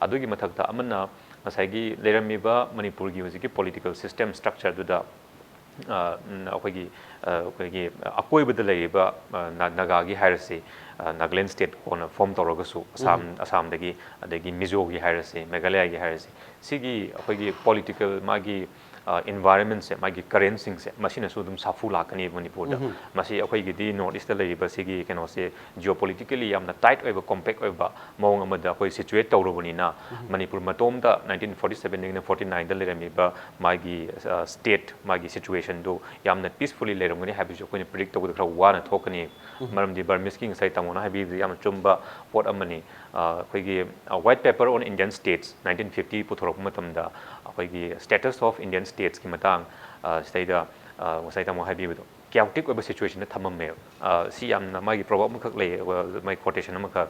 ꯑꯗꯨꯒꯤ ꯃꯊꯛꯇ ꯑꯃꯅ ꯉꯁꯥꯏꯒꯤ ꯂꯩꯔꯝꯃꯤꯕ ꯃꯅꯤꯄꯨꯔꯒꯤ ꯍꯧꯖꯤꯛꯀꯤ political system structure ꯗꯨꯗ ꯑ, ꯎꯝ, ꯑꯩꯈꯣꯏꯒꯤ, ꯑ, ꯑꯩꯈꯣꯏꯒꯤ ꯑꯀꯣꯏꯕꯗ ꯂꯩꯔꯤꯕ, ꯑ, ꯅꯥ-, ꯅꯥꯒꯥꯒꯤ ꯍꯥꯏꯔꯁꯤ, ꯅꯥꯒꯥꯂꯦꯟ ꯁ꯭ꯇꯦꯠ ꯀꯣꯟꯅ ꯐꯣꯔꯝ ꯇꯧꯔꯒꯁꯨ, ꯑꯁꯥꯝ, ꯑꯁꯥꯝꯗꯒꯤ, ꯑꯗꯒꯤ ꯃꯤꯖꯣꯒꯤ ꯍꯥꯏꯔꯁꯤ, ꯃꯦꯘꯥꯂꯌꯥꯒꯤ ꯍꯥꯏꯔꯁꯤ, ꯁꯤꯒꯤ ꯑꯩꯈꯣꯏꯒꯤ ꯄꯣꯂꯤꯇꯤꯀꯦꯜ ꯃꯥꯒꯤ ꯏꯟꯚꯥꯏꯔꯟꯃꯦꯟꯁꯦ, ꯃꯥꯒꯤ ꯀꯔꯦꯟꯁꯤꯡꯁꯦ, ꯃꯁꯤꯅꯁꯨ ꯑꯗꯨꯝ ꯁꯥꯐꯨ ꯂꯥꯛꯀꯅꯤ ꯃꯅꯤꯄꯨꯔꯗ꯫ ꯃꯁꯤ ꯑꯩꯈꯣꯏꯒꯤꯗꯤ ꯅꯣꯔꯠ ꯏꯁꯇ ꯂꯩꯔꯤꯕ ꯁꯤꯒꯤ ꯀꯩꯅꯣꯁꯦ ꯖꯤꯑꯣ ꯄꯣꯂꯤꯇꯤꯀꯦꯜꯂꯤ ꯌꯥꯝꯅ ꯇꯥꯏꯠ ꯑꯣꯏꯕ, ꯀꯣꯝꯄꯦꯛ ꯑꯣꯏꯕ ꯃꯑꯣꯡ ꯑꯃꯗ ꯑꯩꯈꯣꯏ ꯁꯤꯆꯨꯋꯦꯠ ꯇꯧꯔꯕꯅꯤꯅ, ꯃꯅꯤꯄꯨꯔ ꯃꯇꯣꯝꯇ ꯅꯥꯏꯟꯇꯤꯟ ꯐꯣꯔꯇꯤ ꯁꯕꯦꯟꯗꯒꯤꯅ ꯐꯣꯔꯇꯤ ꯅꯥꯏꯟꯗ ꯂꯩꯔꯝꯃꯤꯕ ꯃꯥꯒꯤ ꯁ꯭ꯇꯦꯠ, ꯃꯥꯒꯤ ꯁꯤꯆꯨꯋꯦꯁꯟꯗꯨ ꯌꯥꯝꯅ ꯄꯤꯁꯐꯨꯜꯂꯤ ꯂꯩꯔꯝꯒꯅꯤ ꯍꯥꯏꯕꯁꯨ ꯑꯩꯈꯣꯏꯅ ꯄ꯭ꯔꯤꯗꯤꯛ ꯇꯧꯕꯗ ꯈꯔ ꯋꯥꯅ ꯊꯣꯛꯀꯅꯤ꯫ ꯃꯔꯝꯗꯤ ꯕꯔꯃꯤꯁꯀꯤ ꯉꯁꯥꯏ ꯇꯥꯃꯣꯅ ꯍꯥꯏꯕꯤꯕꯗ ꯌꯥꯝꯅ ꯆꯨꯝꯕ ꯄꯣꯠ ꯑꯃꯅꯤ꯫ ꯑꯩꯈꯣꯏꯒꯤ White Paper on Indian States nineteen fifty ꯄꯨꯊꯣꯔꯛꯄ ꯃꯇꯝꯗ ꯑꯩꯈꯣꯏꯒꯤ ꯁ꯭ꯇꯦꯇꯁ ꯑꯣꯐ ꯏꯟꯗꯤꯌꯟ ꯁ꯭ꯇꯦꯠꯁꯀꯤ ꯃꯇꯥꯡ, ꯁꯤꯗꯩꯗ ꯉꯁꯥꯏ ꯇꯥꯃꯣ ꯍꯥꯏꯕꯤꯕꯗꯣ ꯀꯦꯑꯣꯇꯤꯛ ꯑꯣꯏꯕ ꯁꯤꯆꯨꯋꯦꯁꯟꯗ ꯊꯝꯃꯝꯃꯦꯕ꯫ ꯁꯤ ꯌꯥꯝꯅ ꯃꯥꯒꯤ ꯄ꯭ꯔꯣꯕꯥꯞ ꯑꯃꯈꯛ ꯂꯩ, ꯃꯥꯒꯤ ꯀꯣꯇꯦꯁꯟ ꯑꯃꯈꯛ,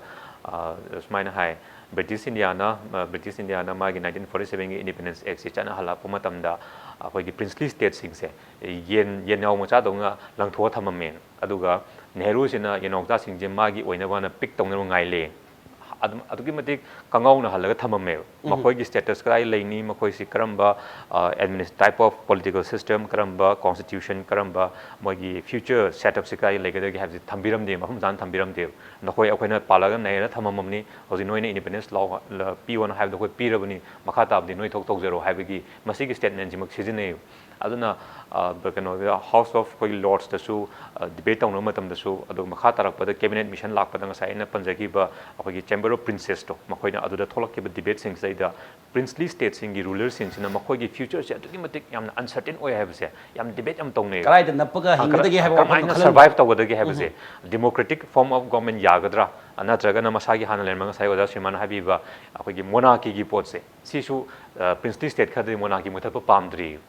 ꯁꯨꯃꯥꯏꯅ ꯍꯥꯏ, "ꯕ꯭ꯔꯤꯇꯤꯁ ꯏꯟꯗꯤꯌꯥꯅ, ꯕ꯭ꯔꯤꯇꯤꯁ ꯏꯟꯗꯤꯌꯥꯅ ꯃꯥꯒꯤ ꯅꯥꯏꯟꯇꯤꯟ ꯐꯣꯔꯇꯤ ꯁꯕꯦꯟꯒꯤ ꯏꯟꯗꯤꯄꯦꯟꯗꯦꯟꯁ ꯑꯦꯛꯁꯦ ꯆꯠꯅꯍꯜꯂꯛꯄ ꯃꯇꯝꯗ ꯑꯩꯈꯣꯏꯒꯤ ꯄ꯭ꯔꯤꯟꯁꯂꯤ ꯁ꯭ꯇꯦꯠꯁꯤꯡꯁꯦ ꯌꯦꯟ, ꯌꯦꯟꯅꯥꯎ ꯃꯆꯥꯗꯧꯅ ꯂꯪꯊꯣꯛꯑ ꯊꯝꯃꯝꯃꯦ꯫ ꯑꯗꯨꯒ ꯅꯦꯍꯔꯨꯁꯤꯅ ꯌꯦꯟꯅꯥꯎ ꯃꯆꯥꯁꯤꯡꯁꯦ ꯃꯥꯒꯤ ꯑꯣꯏꯅꯕꯅ ꯄꯤꯛ ꯇꯧꯅꯕ ꯉꯥꯏ ꯂꯩ꯫ ꯑꯗꯨꯝ ꯑꯗꯨꯛꯀꯤ ꯃꯇꯤꯛ ꯀꯪꯉꯥꯎꯅꯍꯜꯂꯒ ꯊꯝꯃꯝꯃꯦꯕ꯫ ꯃꯈꯣꯏꯒꯤ ꯁ꯭ꯇꯦꯇꯁ ꯀꯗꯥꯏ ꯂꯩꯅꯤ, ꯃꯈꯣꯏꯁꯤ ꯀꯔꯝꯕ ꯑꯦꯗꯃꯤꯅꯤꯁ-, ꯇꯥꯏꯞ ꯑꯣꯐ ꯄꯣꯂꯤꯇꯤꯀꯦꯜ ꯁꯤꯁꯇꯦꯝ, ꯀꯔꯝꯕ ꯀꯣꯟꯁꯇꯤꯇ꯭ꯌꯨꯁꯟ, ꯀꯔꯝꯕ ꯃꯣꯏꯒꯤ ꯐ꯭ꯌꯨꯆꯔ ꯁꯦꯠꯑꯞꯁꯤ ꯀꯗꯥꯏ ꯂꯩꯒꯗꯒꯦ ꯍꯥꯏꯕꯁꯤ ꯊꯝꯕꯤꯔꯝꯗꯦ, ꯃꯐꯝ ꯆꯥꯅ ꯊꯝꯕꯤꯔꯝꯗꯦꯕ꯫ ꯅꯈꯣꯏ ꯑꯩꯈꯣꯏꯅ ꯄꯥꯜꯂꯒ ꯅꯩꯅ ꯊꯝꯃꯝꯃꯕꯅꯤ, ꯍꯧꯖꯤꯛ ꯅꯣꯏꯅ ꯏꯟꯗꯤꯄꯦꯟꯗꯦꯟꯁ ꯂꯥꯎ-, ꯂ-, ꯄꯤꯌꯣꯅ ꯍꯥꯏꯕꯗꯣ ꯑꯩꯈꯣꯏ ꯄꯤꯔꯕꯅꯤ, ꯃꯈꯥ ꯇꯥꯕꯗꯤ ꯅꯣꯏ ꯊꯣꯛ ꯇꯧꯖꯔꯣ ꯍꯥꯏꯕꯒꯤ ꯃꯁꯤꯒꯤ ꯁ꯭ꯇꯦꯠꯃꯦꯟꯁꯤꯃꯛ ꯁꯤꯖꯤꯟꯅꯩ꯫ ꯑꯗꯨꯅ, ꯑ, ꯀꯩꯅꯣ, ꯍꯥꯎꯁ ꯑꯣꯐ ꯑꯩꯈꯣꯏꯒꯤ ꯂꯣꯔꯗꯁꯇꯁꯨ, ꯑ, ꯗꯤꯕꯦꯠ ꯇꯧꯅꯕ ꯃꯇꯝꯗꯁꯨ, ꯑꯗꯨꯒ ꯃꯈꯥ ꯇꯥꯔꯛꯄꯗ ꯀꯦꯕꯤꯅꯦꯠ ꯃꯤꯁꯟ ꯂꯥꯛꯄꯗ ꯉꯁꯥꯏ ꯑꯩꯅ ꯄꯟꯖꯈꯤꯕ ꯑꯩꯈꯣꯏꯒꯤ ꯆꯦꯝꯕꯔ ꯑꯣꯐ ꯄ꯭ꯔꯤꯟꯁꯦꯁꯇꯣ, ꯃꯈꯣꯏꯅ ꯑꯗꯨꯗ ꯊꯣꯛꯂꯛꯈꯤꯕ ꯗꯤꯕꯦꯠꯁꯤꯡꯁꯤꯗꯩꯗ ꯄ꯭ꯔꯤꯟꯁꯂꯤ ꯁ꯭ꯇꯦꯠꯁꯤꯡꯒꯤ ꯔꯨꯂꯔꯁꯤꯡꯁꯤꯅ ꯃꯈꯣꯏꯒꯤ ꯐ꯭ꯌꯨꯆꯔꯁꯦ ꯑꯗꯨꯛꯀꯤ ꯃꯇꯤꯛ ꯌꯥꯝꯅ ꯑꯟꯁꯔꯇꯦꯟ ꯑꯣꯏ ꯍꯥꯏꯕꯁꯦ ꯌꯥꯝ ꯗꯤꯕꯦꯠ ꯌꯥꯝ ꯇꯧꯅꯩ꯫ ꯀꯗꯥꯏꯗ ꯅꯞꯄꯒ ꯑ, ꯀꯔ-, ꯍꯤꯡꯒꯗꯒꯦ ꯍꯥꯏꯕ ꯋꯥꯐꯝꯗꯣ ꯀꯔꯝꯍꯥꯏꯅ ꯈꯜꯍꯟꯕ꯫ ꯁꯔꯚꯥꯏꯚ ꯇꯧꯒꯗꯒꯦ ꯍꯥꯏꯕꯁꯦ, ꯗꯦꯃꯣꯀ꯭ꯔꯦꯇꯤꯛ ꯐꯣꯔꯝ ꯑꯣꯐ ꯒꯣꯔꯃꯦꯟ ꯌꯥꯒꯗ꯭ꯔꯥ, ꯅꯠꯇ꯭ꯔꯒꯅ ꯃꯁꯥꯒꯤ ꯍꯥꯟꯅ ꯂꯩꯔꯝꯕ ꯉꯁꯥꯏ ꯑꯣꯖꯥ ꯁꯤꯃꯥꯟꯅ ꯍꯥꯏꯕꯤꯕ ꯑꯩꯈꯣꯏꯒꯤ ꯃꯣꯅꯥꯔꯀꯤꯒꯤ ꯄꯣꯠꯁꯦ, ꯁꯤꯁꯨ, ꯑ, ꯄ꯭ꯔꯤꯟꯁꯂꯤ ꯁ꯭ꯇꯦꯠ ꯈꯔꯗꯤ ꯃꯣꯅꯥꯔꯀꯤ ꯃꯨꯊꯠꯄ ꯄꯥꯝꯗ꯭ꯔꯤ꯫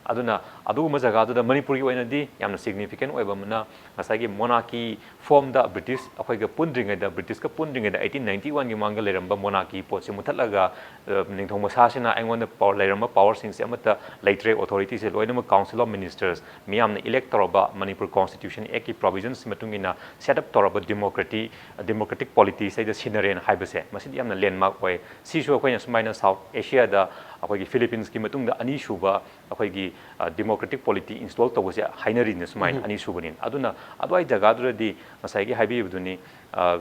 ꯑꯗꯨꯅ ꯑꯗꯨꯒꯨꯝꯕ ꯖꯒꯥꯗꯨꯗ ꯃꯅꯤꯄꯨꯔꯒꯤ ꯑꯣꯏꯅꯗꯤ ꯌꯥꯝꯅ ꯁꯤꯒꯅꯤꯐꯤꯀꯦꯟ ꯑꯣꯏꯕ ꯑꯃꯅ ꯉꯁꯥꯏꯒꯤ ꯃꯣꯅꯥꯔꯀꯤ ꯐꯣꯔꯝꯗ ꯕ꯭ꯔꯤꯇꯤꯁ ꯑꯩꯈꯣꯏꯒ ꯄꯨꯟꯗ꯭ꯔꯤꯉꯩꯗ, ꯕ꯭ꯔꯤꯇꯤꯁꯀ ꯄꯨꯟꯗ꯭ꯔꯤꯉꯩꯗ ꯑꯩꯇꯤꯟ ꯅꯥꯏꯟꯇꯤ ꯋꯥꯟꯒꯤ ꯃꯃꯥꯡꯗ ꯂꯩꯔꯝꯕ ꯃꯣꯅꯥꯔꯀꯤ ꯄꯣꯠꯁꯦ ꯃꯨꯊꯠꯂꯒ, ꯑ, ꯅꯤꯡꯊꯧ ꯃꯁꯥꯁꯤꯅ ꯑꯩꯉꯣꯟꯗ ꯄꯥꯋꯔ, ꯂꯩꯔꯝꯕ ꯄꯥꯋꯔꯁꯤꯡꯁꯦ ꯑꯃꯠꯇ ꯂꯩꯇ꯭ꯔꯦ, ꯑꯣꯊꯣꯔꯤꯇꯤꯁꯦ ꯂꯣꯏꯅꯃꯛ ꯀꯥꯎꯟꯁꯤꯜ ꯑꯣꯐ ꯃꯤꯅꯤꯁꯇꯔꯁ ꯃꯤꯌꯥꯝꯅ ꯏꯂꯦꯛ ꯇꯧꯔꯕ, ꯃꯅꯤꯄꯨꯔ ꯀꯣꯟꯁꯇꯤꯇ꯭ꯌꯨꯁꯟ ꯑꯦꯛꯀꯤ ꯄ꯭ꯔꯣꯚꯤꯖꯟꯁ ꯃꯇꯨꯡ ꯏꯟꯅ ꯁꯦꯠ ꯑꯞ ꯇꯧꯔꯕ ꯗꯦꯃꯣꯀ꯭ꯔꯦꯇꯤ-, ꯗꯦꯃꯣꯀ꯭ꯔꯦꯇꯤꯛ ꯄꯣꯂꯤꯇꯤꯁꯤꯗꯩꯗ ꯁꯤꯟꯅꯔꯦꯅ ꯍꯥꯏꯕꯁꯦ, ꯃꯁꯤꯗꯤ ꯌꯥꯝꯅ ꯂꯦꯟꯃꯥꯔꯛ ꯑꯣꯏ꯫ ꯁꯤꯁꯨ ꯑꯩꯈꯣꯏꯅ ꯁꯨꯃꯥꯏꯅ ꯁꯥꯎꯠ ꯑꯦꯁꯤꯌꯥꯗ ꯑꯩꯈꯣꯏꯒꯤ ꯐꯤꯂꯤꯄꯤꯟꯁꯀꯤ ꯃꯇꯨꯡꯗ ꯑꯅꯤꯁꯨꯕ ꯑꯩꯈꯣꯏꯒꯤ, ꯑ, ꯗꯦꯃꯣꯀ꯭ꯔꯦꯇꯤꯛ ꯄꯣꯂꯤꯇꯤ ꯏꯟꯁꯇꯣꯜ ꯇꯧꯕꯁꯦ ꯍꯥꯏꯅꯔꯤꯅ ꯁꯨꯃꯥꯏꯅ ꯑꯅꯤꯁꯨꯕꯅꯤ꯫ ꯑꯗꯨꯅ ꯑꯗꯨꯋꯥꯏ ꯖꯒꯥꯗꯨꯗꯗꯤ ꯉꯁꯥꯏꯒꯤ ꯍꯥꯏꯕꯤꯕꯗꯨꯅꯤ, ꯑ,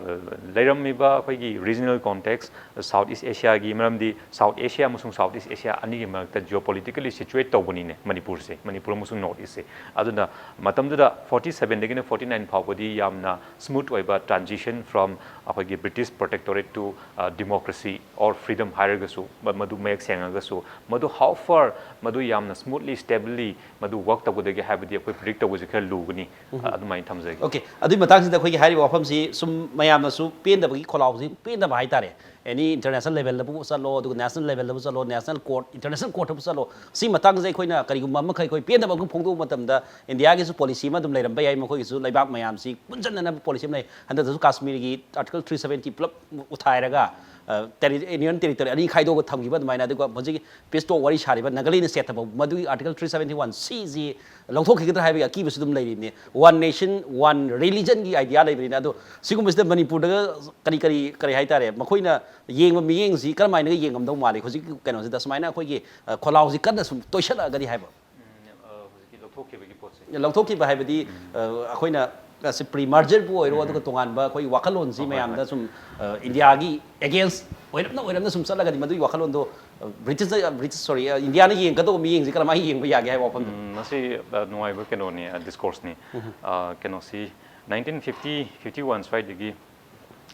ꯂꯩꯔꯝꯃꯤꯕ ꯑꯩꯈꯣꯏꯒꯤ regional context, South East Asiaꯒꯤ, ꯃꯔꯝꯗꯤ South Asia ꯑꯃꯁꯨꯡ South East Asia ꯑꯅꯤꯒꯤ ꯃꯔꯛꯇ geopolitically situate ꯇꯧꯕꯅꯤꯅꯦ ꯃꯅꯤꯄꯨꯔꯁꯦ, ꯃꯅꯤꯄꯨꯔ ꯑꯃꯁꯨꯡ North Eastꯁꯦ꯫ ꯑꯗꯨꯅ ꯃꯇꯝꯗꯨꯗ forty sevenꯗꯒꯤꯅ forty nine ꯐꯥꯎꯕꯗꯤ ꯌꯥꯝꯅ smooth ꯑꯣꯏꯕ transition from ꯑꯩꯈꯣꯏꯒꯤ British protectorate to, ꯑ, democracy or freedom ꯍꯥꯏꯔꯒꯁꯨ, ꯃ-, ꯃꯗꯨ ꯃꯌꯦꯛ ꯁꯦꯡꯉꯒꯁꯨ, ꯃꯗꯨ how far ꯃꯗꯨ ꯌꯥꯝꯅ smoothly, stably ꯃꯗꯨ work ꯇꯧꯒꯗꯒꯦ ꯍꯥꯏꯕꯗꯤ ꯑꯩꯈꯣꯏ predict ꯇꯧꯕꯁꯦ ꯈꯔ ꯂꯨꯒꯅꯤ꯫ ꯑ, ꯑꯗꯨꯃꯥꯏꯅ ꯊꯝꯖꯒꯦ꯫ ꯑꯣꯀꯦ, ꯑꯗꯨꯒꯤ ꯃꯇꯥꯡꯁꯤꯗ ꯑꯩꯈꯣꯏꯒꯤ ꯍꯥꯏꯔꯤꯕ ꯋꯥꯐꯝꯁꯤ ꯁꯨꯝ ꯃꯌꯥꯝꯅꯁꯨ ꯄꯦꯟꯗꯕꯒꯤ ꯈꯣꯜꯂꯥꯎꯁꯤ ꯄꯦꯟꯗꯕ ꯍꯥꯏꯇꯥꯔꯦ꯫ Any international levelꯗꯕꯨ ꯆꯠꯂꯣ, ꯑꯗꯨꯒ national levelꯗꯕꯨ ꯆꯠꯂꯣ, national court, international courtꯇꯕꯨ ꯆꯠꯂꯣ, ꯁꯤ ꯃꯇꯥꯡꯁꯦ ꯑꯩꯈꯣꯏꯅ ꯀꯔꯤꯒꯨꯝꯕ ꯑꯃꯈꯛ ꯑꯩꯈꯣꯏ ꯄꯦꯟꯗꯕ ꯑꯃ ꯐꯣꯡꯗꯣꯛꯄ ꯃꯇꯝꯗ ꯏꯟꯗꯤꯌꯥꯒꯤꯁꯨ policy ꯑꯃ ꯑꯗꯨꯝ ꯂꯩꯔꯝꯕ ꯌꯥꯏ, ꯃꯈꯣꯏꯒꯤꯁꯨ ꯂꯩꯕꯥꯛ ꯃꯌꯥꯝꯁꯤ ꯄꯨꯟꯁꯤꯟꯅꯅꯕ policy ꯑꯃ ꯂꯩ꯫ ꯍꯟꯗꯛꯇꯁꯨ ꯀꯥꯁꯃꯤꯔꯒꯤ Article three seventy ꯄꯨꯂꯞ ꯎꯊꯥꯏꯔꯒ, ꯑ, ꯇꯦꯔꯤ-, Union Territory ꯑꯅꯤ ꯈꯥꯏꯗꯣꯛꯑꯒ ꯊꯝꯈꯤꯕ ꯑꯗꯨꯃꯥꯏꯅ, ꯑꯗꯨꯒ ꯍꯧꯖꯤꯛ peace talk ꯋꯥꯔꯤ ꯁꯥꯔꯤꯕ ꯅꯥꯒꯥꯂꯦꯟ stateꯇꯐꯥꯎ ꯃꯗꯨꯒꯤ Article three seventy one Cꯁꯤ ꯂꯧꯊꯣꯛꯈꯤꯒꯗ꯭ꯔꯥ ꯍꯥꯏꯕꯒꯤ ꯑꯀꯤꯕꯁꯨ ꯑꯗꯨꯝ ꯂꯩꯔꯤꯕꯅꯤ꯫ One nation, one religionꯒꯤ idea ꯂꯩꯕꯅꯤꯅ, ꯑꯗꯣ ꯁꯤꯒꯨꯝꯕꯁꯤꯗ ꯃꯅꯤꯄꯨꯔꯗꯒ ꯀꯔꯤ, ꯀꯔꯤ, ꯀꯔꯤ ꯍꯥꯏꯇꯥꯔꯦ, ꯃꯈꯣꯏꯅ ꯌꯦꯡꯕ ꯃꯤꯠꯌꯦꯡꯁꯤ ꯀꯔꯝꯍꯥꯏꯅꯒ ꯌꯦꯡꯉꯝꯗꯧ ꯃꯥꯜꯂꯤ ꯍꯧꯖꯤꯛꯀꯤ ꯀꯩꯅꯣꯁꯤꯗ, ꯁꯨꯃꯥꯏꯅ ꯑꯩꯈꯣꯏꯒꯤ, ꯑ, ꯈꯣꯜꯂꯥꯎꯁꯤ ꯀꯟꯅ ꯁꯨꯝ ꯇꯣꯏꯁꯜꯂꯛꯑꯒꯗꯤ ꯍꯥꯏꯕ? ꯎꯝ, ꯑ, ꯍꯧꯖꯤꯛꯀꯤ ꯂꯧꯊꯣꯛꯈꯤꯕꯒꯤ ꯄꯣꯠꯁꯦ꯫ ꯂꯧꯊꯣꯛꯈꯤꯕ ꯍꯥꯏꯕꯗꯤ, ꯑ, ꯑꯩꯈꯣꯏꯅ ꯑꯁꯤ pre mergerꯕꯨ ꯑꯣꯏꯔꯣ, ꯑꯗꯨꯒ ꯇꯣꯉꯥꯟꯕ ꯑꯩꯈꯣꯏ ꯋꯥꯈꯜꯂꯣꯟꯁꯤ ꯃꯌꯥꯝꯗ ꯁꯨꯝ, ꯑ, ꯏꯟꯗꯤꯌꯥꯒꯤ against ꯑꯣꯏꯔꯞꯅ, ꯑꯣꯏꯔꯞꯅ ꯁꯨꯝ ꯆꯠꯂꯒꯗꯤ ꯃꯗꯨꯒꯤ ꯋꯥꯈꯜꯂꯣꯟꯗꯣ, ꯑ, British, ꯑ, British, sorry, ꯑ, ꯏꯟꯗꯤꯌꯥꯅ ꯌꯦꯡꯒꯗꯧꯕ ꯃꯤꯠꯌꯦꯡꯁꯤ ꯀꯔꯝꯍꯥꯏꯅ ꯌꯦꯡꯕ ꯌꯥꯒꯦ ꯍꯥꯏꯕ ꯋꯥꯐꯝꯗꯣ? ꯎꯝ, ꯃꯁꯤ, ꯑ, ꯅꯨꯡꯉꯥꯏꯕ ꯀꯩꯅꯣꯅꯤ, ꯑ, discourseꯅꯤ꯫ ꯑ, ꯀꯩꯅꯣꯁꯤ nineteen fifty, fifty one ꯁ꯭ꯋꯥꯏꯗꯒꯤ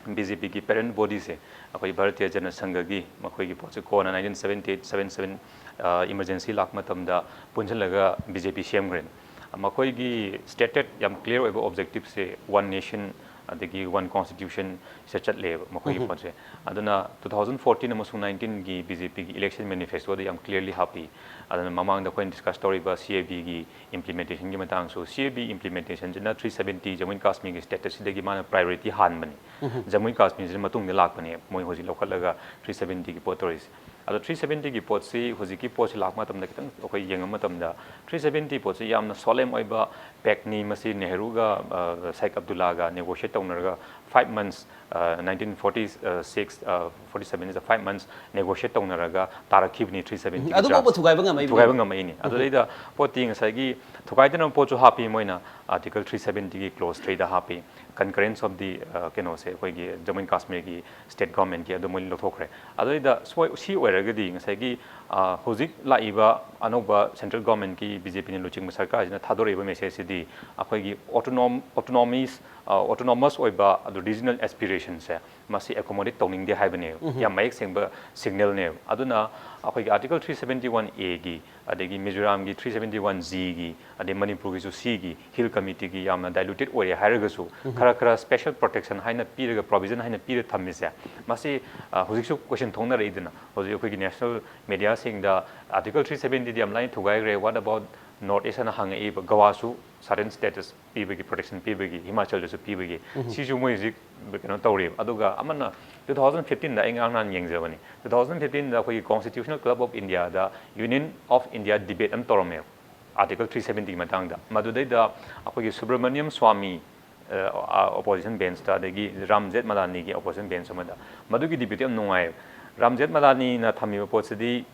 BJPꯒꯤ parent bodyꯁꯦ, ꯑꯩꯈꯣꯏ ꯚꯥꯔꯇꯤꯌ ꯖꯅ ꯁꯪꯘꯒꯤ, ꯃꯈꯣꯏꯒꯤ ꯄꯣꯠꯁꯦ ꯀꯣꯟꯅ nineteen seventy eight seventy seven, ꯑ, emergency ꯂꯥꯛꯄ ꯃꯇꯝꯗ ꯄꯨꯟꯁꯤꯜꯂꯒ BJP ꯁꯦꯝꯈ꯭ꯔꯦ꯫ ꯃꯈꯣꯏꯒꯤ stated ꯌꯥꯝ clear ꯑꯣꯏꯕ objectiveꯁꯦ one nation ꯑꯗꯒꯤ one constitution ꯁꯤꯗ ꯆꯠꯂꯦꯕ ꯃꯈꯣꯏꯒꯤ ꯄꯣꯠꯁꯦ꯫ ꯑꯗꯨꯅ two thousand fourteen ꯑꯃꯁꯨꯡ nineteenꯒꯤ BJPꯒꯤ election manifestoꯗ ꯌꯥꯝ clearly ꯍꯥꯞꯄꯤ꯫ ꯑꯗꯨꯅ ꯃꯃꯥꯡꯗ ꯑꯩꯈꯣꯏꯅ discuss ꯇꯧꯔꯤꯕ CABꯒꯤ implementationꯒꯤ ꯃꯇꯥꯡꯁꯨ, CAB implementationꯁꯤꯅ three seventy Jammu and Kashmirꯒꯤ statusꯁꯤꯗꯒꯤ ꯃꯥꯅ priority ꯍꯥꯟꯕꯅꯤ꯫ Jammu and Kashmirꯁꯤꯅ ꯃꯇꯨꯡꯗ ꯂꯥꯛꯄꯅꯦ, ꯃꯣꯏ ꯍꯧꯖꯤꯛ ꯂꯧꯈꯠꯂꯒ three seventyꯒꯤ ꯄꯣꯠ ꯇꯧꯔꯤꯁꯦ꯫ ꯑꯗꯣ three seventyꯒꯤ ꯄꯣꯠꯁꯤ, ꯍꯧꯖꯤꯛꯀꯤ ꯄꯣꯠꯁꯤ ꯂꯥꯛꯄ ꯃꯇꯝꯗ, ꯈꯤꯇꯪ ꯑꯩꯈꯣꯏ ꯌꯦꯡꯕ ꯃꯇꯝꯗ, three seventy ꯄꯣꯠꯁꯤ ꯌꯥꯝꯅ solemn ꯑꯣꯏꯕ pactꯅꯤ꯫ ꯃꯁꯤ ꯅꯦꯍꯔꯨꯒ, ꯑ, ꯁꯦꯈ ꯑꯕꯗꯨꯜꯂꯥꯒ negotiate ꯇꯧꯅꯔꯒ five months, nineteen forty six forty seven ꯗ five months negotiate ꯇꯧꯅꯔꯒ ꯇꯥꯔꯛꯈꯤꯕꯅꯤ three seventy ꯑꯗꯨꯐꯥꯎꯕ ꯊꯨꯒꯥꯏꯕ ꯉꯝꯃꯛꯏꯕꯅꯤ꯫ ꯊꯨꯒꯥꯏꯕ ꯉꯝꯃꯛꯏꯅꯤ꯫ ꯑꯗꯨꯗꯩꯗ ꯄꯣꯠꯇꯤ ꯉꯁꯥꯏꯒꯤ ꯊꯨꯒꯥꯏꯗꯅꯕ ꯄꯣꯠꯁꯨ ꯍꯥꯞꯄꯤ ꯃꯣꯏꯅ, Article three seventy ꯒꯤ clause three ꯗ ꯍꯥꯞꯄꯤ, concurrence of the ꯀꯩꯅꯣꯁꯦ, ꯑꯩꯈꯣꯏꯒꯤ Jammu and Kashmir ꯒꯤ state government ꯀꯤ, ꯑꯗꯨ ꯃꯣꯏ ꯂꯧꯊꯣꯛꯈ꯭ꯔꯦ꯫ ꯑꯗꯨꯗꯩꯗ ꯁꯣꯏ-, ꯁꯤ ꯑꯣꯏꯔꯒꯗꯤ ꯉꯁꯥꯏꯒꯤ ꯍꯧꯖꯤꯛ ꯂꯥꯛꯏꯕ ꯑꯅꯧꯕ central government ꯀꯤ, ꯕꯤ ꯖꯦ ꯄꯤꯅ ꯂꯨꯆꯤꯡꯕ ꯁꯔꯀꯥꯔꯁꯤꯅ ꯊꯥꯗꯣꯔꯛꯏꯕ message ꯁꯤꯗꯤ ꯑꯩꯈꯣꯏꯒꯤ autonom autonomous autonomous ꯑꯣꯏꯕ ꯑꯗꯨ regional aspiration ꯁꯦ ꯃꯁꯤ accommodate ꯇꯧꯅꯤꯡꯗꯦ ꯍꯥꯏꯕꯅꯦꯕ꯫ ꯌꯥꯝ ꯃꯌꯦꯛ ꯁꯦꯡꯕ signal ꯅꯦꯕ꯫ ꯑꯗꯨꯅ ꯑꯩꯈꯣꯏꯒꯤ Article three seventy one A ꯒꯤ, ꯑꯗꯒꯤ ꯃꯤꯖꯣꯔꯥꯝꯒꯤ three seventy one G ꯒꯤ, ꯑꯗꯩ ꯃꯅꯤꯄꯨꯔꯒꯤꯁꯨ C ꯒꯤ, Hill Committee ꯒꯤ ꯌꯥꯝꯅ diluted ꯑꯣꯏꯔꯦ ꯍꯥꯏꯔꯒꯁꯨ, ꯈꯔ ꯈꯔ special protection ꯍꯥꯏꯅ ꯄꯤꯔꯒ, provision ꯍꯥꯏꯅ ꯄꯤꯔ ꯊꯝꯃꯤꯁꯦ, ꯃꯁꯤ ꯍꯧꯖꯤꯛꯁꯨ question ꯊꯣꯛꯅꯔꯛꯏꯗꯅ꯫ ꯍꯧꯖꯤꯛ ꯑꯩꯈꯣꯏꯒꯤ national media ꯁꯤꯡꯗ Article three seventy ꯗꯤ ꯌꯥꯝ ꯂꯥꯏꯅ ꯊꯨꯒꯥꯏꯈ꯭ꯔꯦ, what about North East ꯍꯥꯏꯅ ꯍꯪꯉꯛꯏꯕ꯫ ꯒꯋꯥꯁꯨ certain status ꯄꯤꯕꯒꯤ, protection ꯄꯤꯕꯒꯤ, ꯍꯤꯃꯥꯆꯜꯗꯁꯨ ꯄꯤꯕꯒꯤ, ꯁꯤꯁꯨ ꯃꯣꯏ ꯍꯧꯖꯤꯛ ꯀꯩꯅꯣ ꯇꯧꯔꯤꯕ꯫ ꯑꯗꯨꯒ ꯑꯃꯅ two thousand fifteen ꯗ, ꯑꯩ ꯉꯔꯥꯡ ꯅꯍꯥꯟ ꯌꯦꯡꯖꯕꯅꯤ, two thousand fifteen ꯗ ꯑꯩꯈꯣꯏꯒꯤ Constitutional Club of India the Union of India debate ꯑꯃ ꯇꯧꯔꯝꯃꯦꯕ, Article three seventy ꯒꯤ ꯃꯇꯥꯡꯗ꯫ ꯃꯗꯨꯗꯩꯗ ꯑꯩꯈꯣꯏꯒꯤ ꯁꯨꯕ꯭ꯔꯃꯅꯤꯌꯝ ꯁ꯭ꯋꯥꯃꯤ opposition bench ꯇ, ꯑꯗꯒꯤ ꯔꯥꯝ ꯖꯦꯠꯃꯂꯥꯅꯤꯒꯤ opposition bench ꯑꯃꯗ, ꯃꯗꯨꯒꯤ debate ꯇꯤ ꯌꯥꯝ ꯅꯨꯡꯉꯥꯏꯌꯦꯕ꯫ ꯔꯥꯝ ꯖꯦꯠꯃꯂꯥꯅꯤꯅ ꯊꯝꯃꯤꯕ ꯄꯣꯠꯁꯤꯗꯤ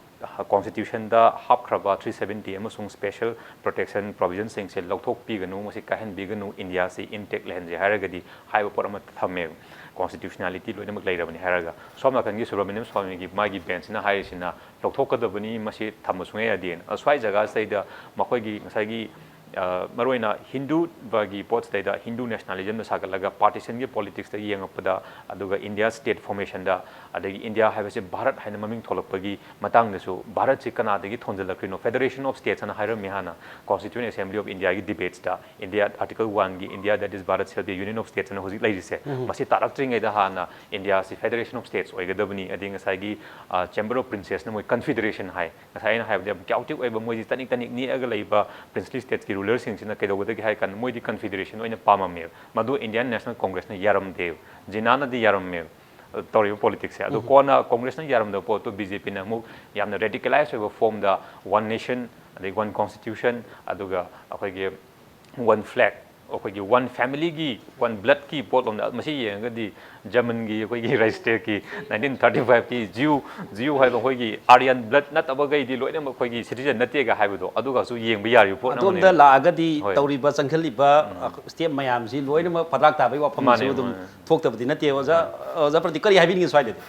Constitution ꯗ ꯍꯥꯞꯈ꯭ꯔꯕ three seventy ꯑꯃꯁꯨꯡ special protection provision ꯁꯤꯡꯁꯦ ꯂꯧꯊꯣꯛꯄꯤꯒꯅꯨ, ꯃꯁꯤ ꯀꯥꯏꯍꯟꯕꯤꯒꯅꯨ, ꯏꯟꯗꯤꯌꯥꯁꯤ intact ꯂꯩꯍꯟꯁꯦ ꯍꯥꯏꯔꯒꯗꯤ ꯍꯥꯏꯕ ꯄꯣꯠ ꯑꯃ ꯊꯝꯃꯦꯕ꯫ Constitutionality ꯂꯣꯏꯅꯃꯛ ꯂꯩꯔꯕꯅꯤ ꯍꯥꯏꯔꯒ, ꯁꯣꯝ ꯅꯥꯀꯟꯒꯤ ꯁꯨꯕ꯭ꯔꯃꯅꯤꯌꯝ ꯁ꯭ꯋꯥꯃꯤꯒꯤ ꯃꯥꯒꯤ bench ꯁꯤꯅ ꯍꯥꯏꯔꯤꯁꯤꯅ ꯂꯧꯊꯣꯛꯀꯗꯕꯅꯤ, ꯃꯁꯤ ꯊꯝꯕ ꯁꯨꯡꯌꯥ ꯌꯥꯗꯦꯅ꯫ ꯑꯗꯣ ꯁ꯭ꯋꯥꯏ ꯖꯒꯥꯁꯤꯗꯩꯗ ꯃꯈꯣꯏꯒꯤ ꯉꯁꯥꯏꯒꯤ, ꯑ, ꯃꯔꯨꯑꯣꯏꯅ ꯍꯤꯟꯗꯨꯕꯒꯤ ꯄꯣꯠꯁꯤꯗꯩꯗ, ꯍꯤꯟꯗꯨ nationalism ꯗ ꯁꯥꯒꯠꯂꯒ partition ꯒꯤ politics ꯇ ꯌꯦꯡꯉꯛꯄꯗ, ꯑꯗꯨꯒ ꯏꯟꯗꯤꯌꯥ state formation ꯗ, ꯑꯗꯒꯤ ꯏꯟꯗꯤꯌꯥ ꯍꯥꯏꯕꯁꯤ ꯚꯥꯔꯠ ꯍꯥꯏꯅ ꯃꯃꯤꯡ ꯊꯣꯂꯛꯄꯒꯤ ꯃꯇꯥꯡꯗꯁꯨ, ꯚꯥꯔꯠꯁꯤ ꯀꯅꯥꯗꯒꯤ ꯊꯣꯟꯖꯜꯂꯛꯈ꯭ꯔꯤꯅꯣ, Federation of States ꯍꯥꯏꯅ ꯍꯥꯏꯔꯝꯃꯤ ꯍꯥꯟꯅ Constituent Assembly of India ꯒꯤ debates ꯇ꯫ India Article one ꯒꯤ India that is Bharat shall be a union of states ꯍꯥꯏꯅ ꯍꯧꯖꯤꯛ ꯂꯩꯔꯤꯁꯦ, ꯃꯁꯤ ꯇꯥꯔꯛꯇ꯭ꯔꯤꯉꯩꯗ ꯍꯥꯟꯅ ꯏꯟꯗꯤꯌꯥꯁꯤ Federation of States ꯑꯣꯏꯒꯗꯕꯅꯤ, ꯑꯗꯩ ꯉꯁꯥꯏꯒꯤ, ꯑ, Chamber of Princess ꯅ ꯃꯣꯏ Confederation ꯍꯥꯏ, ꯉꯁꯥꯏ ꯑꯩꯅ ꯍꯥꯏꯕꯗ ꯌꯥꯝ chaotic ꯑꯣꯏꯕ, ꯃꯣꯏꯁꯤ ꯇꯅꯤꯛ ꯇꯅꯤꯛ ꯅꯤꯛꯑꯒ ꯂꯩꯕ princely states ꯀꯤ ruler ꯁꯤꯡꯁꯤꯅ ꯀꯩꯗꯧꯒꯗꯒꯦ ꯍꯥꯏ ꯀꯥꯟꯗ, ꯃꯣꯏꯗꯤ Confederation ꯑꯣꯏꯅ ꯄꯥꯝꯃꯝꯃꯦꯕ꯫ ꯃꯗꯨ Indian National Congress ꯅ ꯌꯥꯔꯝꯗꯦꯕ, ꯖꯤꯅꯥꯅꯗꯤ ꯌꯥꯔꯝꯃꯦꯕ, ꯑ, ꯇꯧꯔꯤꯕ politics ꯁꯦ꯫ ꯑꯗꯣ ꯀꯣꯟꯅ Congress ꯅ ꯌꯥꯔꯝꯗꯕ ꯄꯣꯠꯇꯣ ꯕꯤ ꯖꯦ ꯄꯤ ꯅ ꯑꯃꯨꯛ ꯌꯥꯝꯅ radicalize ꯑꯣꯏꯕ form ꯗ one nation, ꯑꯗꯩ one constitution, ꯑꯗꯨꯒ ꯑꯩꯈꯣꯏꯒꯤ one flag, ꯑꯩꯈꯣꯏꯒꯤ ꯋꯥꯟ ꯐꯦꯃꯤꯂꯤꯒꯤ, ꯋꯥꯟ ꯕ꯭ꯂꯠꯀꯤ ꯄꯣꯠꯂꯣꯝꯗ ꯃꯁꯤ ꯌꯦꯡꯉꯒꯗꯤ ꯖꯔꯃꯟꯒꯤ ꯑꯩꯈꯣꯏꯒꯤ ꯔꯥꯏꯁꯇꯦꯛꯀꯤ ꯅꯥꯏꯟꯇꯤꯟ ꯊꯥꯔꯇꯤ ꯐꯥꯏꯚꯀꯤ ꯖ꯭ꯌꯨ, ꯖ꯭ꯌꯨ ꯍꯥꯏꯕ ꯑꯩꯈꯣꯏꯒꯤ ꯑꯥꯔꯤꯌꯟ ꯕ꯭ꯂꯠ ꯅꯠꯇꯕꯈꯩꯗꯤ ꯂꯣꯏꯅꯃꯛ ꯑꯩꯈꯣꯏꯒꯤ ꯁꯤꯇꯤꯖꯟ ꯅꯠꯇꯦꯒ ꯍꯥꯏꯕꯗꯣ, ꯑꯗꯨꯒꯁꯨ ꯌꯦꯡꯕ ꯌꯥꯔꯤꯕ ꯄꯣꯠ ꯑꯗꯣꯝꯗ ꯑꯃꯅꯦꯕ꯫ ꯂꯥꯛꯑꯒꯗꯤ ꯍꯣꯏ꯫ ꯇꯧꯔꯤꯕ ꯆꯪꯁꯤꯜꯂꯤꯕ ꯎꯝ꯫ ꯑ, ꯁ꯭ꯇꯦꯞ ꯃꯌꯥꯝꯁꯤ ꯂꯣꯏꯅꯃꯛ ꯐꯗꯥꯛ ꯇꯥꯕꯒꯤ ꯋꯥꯐꯝꯁꯨ ꯃꯥꯅꯦ, ꯑꯗꯨꯝ ꯃꯥꯅꯦ꯫ ꯊꯣꯛꯇꯕꯗꯤ ꯅꯠꯇꯦ꯫ ꯑꯣꯖꯥ, ꯑꯣꯖꯥ ꯄ꯭ꯔꯗꯤꯞ ꯀꯔꯤ ꯍꯥꯏꯕꯤꯅꯤꯡꯉꯤ ꯁ꯭ꯋꯥꯏꯗꯗꯤ?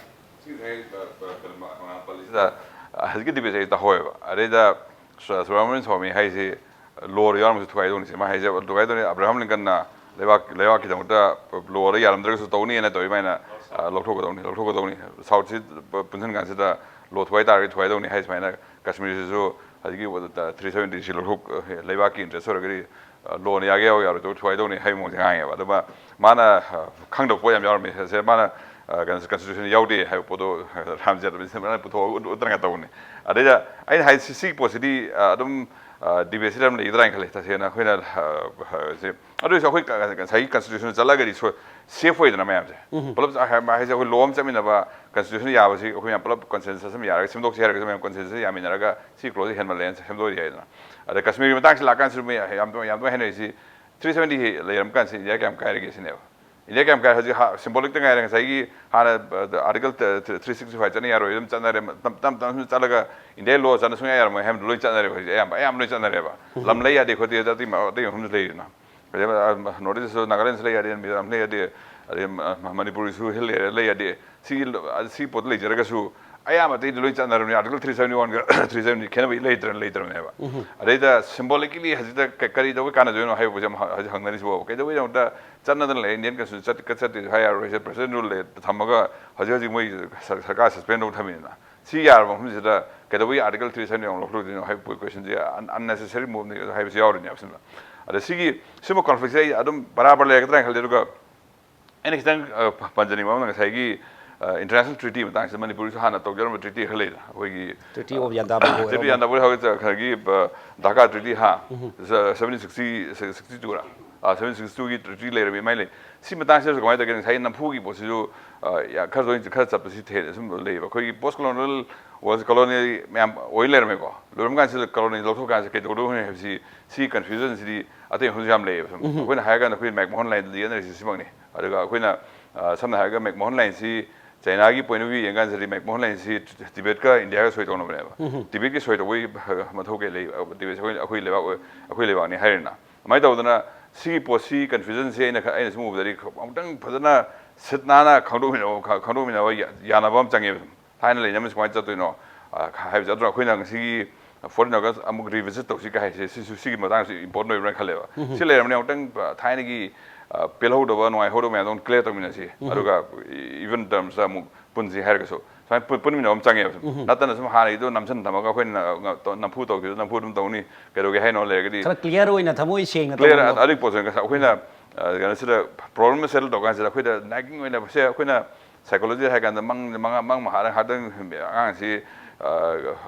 ꯁꯤ ꯉꯁꯥꯏ, ꯑ, ꯑ, ꯀꯩꯅꯣ, ꯃ-, ꯃꯉꯥꯜ ꯄꯜꯂꯤꯁꯤꯗ, ꯑ, ꯍꯧꯖꯤꯛꯀꯤ ꯗꯤꯕꯦꯠꯁꯦ ꯑꯩ ꯇꯥꯍꯧꯋꯦꯕ꯫ ꯑꯗꯩꯗ ꯁꯨ-, ꯁꯨꯕ꯭ꯔꯃꯅꯤꯌꯟ ꯁ꯭ꯋꯥꯃꯤ ꯍꯥꯏꯁꯤ ꯂꯣꯗ ꯌꯥꯎꯔꯝꯃꯁꯨ ꯊꯨꯒꯥꯏꯗꯧꯅꯤ ꯁꯤ꯫ ꯃꯥ ꯍꯥꯏꯁꯦ ꯊꯨꯒꯥꯏꯗꯧꯅꯤ꯫ ꯑꯕ꯭ꯔꯥꯍꯝ ꯂꯤꯟꯀꯟꯅ ꯂꯩꯕꯥꯛ, ꯂꯩꯕꯥꯛꯀꯤꯗꯃꯛꯇ ꯂꯣꯗ ꯌꯥꯔꯝꯗ꯭ꯔꯒꯁꯨ ꯇꯧꯅꯤꯅ ꯇꯧꯔꯤ ꯑꯗꯨꯃꯥꯏꯅ, ꯑ, ꯂꯧꯊꯣꯛꯀꯗꯧꯅꯤ, ꯂꯧꯊꯣꯛꯀꯗꯧꯅꯤ꯫ ꯁꯥꯎꯠꯁꯤ ꯄ-, ꯄꯨꯟꯁꯤꯟ ꯀꯥꯟꯁꯤꯗ ꯂꯣ ꯊꯨꯒꯥꯏ ꯇꯥꯔꯒꯗꯤ ꯊꯨꯒꯥꯏꯗꯧꯅꯤ ꯍꯥꯏ ꯁꯨꯃꯥꯏꯅ ꯀꯥꯁꯃꯤꯔꯁꯤꯁꯨ ꯍꯧꯖꯤꯛꯀꯤ ꯊ꯭ꯔꯤ ꯁꯕꯦꯟꯇꯤ ꯁꯤ ꯂꯧꯊꯣꯛ, ꯑ, ꯂꯩꯕꯥꯛꯀꯤ ꯏꯟꯇꯔꯦꯁ ꯑꯣꯏꯔꯒꯗꯤ, ꯑ, ꯂꯣꯅ ꯌꯥꯒꯦ ꯌꯥꯎ ꯌꯥꯔꯣꯏꯗꯧ ꯊꯨꯒꯥꯏꯗꯧꯅꯤ ꯍꯥꯏꯕ ꯃꯑꯣꯡꯁꯦ ꯉꯥꯡꯉꯦꯕ꯫ ꯑꯗꯨ ꯃꯥ-, ꯃꯥꯅ, ꯑ, ꯈꯪꯗꯕ ꯄꯣꯠ ꯌꯥꯝ ꯌꯥꯎꯔꯝꯃꯤ꯫ ꯁꯦ ꯃꯥꯅ, ꯑ, ꯀꯩꯅꯣ, ꯀꯟꯁꯇꯤꯇ꯭ꯌꯨꯁꯟ ꯌꯥꯎꯗꯦ ꯍꯥꯏꯕ ꯄꯣꯠꯇꯣ, ꯑ, ꯔꯥꯝ ꯖꯦꯠꯃꯤꯁꯟ ꯃꯥꯅ ꯄꯨꯊꯣꯛꯑꯒ ꯎꯠ-, ꯎꯠꯇꯅꯉꯥꯏ ꯇꯧꯕꯅꯤ꯫ ꯑꯗꯩꯗ ꯑꯩꯅ ꯍꯥꯏ ꯁꯤ-, ꯁꯤꯒꯤ ꯄꯣꯠꯁꯤꯗꯤ, ꯑ, ꯑꯗꯨꯝ, ꯑ, ꯗꯤꯕꯦꯠꯁꯤꯗ ꯑꯗꯨꯝ ꯂꯩꯒꯗ꯭ꯔꯥ ꯍꯥꯏꯅ ꯈꯜꯂꯤ꯫ ꯇꯁꯦꯡꯅ ꯑꯩꯈꯣꯏꯅ, ꯑ, ꯑ, ꯁꯤ-, ꯑꯗꯨ ꯑꯣꯏꯔꯁꯨ ꯑꯩꯈꯣꯏ ꯀ-, ꯉꯁꯥꯏꯒꯤ ꯀꯟꯁꯇꯤꯇ꯭ꯌꯨꯁꯟꯗ ꯆꯠꯂꯒꯗꯤ ꯁꯣ-, ꯁꯦꯐ ꯑꯣꯏꯗꯅ ꯃꯌꯥꯝꯁꯦ꯫ ꯎꯝ꯫ ꯄꯨꯂꯞ ꯆ-, ꯍꯥꯏ-, ꯍꯥꯏꯁꯦ ꯑꯩꯈꯣꯏ ꯂꯣ ꯑꯃ ꯆꯠꯃꯤꯟꯅꯕ, ꯀꯟꯁꯇꯤꯇ꯭ꯌꯨꯁꯟ ꯌꯥꯕꯁꯤ ꯑꯩꯈꯣꯏ ꯃꯌꯥꯝ ꯄꯨꯂꯞ ꯀꯟꯁꯦꯟꯁꯁ ꯑꯃ ꯌꯥꯔꯒ ꯁꯦꯝꯗꯣꯛꯁꯤ ꯍꯥꯏꯔꯒꯁꯨ ꯃꯌꯥꯝ ꯀꯟꯁꯦꯟꯁꯁ ꯌꯥꯃꯤꯟꯅꯔꯒ ꯁꯤ ꯀ꯭ꯂꯣꯖꯁꯤ ꯍꯦꯟꯃꯜꯂꯦꯅ ꯁꯦꯝꯗꯣꯛꯑꯗꯤ ꯌꯥꯏꯗꯅ꯫ ꯑꯗ ꯀꯥꯁꯃꯤꯔꯒꯤ ꯃꯇꯥꯡꯁꯤ ꯂꯥꯛꯀꯥꯟꯁꯤꯗ ꯃꯤ ꯌꯥꯝ, ꯌꯥꯝ ꯇꯣꯏꯅ ꯍꯥꯏꯅꯔꯤꯁꯤ ꯊ꯭ꯔꯤ ꯁꯕꯦꯟꯇꯤ ꯂꯩꯔꯝ ꯀꯥꯟꯁꯤ ꯏꯟꯗꯤꯌꯥ ꯀꯌꯥꯝ ꯀꯥꯏꯔꯒꯦ ꯁꯤꯅꯦꯕ꯫ ꯏꯟꯗꯤꯌꯥ ꯀꯌꯥꯝ ꯀꯥꯏꯔꯦ? ꯍꯧꯖꯤꯛ ꯍꯥ-, ꯁꯤꯝꯕꯣꯂꯤꯛꯇ ꯉꯥꯏꯔꯦ꯫ ꯉꯁꯥꯏꯒꯤ ꯍꯥꯟꯅ, ꯑ, ꯑꯥꯔꯇꯤꯀꯜ ꯊ꯭ꯔꯤ ꯁꯤꯛꯁꯇꯤ ꯐꯥꯏꯚ ꯆꯠꯅ ꯌꯥꯔꯣꯏ, ꯑꯗꯨꯝ ꯆꯠꯅꯔꯦ, ꯇꯞ, ꯇꯞ, ꯇꯞꯅ ꯁꯨꯝ ꯆꯠꯂꯒ ꯏꯟꯗꯤꯌꯥ ꯂꯣ ꯆꯠꯅ ꯁꯨꯡꯌꯥ ꯌꯥꯔꯝꯃꯣꯏ ꯍꯥꯏꯕꯗꯨ ꯂꯣꯏ ꯆꯠꯅꯔꯦꯕ ꯍꯧꯖꯤꯛ ꯑꯌꯥꯝꯕ, ꯑꯌꯥꯝꯕ ꯂꯣꯏ ꯆꯠꯅꯔꯦꯕ꯫ ꯎꯝ꯫ ꯂꯝ ꯂꯩ ꯌꯥꯗꯦ ꯈꯣꯠꯇꯦ ꯑꯇꯩ ꯃ-, ꯑꯇꯩ ꯃꯐꯝꯁꯨ ꯂꯩꯔꯤꯅ꯫ ꯑꯗꯩ, ꯑ, ꯅꯣꯔꯠ ꯏꯁꯇꯁꯨ ꯅꯥꯒꯥꯂꯦꯟꯗꯁꯨ ꯂꯩ ꯌꯥꯗꯦ, ꯃꯤꯖꯣꯔꯥꯝ ꯂꯩ ꯌꯥꯗꯦ, ꯑꯗꯩ ꯃ-, ꯃ-, ꯃꯅꯤꯄꯨꯔꯒꯤꯁꯨ ꯍꯤꯜ ꯑꯦꯔꯤꯌꯥ ꯂꯩ ꯌꯥꯗꯦ꯫ ꯁꯤꯒꯤ ꯂ-, ꯑ, ꯁꯤ ꯄꯣꯠꯇ ꯂꯩꯖꯔꯒꯁꯨ ꯑꯌꯥꯝꯕ ꯑꯇꯩꯗꯤ ꯂꯣꯏ ꯆꯠꯅꯔꯕꯅꯤ꯫ ꯑꯥꯔꯇꯤꯀꯜ ꯊ꯭ꯔꯤ ꯁꯕꯦꯟꯇꯤ ꯋꯥꯟꯒ ꯊ꯭ꯔꯤ ꯁꯕꯦꯟꯇꯤ ꯈꯦꯠꯅꯕ ꯂꯩꯇ꯭ꯔ-, ꯂꯩꯇ꯭ꯔꯕꯅꯦꯕ꯫ ꯎꯝ꯫ ꯑꯗꯩꯗ ꯁꯤꯝꯕꯣꯂꯤꯀꯦꯂꯤ ꯍꯧꯖꯤꯛꯇ ꯀ-, ꯀꯔꯤ ꯇꯧꯕꯩ ꯀꯥꯟꯅꯗꯣꯏꯅꯣ ꯍꯥꯏꯕꯁꯦ ꯑꯃ ꯍ-, ꯍꯧꯖꯤꯛ ꯍꯪꯅꯔꯤꯁꯤꯕꯣ? ꯀꯩꯗꯧꯕꯩꯗꯃꯛꯇ ꯆꯠꯅꯗꯅ ꯂꯩ? ꯏꯟꯗꯤꯌꯟ ꯀꯟꯁꯇꯤꯇ꯭ꯌꯨꯁꯟ ꯆꯠ-, ꯆꯠꯇꯦ ꯍꯥꯏ ꯌꯥꯔꯣꯏ꯫ ꯁꯤꯗ ꯄ꯭ꯔꯁꯤꯗꯦꯟ ꯔꯨꯜ ꯂꯩ ꯊꯝꯃꯒ ꯍꯧꯖꯤꯛ ꯍꯧꯖꯤꯛ ꯃꯣꯏ ꯁꯔ-, ꯁꯔꯀꯥꯔ ꯁꯁꯄꯦꯟ ꯇꯧ ꯊꯝꯃꯤꯅ꯫ ꯁꯤ ꯌꯥꯔꯕ ꯃꯐꯝꯁꯤꯗ ꯀꯩꯗꯧꯕꯒꯤ ꯑꯥꯔꯇꯤꯀꯜ ꯊ꯭ꯔꯤ ꯁꯕꯦꯟꯇꯤ ꯋꯥꯟ ꯂꯧꯊꯣꯛꯇꯣꯏꯅꯣ ꯍꯥꯏꯕ ꯀꯣꯏꯁꯟꯁꯦ ꯑꯟ-, ꯑꯟꯅꯦꯁꯦꯁꯔꯤ ꯃꯨꯚꯅꯤ ꯍꯥꯏꯕꯁꯤ ꯌꯥꯎꯔꯤꯅꯦꯕ ꯁꯤꯃ꯫ ꯑꯗ ꯁꯤꯒꯤ, ꯁꯤꯒꯨꯝꯕ ꯀꯟꯐ꯭ꯂꯤꯛꯁꯦ ꯑꯩ ꯑꯗꯨꯝ ꯕꯔꯥꯕꯔ ꯂꯩꯔꯒꯗ꯭ꯔꯥ ꯍꯥꯏꯅ ꯈꯜꯂꯤ꯫ ꯑꯗꯨꯒ ꯑꯩꯅ ꯈꯤꯇꯪ, ꯑ, ꯄ-, ꯄꯟꯖꯅꯤꯡꯕ ꯑꯃꯅ ꯉꯁꯥꯏꯒꯤ, ꯑ, ꯏꯟꯇꯔꯅꯦꯁꯅꯦꯜ ꯇ꯭ꯔꯤꯇꯤ ꯃꯇꯥꯡꯁꯤꯗ ꯃꯅꯤꯄꯨꯔꯒꯤꯁꯨ ꯍꯥꯟꯅ ꯇꯧꯖꯔꯝꯕ ꯇ꯭ꯔꯤꯇꯤ ꯈꯔ ꯂꯩꯗꯅ, ꯑꯩꯈꯣꯏꯒꯤ, Treaty of Yandabo ꯑꯣꯏꯔꯣ ꯇ꯭ꯔꯤꯇꯤ ꯑꯃ꯫ ꯌꯥꯟꯗꯥꯕꯣ ꯍꯧꯖꯤꯛ ꯉꯁꯥꯏꯒꯤ, ꯑ, ꯙꯥꯀꯥ ꯇ꯭ꯔꯤꯇꯤ ꯍꯥ, ꯎꯝ꯫ ꯁ-, ꯁꯚꯦꯟꯇꯤꯟ ꯁꯤꯛꯁꯇꯤ, ꯁꯤꯛꯁꯇꯤ ꯇꯨꯔꯥ? ꯑ, ꯁꯚꯦꯟꯇꯤꯟ ꯁꯤꯛꯁꯇꯤ ꯇꯨꯒꯤ ꯇ꯭ꯔꯤꯇꯤ ꯂꯩꯔꯝꯃꯤ ꯑꯗꯨꯃꯥꯏꯅ ꯂꯩ꯫ ꯁꯤ ꯃꯇꯥꯡꯁꯤꯗꯁꯨ ꯀꯃꯥꯏꯅ ꯇꯧꯒꯦ? ꯉꯁꯥꯏꯒꯤ ꯅꯝꯐꯨꯒꯤ ꯄꯣꯠꯁꯤꯁꯨ ꯑ, ꯌꯥ-, ꯈꯔ ꯇꯣꯏꯅ ꯈꯔ ꯆꯠꯄꯁꯤ ꯊꯦꯡꯅ ꯁꯨꯝ ꯂꯩꯌꯦꯕ꯫ ꯑꯩꯈꯣꯏꯒꯤ post colonial world colony ꯃꯌꯥꯝ ꯑꯣꯏ ꯂꯩꯔꯝꯃꯦꯀꯣ꯫ ꯂꯣꯏꯔꯝ ꯀꯥꯟꯁꯤꯗ colony ꯂꯧꯊꯣꯛ ꯀꯥꯟꯁꯤꯗ ꯀꯩꯗꯧꯗꯧꯅꯤ ꯍꯥꯏꯕꯁꯤ, ꯁꯤ confusion ꯁꯤꯗꯤ ꯑꯇꯩ ꯃꯐꯝꯁꯨ ꯌꯥꯝ ꯂꯩꯌꯦꯕ꯫ ꯁꯨꯝ ꯑꯩꯈꯣꯏꯅ ꯍꯥꯏꯔ ꯀꯥꯟꯗ ꯑꯩꯈꯣꯏ McMahon Line ꯗ ꯌꯦꯠꯅꯔꯤꯁꯤ ꯁꯤꯃꯛꯅꯤ꯫ ꯑꯗꯨꯒ ꯑꯩꯈꯣꯏꯅ, ꯑ, ꯁꯝꯅ ꯍꯥꯏꯔꯒ McMahon Line ꯁꯤ ꯆꯥꯏꯅꯥꯒꯤ point of view ꯌꯦꯡ ꯀꯥꯟꯁꯤꯗꯤ McMahon Line ꯁꯤ ꯇꯤꯕꯦꯠꯀ ꯏꯟꯗꯤꯌꯥꯒ ꯁꯣꯏ ꯇꯧꯅꯕꯅꯦꯕ꯫ ꯇꯤꯕꯦꯠꯀꯤ ꯁꯣꯏ ꯇꯧꯕꯒꯤ ꯃꯊꯧ ꯀꯩ ꯂꯩ? ꯇꯤꯕꯦꯠꯁꯤ ꯑꯩꯈꯣꯏ, ꯑꯩꯈꯣꯏ ꯂꯩꯕꯥꯛ ꯑꯣꯏ-, ꯑꯩꯈꯣꯏ ꯂꯩꯕꯥꯛꯅꯤ ꯍꯥꯏꯔꯦꯅ꯫ ꯑꯗꯨꯃꯥꯏꯅ ꯇꯧꯗꯅ ꯁꯤꯒꯤ ꯄꯣꯠꯁꯤ, confusion ꯁꯤ ꯑꯩꯅ ꯈ-, ꯑꯩꯅ ꯁꯨꯝ ꯎꯕꯗꯗꯤ ꯈ-, ꯑꯃꯨꯛꯇꯪ ꯐꯖꯅ ꯁꯤꯠ ꯅꯥꯟꯅ ꯈꯪꯗꯣꯛꯃꯤꯟꯅꯕ, ꯈ-, ꯈꯪꯗꯣꯛꯃꯤꯟꯅꯕ ꯌꯥ-, ꯌꯥꯅꯕ ꯑꯃ ꯆꯪꯉꯦꯕ꯫ ꯁꯨꯝ ꯊꯥꯏꯅ ꯂꯩꯅꯕꯁꯤ ꯀꯃꯥꯏꯅ ꯆꯠꯇꯣꯏꯅꯣ, ꯑ, ꯈ-, ꯍꯥꯏꯕꯁꯦ꯫ ꯑꯗꯨꯅ ꯑꯩꯈꯣꯏꯅ ꯉꯁꯤꯒꯤ fourteen August ꯑꯃꯨꯛ revisit ꯇꯧꯁꯤ ꯀꯥꯏ ꯍꯥꯏꯁꯦ, ꯁꯤꯁꯨ, ꯁꯤꯒꯤ ꯃꯇꯥꯡꯁꯤ important ꯑꯣꯏꯕ꯭ꯔꯥ ꯈꯜꯂꯦꯕ꯫ ꯁꯤ ꯂꯩꯔꯕꯅꯤꯅ ꯑꯃꯨꯛꯇꯪ, ꯑ, ꯊꯥꯏꯅꯒꯤ, ꯑ, ꯄꯦꯜꯍꯧꯗꯕ, ꯅꯨꯡꯉꯥꯏꯍꯧꯗꯕ ꯃꯌꯥꯝꯗꯣ ꯑꯃꯨꯛ clear ꯇꯧꯃꯤꯟꯅꯁꯤ꯫ ꯑꯗꯨꯒ even terms ꯗ ꯑꯃꯨꯛ ꯄꯨꯟꯁꯤ ꯍꯥꯏꯔꯒꯁꯨ ꯁꯨꯃꯥꯏꯅ ꯄꯨ-, ꯄꯨꯟꯃꯤꯟꯅꯕ ꯑꯃ ꯆꯪꯉꯦꯕ꯫ ꯅꯠꯇꯅ ꯁꯨꯝ ꯍꯥꯟꯅꯒꯤꯗꯣ ꯅꯝꯁꯤꯟ ꯊꯝꯃꯒ ꯑꯩꯈꯣꯏꯅ ꯅ-, ꯅ-, ꯇꯧ-, ꯅꯝꯐꯨ ꯇꯧꯈꯤꯕꯗꯣ ꯅꯝꯐꯨ ꯑꯗꯨꯝ ꯇꯧꯅꯤ, ꯀꯩꯗꯧꯒꯦ ꯍꯥꯏꯅꯣ ꯂꯩꯔꯒꯗꯤ꯫ ꯈꯔ clear ꯑꯣꯏꯅ ꯊꯃꯣꯏ ꯁꯦꯡꯅ clear ꯇꯧꯕ ꯑꯗꯨꯒꯤ ꯄꯣꯠꯁꯦ꯫ ꯉꯁꯥꯏ ꯑꯩꯈꯣꯏꯅ, ꯑ, ꯀꯩꯅꯣꯁꯤꯗ problem ꯑꯃ settle ꯇꯧ ꯀꯥꯟꯁꯤꯗ ꯑꯩꯈꯣꯏꯗ nagging ꯑꯣꯏꯅ ꯁꯦ ꯑꯩꯈꯣꯏꯅ psychology ꯍꯥꯏ ꯀꯥꯟꯗ ꯃꯪ, ꯃꯪ, ꯃꯪ ꯃꯍꯥꯗ ꯉꯥꯏꯍꯥꯛꯇꯪ ꯑꯉꯥꯡꯁꯤ, ꯑ,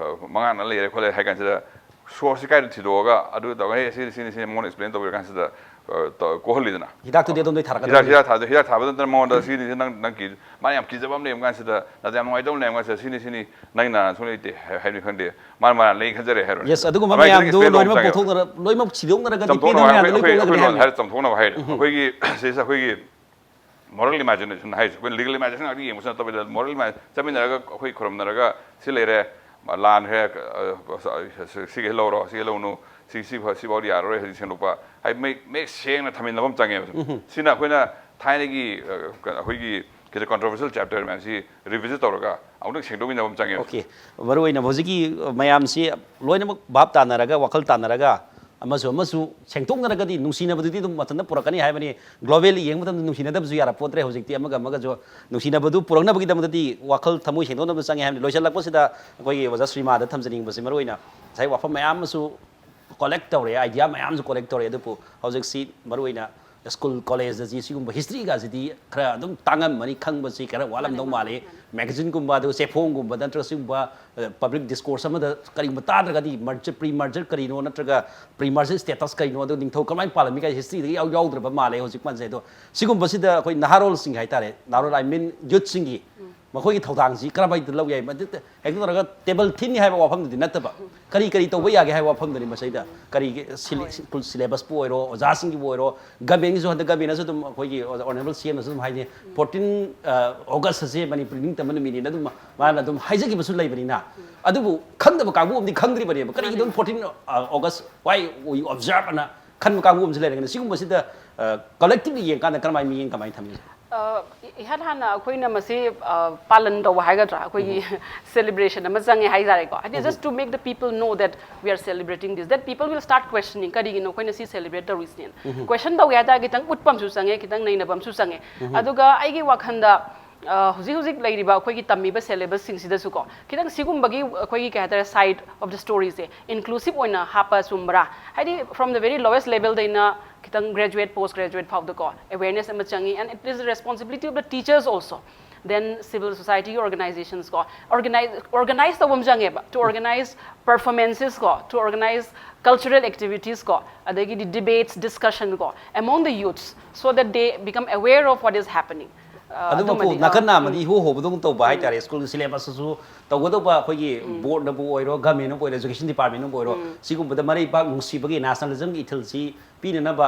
ꯃꯉꯥꯅ ꯂꯩꯔꯦ ꯈꯣꯠꯂꯦ ꯍꯥꯏ ꯀꯥꯟꯁꯤꯗ source ꯁꯤ ꯀꯥꯏꯗ ꯊꯤꯗꯣꯛꯑꯒ ꯑꯗꯨ ꯇꯧꯔꯒ, "ꯍꯦ, ꯁꯤꯅꯤ, ꯁꯤꯅꯤ, ꯁꯤꯅꯤ" ꯃꯉꯣꯟꯗ explain ꯇꯧꯕꯤꯔ ꯀꯥꯟꯁꯤꯗ, ꯑ, ꯇ-, ꯀꯣꯛꯍꯜꯂꯤꯗꯅ꯫ ꯍꯤꯗꯥꯛꯇꯨꯗꯤ ꯑꯗꯣꯝꯗꯩ ꯊꯥꯔꯛꯀꯗꯕꯅꯤ꯫ ꯍꯤꯗꯥꯛ, ꯍꯤꯗꯥꯛ ꯊꯥꯗꯣꯏ-, ꯍꯤꯗꯥꯛ ꯊꯥꯕ ꯅꯠꯇꯅ ꯃꯉꯣꯟꯗ ꯁꯤꯅꯤ, ꯁꯤ ꯅꯪ, ꯅꯪ ꯀꯤ-, ꯃꯥꯅ ꯌꯥꯝ ꯀꯤꯖꯕ ꯑꯃ ꯂꯩꯕ ꯀꯥꯟꯁꯤꯗ, ꯅꯠꯇ꯭ꯔ ꯌꯥꯝ ꯅꯨꯡꯉꯥꯏꯇꯕ ꯑꯃ ꯂꯩꯕ ꯀꯥꯟꯁꯤꯗ, "ꯁꯤꯅꯤ, ꯁꯤꯅꯤ, ꯅꯪ ꯅꯥ ꯁꯨꯡꯂꯩ ꯂꯩꯇꯦ" ꯍꯥꯏ-, ꯍꯥꯏꯕꯅꯤ ꯈꯪꯗꯦ, ꯃꯥꯅ, ꯃꯥꯅ ꯂꯩ ꯈꯟꯖꯔꯦ ꯍꯥꯏꯔꯣꯏ꯫ Yes, ꯑꯗꯨꯒꯨꯝꯕ ꯑꯗꯨꯃꯥꯏꯅ ꯃꯌꯥꯝꯗꯨ explain ꯇꯧꯕ ꯂꯣꯏꯅꯃꯛ ꯆꯪꯉꯦꯕ꯫ ꯄꯨꯊꯣꯛꯅꯔ-, ꯂꯣꯏꯅꯃꯛ ꯁꯤꯗꯣꯛꯅꯔꯒꯗꯤ ꯆꯥꯝꯊꯣꯛꯅꯕ ꯄꯦꯟꯅꯕ ꯍꯥꯏ-, ꯃꯌꯥꯝꯗꯣ ꯂꯣꯏ ꯑꯩꯈꯣꯏ, ꯑꯩꯈꯣꯏ ꯀꯣꯛꯅꯒꯅꯤ ꯂꯣꯟ ꯍꯥꯏꯕꯅꯦꯕ꯫ ꯍꯥꯏꯔ ꯆꯥꯝꯊꯣꯛꯅꯕ ꯍꯥꯏꯔꯦ꯫ ꯑꯩꯈꯣꯏꯒꯤ ꯁꯤꯁꯦ ꯑꯩꯈꯣꯏꯒꯤ moral imagination ꯍꯥꯏꯁꯦ, ꯑꯩꯈꯣꯏ legal imagination ꯉꯥꯛꯇ ꯌꯦꯡꯕꯁꯨ ꯅꯠꯇꯕ, moral ima-, ꯆꯠꯃꯤꯟꯅꯔꯒ ꯑꯩꯈꯣꯏ ꯈꯨꯔꯨꯝꯅꯔꯒ ꯁꯤ ꯂꯩꯔꯦ, ꯂꯥꯟꯈ꯭ꯔꯦ, ꯑ, ꯁꯤꯒꯤ ꯂꯧꯔꯣ, ꯁꯤꯒꯤ ꯂꯧꯅꯨ, ꯁꯤ, ꯁꯤ ꯐ-, ꯁꯤꯐꯥꯎꯗꯤ ꯌꯥꯔꯔꯣꯏ ꯍꯧꯖꯤꯛ ꯁꯦꯡꯗꯣꯛꯄ꯫ ꯍꯥꯏꯗꯤ ꯃꯌꯦꯛ, ꯃꯌꯦꯛ ꯁꯦꯡꯅ ꯊꯝꯃꯤꯟꯅꯕ ꯑꯃ ꯆꯪꯉꯦꯕ꯫ ꯁꯤꯅ ꯑꯩꯈꯣꯏꯅ ꯊꯥꯏꯅꯒꯤ, ꯑ, ꯀ-, ꯑꯩꯈꯣꯏꯒꯤ ꯀꯩꯁꯦ controversial chapter ꯃꯌꯥꯝꯁꯤ revisit ꯇꯧꯔꯒ ꯑꯃꯨꯛꯇꯪ ꯁꯦꯡꯗꯣꯛꯃꯤꯟꯅꯕ ꯑꯃ ꯆꯪꯉꯦꯕ꯫ Okay, ꯃꯔꯨ ꯑꯣꯏꯅ ꯍꯧꯖꯤꯛꯀꯤ ꯃꯌꯥꯝꯁꯤ ꯂꯣꯏꯅꯃꯛ ꯚꯥꯞ ꯇꯥꯅꯔꯒ, ꯋꯥꯈꯜ ꯇꯥꯅꯔꯒ, ꯑꯃꯁꯨ ꯑꯃꯁꯨ ꯁꯦꯡꯗꯣꯛꯅꯔꯒꯗꯤ ꯅꯨꯡꯁꯤꯅꯕꯗꯨꯗꯤ ꯑꯗꯨꯝ ꯃꯊꯟꯇ ꯄꯨꯔꯛꯀꯅꯤ ꯍꯥꯏꯕꯅꯤ꯫ Globally ꯌꯦꯡꯕ ꯃꯇꯝꯗ ꯅꯨꯡꯁꯤꯅꯗꯕꯁꯨ ꯌꯥꯔꯛꯄꯣꯠꯇ꯭ꯔꯦ ꯍꯧꯖꯤꯛꯇꯤ꯫ ꯑꯃꯒ ꯑꯃꯒꯁꯨ ꯅꯨꯡꯁꯤꯅꯕꯗꯨ ꯄꯨꯔꯛꯅꯕꯒꯤꯗꯃꯛꯇꯗꯤ ꯋꯥꯈꯜ ꯊꯃꯣꯏ ꯁꯦꯡꯗꯣꯛꯅꯕ ꯆꯪꯉꯦ ꯍꯥꯏꯕꯅꯤ꯫ ꯂꯣꯏꯁꯤꯜꯂꯛꯄꯁꯤꯗ ꯑꯩꯈꯣꯏꯒꯤ ꯑꯣꯖꯥ ꯁ꯭ꯔꯤꯃꯥꯗ ꯊꯝꯖꯅꯤꯡꯕꯁꯤ ꯃꯔꯨ ꯑꯣꯏꯅ ꯉꯁꯥꯏ ꯋꯥꯐꯝ ꯃꯌꯥꯝ ꯑꯃꯁꯨ collect ꯇꯧꯔꯦ, idea ꯃꯌꯥꯝꯁꯨ collect ꯇꯧꯔꯦ, ꯑꯗꯨꯕꯨ ꯍꯧꯖꯤꯛꯁꯤ ꯃꯔꯨ ꯑꯣꯏꯅ ꯁ꯭ꯀꯨꯜ ꯀꯣꯂꯦꯖꯇꯗꯤ ꯁꯤꯒꯨꯝꯕ ꯍꯤꯁꯇ꯭ꯔꯤꯒꯁꯤꯗꯤ ꯈꯔ ꯑꯗꯨꯝ ꯇꯥꯡꯉꯝꯃꯅꯤ, ꯈꯪꯕꯁꯤ ꯈꯔ ꯋꯥꯠꯂꯝꯗꯧ ꯃꯥꯜꯂꯤ꯫ ꯃꯦꯒꯥꯖꯤꯟꯒꯨꯝꯕ ꯑꯗꯨꯒ ꯆꯦꯐꯣꯡꯒꯨꯝꯕ ꯅꯠꯇ꯭ꯔꯒ ꯁꯤꯒꯨꯝꯕ ꯄꯕ꯭ꯂꯤꯛ ꯗꯤꯁꯀꯣꯔꯁ ꯑꯃꯗ ꯀꯔꯤꯒꯨꯝꯕ ꯇꯥꯗ꯭ꯔꯒꯗꯤ ꯃꯔꯆꯔ ꯄ꯭ꯔꯤ ꯃꯔꯆꯔ ꯀꯔꯤꯅꯣ ꯅꯠꯇ꯭ꯔꯒ ꯄ꯭ꯔꯤ ꯃꯔꯆꯔ ꯁ꯭ꯇꯦꯇꯁ ꯀꯔꯤꯅꯣ ꯑꯗꯨ ꯅꯤꯡꯊꯧ ꯀꯃꯥꯏꯅ ꯄꯥꯜꯂꯝꯃꯤ ꯀꯥꯏ ꯍꯤꯁꯇ꯭ꯔꯤꯗ ꯏꯌꯥꯎ ꯌꯥꯎꯗ꯭ꯔꯕ ꯃꯥꯜꯂꯦ ꯍꯧꯖꯤꯛ ꯃꯇꯝꯁꯦ꯫ ꯑꯗꯣ ꯁꯤꯒꯨꯝꯕꯁꯤꯗ ꯑꯩꯈꯣꯏ ꯅꯍꯥꯔꯣꯜꯁꯤꯡ ꯍꯥꯏꯇꯥꯔꯦ, ꯅꯍꯥꯔꯣꯜ ꯑꯥꯏ ꯃꯤꯟ ꯌꯨꯠꯁꯤꯡꯒꯤ ꯃꯈꯣꯏꯒꯤ ꯊꯧꯗꯥꯡꯁꯤ ꯀꯔꯝꯍꯥꯏꯅ ꯂꯧ ꯌꯥꯏ? ꯃꯗꯨꯗ ꯍꯦꯛꯇ ꯇꯧꯔꯒ ꯇꯦꯕꯜ ꯊꯤꯟꯅꯤ ꯍꯥꯏꯕ ꯋꯥꯐꯝꯗꯨꯗꯤ ꯅꯠꯇꯕ, ꯀꯔꯤ ꯀꯔꯤ ꯇꯧꯕ ꯌꯥꯒꯦ ꯍꯥꯏꯕ ꯋꯥꯐꯝꯗꯨꯅꯤ ꯃꯁꯤꯗ꯫ ꯀꯔꯤꯒꯤ ꯁꯤꯂꯦ-, ꯁ꯭ꯀꯨꯜ ꯁꯤꯂꯦꯕꯁꯄꯨ ꯑꯣꯏꯔꯣ, ꯑꯣꯖꯥꯁꯤꯡꯒꯤꯕꯨ ꯑꯣꯏꯔꯣ, ꯒꯃꯦꯟꯒꯤꯁꯨ ꯍꯟꯗꯛ ꯒꯃꯦꯟꯅꯁꯨ ꯑꯗꯨꯝ ꯑꯩꯈꯣꯏꯒꯤ ꯑꯣꯅꯔꯦꯕꯜ ꯁꯤ ꯑꯦꯝꯅꯁꯨ ꯑꯗꯨꯝ ꯍꯥꯏꯅꯩ, ꯐꯣꯔꯇꯤꯟ ꯑꯣꯒꯁ ꯑꯁꯦ ꯃꯅꯤꯄꯨꯔ ꯅꯤꯡꯇꯝꯕ ꯅꯨꯃꯤꯠꯅꯤꯅ ꯑꯗꯨꯝ ꯃꯥꯅ ꯑꯗꯨꯝ ꯍꯥꯏꯖꯈꯤꯕꯁꯨ ꯂꯩꯕꯅꯤꯅ꯫ ꯑꯗꯨꯕꯨ ꯈꯪꯗꯕ ꯀꯥꯡꯕꯨ ꯑꯃꯗꯤ ꯈꯪꯗ꯭ꯔꯤꯕꯅꯦꯕ, ꯀꯔꯤꯒꯤꯅꯣ fourteen August, why we observe ꯑꯅ ꯈꯟꯕ ꯀꯥꯡꯕꯨ ꯑꯃꯁꯨ ꯂꯩꯔꯒꯅꯤ꯫ ꯁꯤꯒꯨꯝꯕꯁꯤꯗ ꯀꯂꯦꯛꯇꯤꯚꯂꯤ ꯌꯦꯡꯀꯥꯟꯗ ꯀꯔꯝꯍꯥꯏꯅ ꯃꯤꯠꯌꯦꯡ ꯀꯃꯥꯏꯅ ꯊꯝꯃꯤ? ꯑ, ꯏꯍꯥꯟ ꯍꯥꯟꯅ ꯑꯩꯈꯣꯏꯅ ꯃꯁꯤ, ꯑ, ꯄꯥꯂꯟ ꯇꯧꯕ ꯍꯥꯏꯒꯗ꯭ꯔꯥ, ꯑꯩꯈꯣꯏꯒꯤ ꯁꯦꯂꯦꯕ꯭ꯔꯦꯁꯟ ꯑꯃ ꯆꯪꯉꯦ ꯍꯥꯏꯇꯥꯔꯦꯀꯣ꯫ ꯍꯥꯏꯗꯤ, just to make the people know that we are celebrating this, that people will start questioning, ꯀꯔꯤꯒꯤꯅꯣ ꯑꯩꯈꯣꯏꯅ ꯁꯤ ꯁꯦꯂꯦꯕ꯭ꯔꯦꯠ ꯇꯧꯔꯤꯁꯤꯅꯦꯅ꯫ ꯀ꯭ꯋꯦꯁꯟ ꯇꯧꯒꯦ ꯍꯥꯏ ꯇꯥꯔꯗꯤ ꯈꯤꯇꯪ ꯎꯠꯄ ꯑꯃꯁꯨ ꯆꯪꯉꯦ, ꯈꯤꯇꯪ ꯅꯩꯅꯕ ꯑꯃꯁꯨ ꯆꯪꯉꯦ꯫ ꯑꯗꯨꯒ ꯑꯩꯒꯤ ꯋꯥꯈꯜꯗ, ꯑ, ꯍꯧꯖꯤꯛ ꯍꯧꯖꯤꯛ ꯂꯩꯔꯤꯕ ꯑꯩꯈꯣꯏꯒꯤ ꯇꯝꯃꯤꯕ ꯁꯦꯂꯦꯕꯁꯁꯤꯡꯁꯤꯗꯁꯨꯀꯣ, ꯈꯤꯇꯪ ꯁꯤꯒꯨꯝꯕꯒꯤ ꯑꯩꯈꯣꯏꯒꯤ ꯀꯩ ꯍꯥꯏꯇꯥꯔꯦ, side of the storyꯁꯦ inclusive ꯑꯣꯏꯅ ꯍꯥꯞꯄ ꯆꯨꯝꯕ꯭ꯔꯥ? ꯍꯥꯏꯗꯤ, from the very lowest levelꯗꯩꯅ ꯈꯤꯇꯪ graduate, post graduate ꯐꯥꯎꯗꯀꯣ, awareness ꯑꯃ ꯆꯪꯉꯤ, and it is the responsibility of the teachers also, then civil society organizations ꯀꯣ, organize organize ꯇꯧꯕ ꯑꯃ ꯆꯪꯉꯦꯕ, to organize performances ꯀꯣ, to organize cultural activities ꯀꯣ, ꯑꯗꯒꯤꯗꯤ debates, discussion ꯀꯣ, among the youths, so that they become aware of what is happening. ꯑ, ꯑꯗꯨꯃꯛꯄꯨ ꯑꯗꯨꯃꯗꯤ, ꯑ, ꯅꯥꯀꯟ ꯅꯥꯝꯃꯗꯤ ꯎꯝ꯫ ꯏꯍꯨ ꯍꯣꯕꯗꯧꯅ ꯇꯧꯕ ꯍꯥꯏꯇꯥꯔꯦ꯫ ꯁ꯭ꯀꯨꯜꯒꯤ ꯁꯤꯂꯦꯕꯁꯇꯁꯨ ꯇꯧꯒꯗꯧꯕ ꯑꯩꯈꯣꯏꯒꯤ ꯕꯣꯔꯗꯅꯕꯨ ꯑꯣꯏꯔꯣ, ꯒꯃꯦꯟꯅꯕꯨ ꯑꯣꯏꯔꯣ, ꯑꯦꯖꯨꯀꯦꯁꯟ ꯗꯤꯄꯥꯔꯠꯃꯦꯟꯅꯕꯨ ꯑꯣꯏꯔꯣ, ꯁꯤꯒꯨꯝꯕꯗ ꯃꯔꯩ ꯄꯥꯛ ꯅꯨꯡꯁꯤꯕꯒꯤ, ꯅꯦꯁꯅꯦꯂꯤꯖꯝꯒꯤ ꯏꯊꯤꯜꯁꯤ ꯄꯤꯅꯅꯕ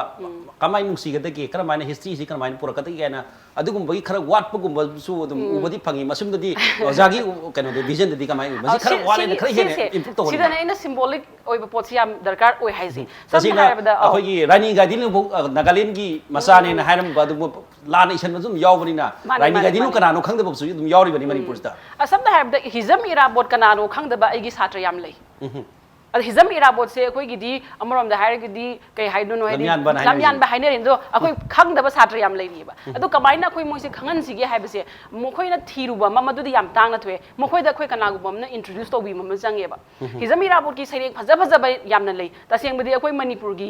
ꯀꯃꯥꯏꯅ ꯅꯨꯡꯁꯤꯒꯗꯒꯦ, ꯀꯔꯝꯍꯥꯏꯅ ꯍꯤꯁꯇ꯭ꯔꯤꯁꯤ ꯀꯔꯝꯍꯥꯏꯅ ꯄꯨꯔꯛꯀꯗꯒꯦ ꯍꯥꯏꯅ ꯑꯗꯨꯒꯨꯝꯕꯒꯤ ꯈꯔ ꯋꯥꯠꯄꯒꯨꯝꯕꯁꯨ ꯑꯗꯨꯝ ꯎꯕꯗꯤ ꯐꯪꯉꯤ꯫ ꯃꯁꯤꯃꯗꯤ ꯑꯣꯖꯥꯒꯤ ꯀꯩꯅꯣꯗ, ꯚꯤꯖꯟꯗꯗꯤ ꯀꯃꯥꯏꯅ ꯎꯏ? ꯃꯁꯤ ꯑ, ꯈꯔ ꯁꯤ-, ꯋꯥꯠꯂꯦꯅ ꯁꯤ-, ꯈꯔ ꯍꯦꯟꯅ ꯁꯤꯁꯦ, ꯏꯝꯄ꯭ꯔꯨꯞ ꯇꯧꯍꯟꯅꯤꯡꯉꯤ꯫ ꯁꯤꯗꯅꯦ ꯑꯩꯅ ꯁꯤꯝꯕꯣꯂꯤꯛ ꯑꯣꯏꯕ ꯄꯣꯠꯁꯤ ꯌꯥꯝ ꯗꯔꯀꯥꯔ ꯑꯣꯏ ꯍꯥꯏꯁꯦ꯫ ꯁꯝꯅ ꯇꯁꯦꯡꯅ ꯍꯥꯏꯔꯕꯗ, ꯑꯧ꯫ ꯑꯩꯈꯣꯏꯒꯤ ꯔꯥꯅꯤ ꯒꯥꯏꯗꯤꯟꯂꯨꯐꯥꯎ, ꯑ, ꯅꯥꯒꯥꯂꯦꯟꯒꯤ ꯃꯆꯥꯅꯦꯅ ꯍꯥꯏꯔꯝꯕ ꯑꯗꯨꯕꯨ ꯂꯥꯟꯅ ꯏꯁꯟꯕꯁꯨ ꯑꯗꯨꯝ ꯌꯥꯎꯕꯅꯤꯅ, ꯃꯥꯅꯦ, ꯔꯥꯅꯤ ꯃꯥꯅꯦ, ꯒꯥꯏꯗꯤꯟꯂꯨ ꯃꯥꯅꯦ꯫ ꯀꯅꯥꯅꯣ ꯈꯪꯗꯕꯁꯨ ꯑꯗꯨꯝ ꯌꯥꯎꯔꯤꯕꯅꯤ ꯃꯅꯤꯄꯨꯔꯁꯤꯗ꯫ ꯑ, ꯁꯝꯅ ꯍꯥꯏꯔꯕꯗ, ꯍꯤꯖꯝ ꯏꯔꯥꯕꯣꯠ ꯀꯅꯥꯅꯣ ꯈꯪꯗꯕ ꯑꯩꯒꯤ ꯁꯥꯇ꯭ꯔ ꯌꯥꯝ ꯂꯩ꯫ ꯑꯗ ꯍꯤꯖꯝ ꯏꯔꯥꯕꯣꯠꯁꯦ ꯑꯩꯈꯣꯏꯒꯤꯗꯤ ꯑꯃꯔꯣꯝꯗ ꯍꯥꯏꯔꯒꯗꯤ ꯀꯩ ꯍꯥꯏꯗꯣꯏꯅꯣ ꯍꯥꯏꯗꯤ ꯂꯝꯌꯥꯟꯕꯅ ꯍꯥꯏꯅꯔꯤꯁꯦ꯫ ꯂꯝꯌꯥꯟꯕ ꯍꯥꯏꯅꯔꯤꯅꯤ꯫ ꯑꯗꯣ ꯑꯩꯈꯣꯏ ꯈꯪꯗꯕ ꯁꯥꯇ꯭ꯔ ꯌꯥꯝ ꯂꯩꯔꯤꯑꯕ꯫ ꯑꯗꯣ ꯀꯃꯥꯏꯅ ꯑꯩꯈꯣꯏ ꯃꯣꯏꯁꯦ ꯈꯪꯍꯟꯁꯤꯒꯦ ꯍꯥꯏꯕꯁꯦ ꯃꯈꯣꯏꯅ ꯊꯤꯔꯨꯕ ꯑꯃ ꯃꯗꯨꯗꯤ ꯌꯥꯝ ꯇꯥꯡꯅ ꯊꯣꯛꯑꯦ꯫ ꯃꯈꯣꯏꯗ ꯑꯩꯈꯣꯏ ꯀꯅꯥꯒꯨꯝꯕ ꯑꯃꯅ introduce ꯇꯧꯕꯤꯕ ꯑꯃ ꯆꯪꯉꯦꯕ꯫ ꯍꯤꯖꯝ ꯏꯔꯥꯕꯣꯠꯀꯤ ꯁꯩꯔꯦꯡ ꯐꯖ ꯐꯖꯕ ꯌꯥꯝꯅ ꯂꯩ꯫ ꯇꯁꯦꯡꯕꯗꯤ ꯑꯩꯈꯣꯏ ꯃꯅꯤꯄꯨꯔꯒꯤ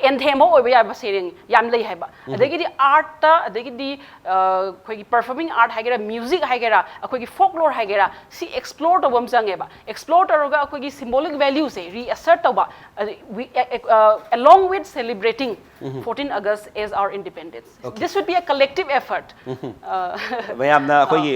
anthem ꯑꯃ ꯑꯣꯏꯕ ꯌꯥꯕ ꯁꯩꯔꯦꯡ ꯌꯥꯝ ꯂꯩ ꯍꯥꯏꯕ꯫ ꯑꯗꯒꯤꯗꯤ artꯇ, ꯑꯗꯒꯤꯗꯤ ꯑ, ꯑꯩꯈꯣꯏꯒꯤ performing art ꯍꯥꯏꯒꯦꯔꯥ, music ꯍꯥꯏꯒꯦꯔꯥ, ꯑꯩꯈꯣꯏꯒꯤ folklore ꯍꯥꯏꯒꯦꯔꯥ, ꯁꯤ explore ꯇꯧꯕ ꯑꯃ ꯆꯪꯉꯦꯕ꯫ Explore ꯇꯧꯔꯒ ꯑꯩꯈꯣꯏꯒꯤ symbolic valueꯁꯦ reassert ꯇꯧꯕ, ꯑꯗ we, uh, along with celebrating fourteen August as our independence. Okay. This should be a collective effort. Uh, ꯃꯌꯥꯝꯅ ꯑꯩꯈꯣꯏꯒꯤ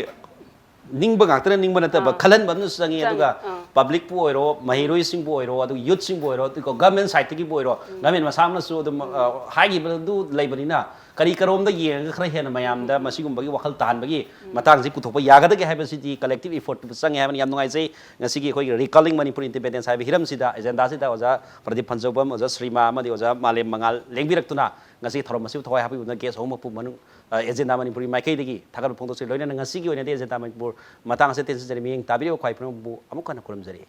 ꯅꯤꯡꯕ ꯉꯥꯛꯇꯅ ꯅꯤꯡꯕ ꯅꯠꯇꯕ, ꯑꯥ꯫ ꯈꯜꯍꯟꯕ ꯑꯃꯁꯨ ꯆꯪꯉꯤ꯫ ꯆꯪꯉꯤ, ꯑꯗꯨꯒ ꯑꯥ꯫ Publicꯄꯨ ꯑꯣꯏꯔꯣ, ꯃꯍꯩꯔꯣꯏꯁꯤꯡꯕꯨ ꯑꯣꯏꯔꯣ, ꯑꯗꯨꯒ youthꯁꯤꯡꯕꯨ ꯑꯣꯏꯔꯣ, ꯑꯗꯨꯒ government sideꯇꯒꯤꯕꯨ ꯑꯣꯏꯔꯣ, government ꯃꯁꯥ ꯑꯃꯅꯁꯨ ꯑꯗꯨꯝ ꯑ, ꯍꯥꯏꯈꯤꯕꯗꯨ ꯂꯩꯕꯅꯤꯅ, ꯀꯔꯤ ꯀꯔꯣꯝꯗ ꯌꯦꯡꯉꯒ ꯈꯔ ꯍꯦꯟꯅ ꯃꯌꯥꯝꯗ ꯃꯁꯤꯒꯨꯝꯕꯒꯤ ꯋꯥꯈꯜ ꯇꯥꯍꯟꯕꯒꯤ ꯃꯇꯥꯡꯁꯤ ꯄꯨꯊꯣꯛꯄ ꯌꯥꯒꯗꯒꯦ ꯍꯥꯏꯕꯁꯤꯗꯤ collective effort ꯆꯪꯉꯦ ꯍꯥꯏꯕꯅꯤ꯫ ꯌꯥꯝ ꯅꯨꯡꯉꯥꯏꯖꯩ ꯉꯁꯤꯒꯤ ꯑꯩꯈꯣꯏꯒꯤ Recalling Manipur Independence ꯍꯥꯏꯕ ꯍꯤꯔꯝꯁꯤꯗ, agendaꯁꯤꯗ ꯑꯣꯖꯥ ꯄ꯭ꯔꯗꯤꯞ ꯐꯟꯖꯧꯕꯝ, ꯑꯣꯖꯥ ꯁ꯭ꯔꯤꯃꯥ ꯑꯃꯗꯤ ꯑꯣꯖꯥ ꯃꯥꯂꯦꯝ ꯃꯉꯥꯜ ꯂꯦꯡꯕꯤꯔꯛꯇꯨꯅ ꯉꯁꯤ ꯊꯧꯔꯝ ꯑꯁꯤꯕꯨ ꯊꯋꯥꯏ ꯍꯥꯞꯄꯤꯕꯅ guest ꯑꯍꯨꯝꯃꯛꯄꯨ ꯃꯅꯨꯡ, ꯑ, Agenda ꯃꯅꯤꯄꯨꯔꯒꯤ ꯃꯥꯏꯀꯩꯗꯒꯤ ꯊꯥꯒꯠꯄ ꯐꯣꯡꯗꯣꯛꯆꯔꯤ꯫ ꯂꯣꯏꯅꯅ ꯉꯁꯤꯒꯤ ꯑꯣꯏꯅꯗꯤ Agenda ꯃꯅꯤꯄꯨꯔ ꯃꯇꯥꯡ ꯑꯁꯤꯗ ꯇꯦꯟꯁꯤꯟꯖꯔꯤ꯫ ꯃꯤꯠꯌꯦꯡ ꯇꯥꯕꯤꯔꯤꯕ ꯈ꯭ꯋꯥꯏ ꯄꯨꯝꯅꯃꯛꯄꯨ ꯑꯃꯨꯛ ꯍꯟꯅ ꯈꯨꯔꯨꯝꯖꯔꯤ꯫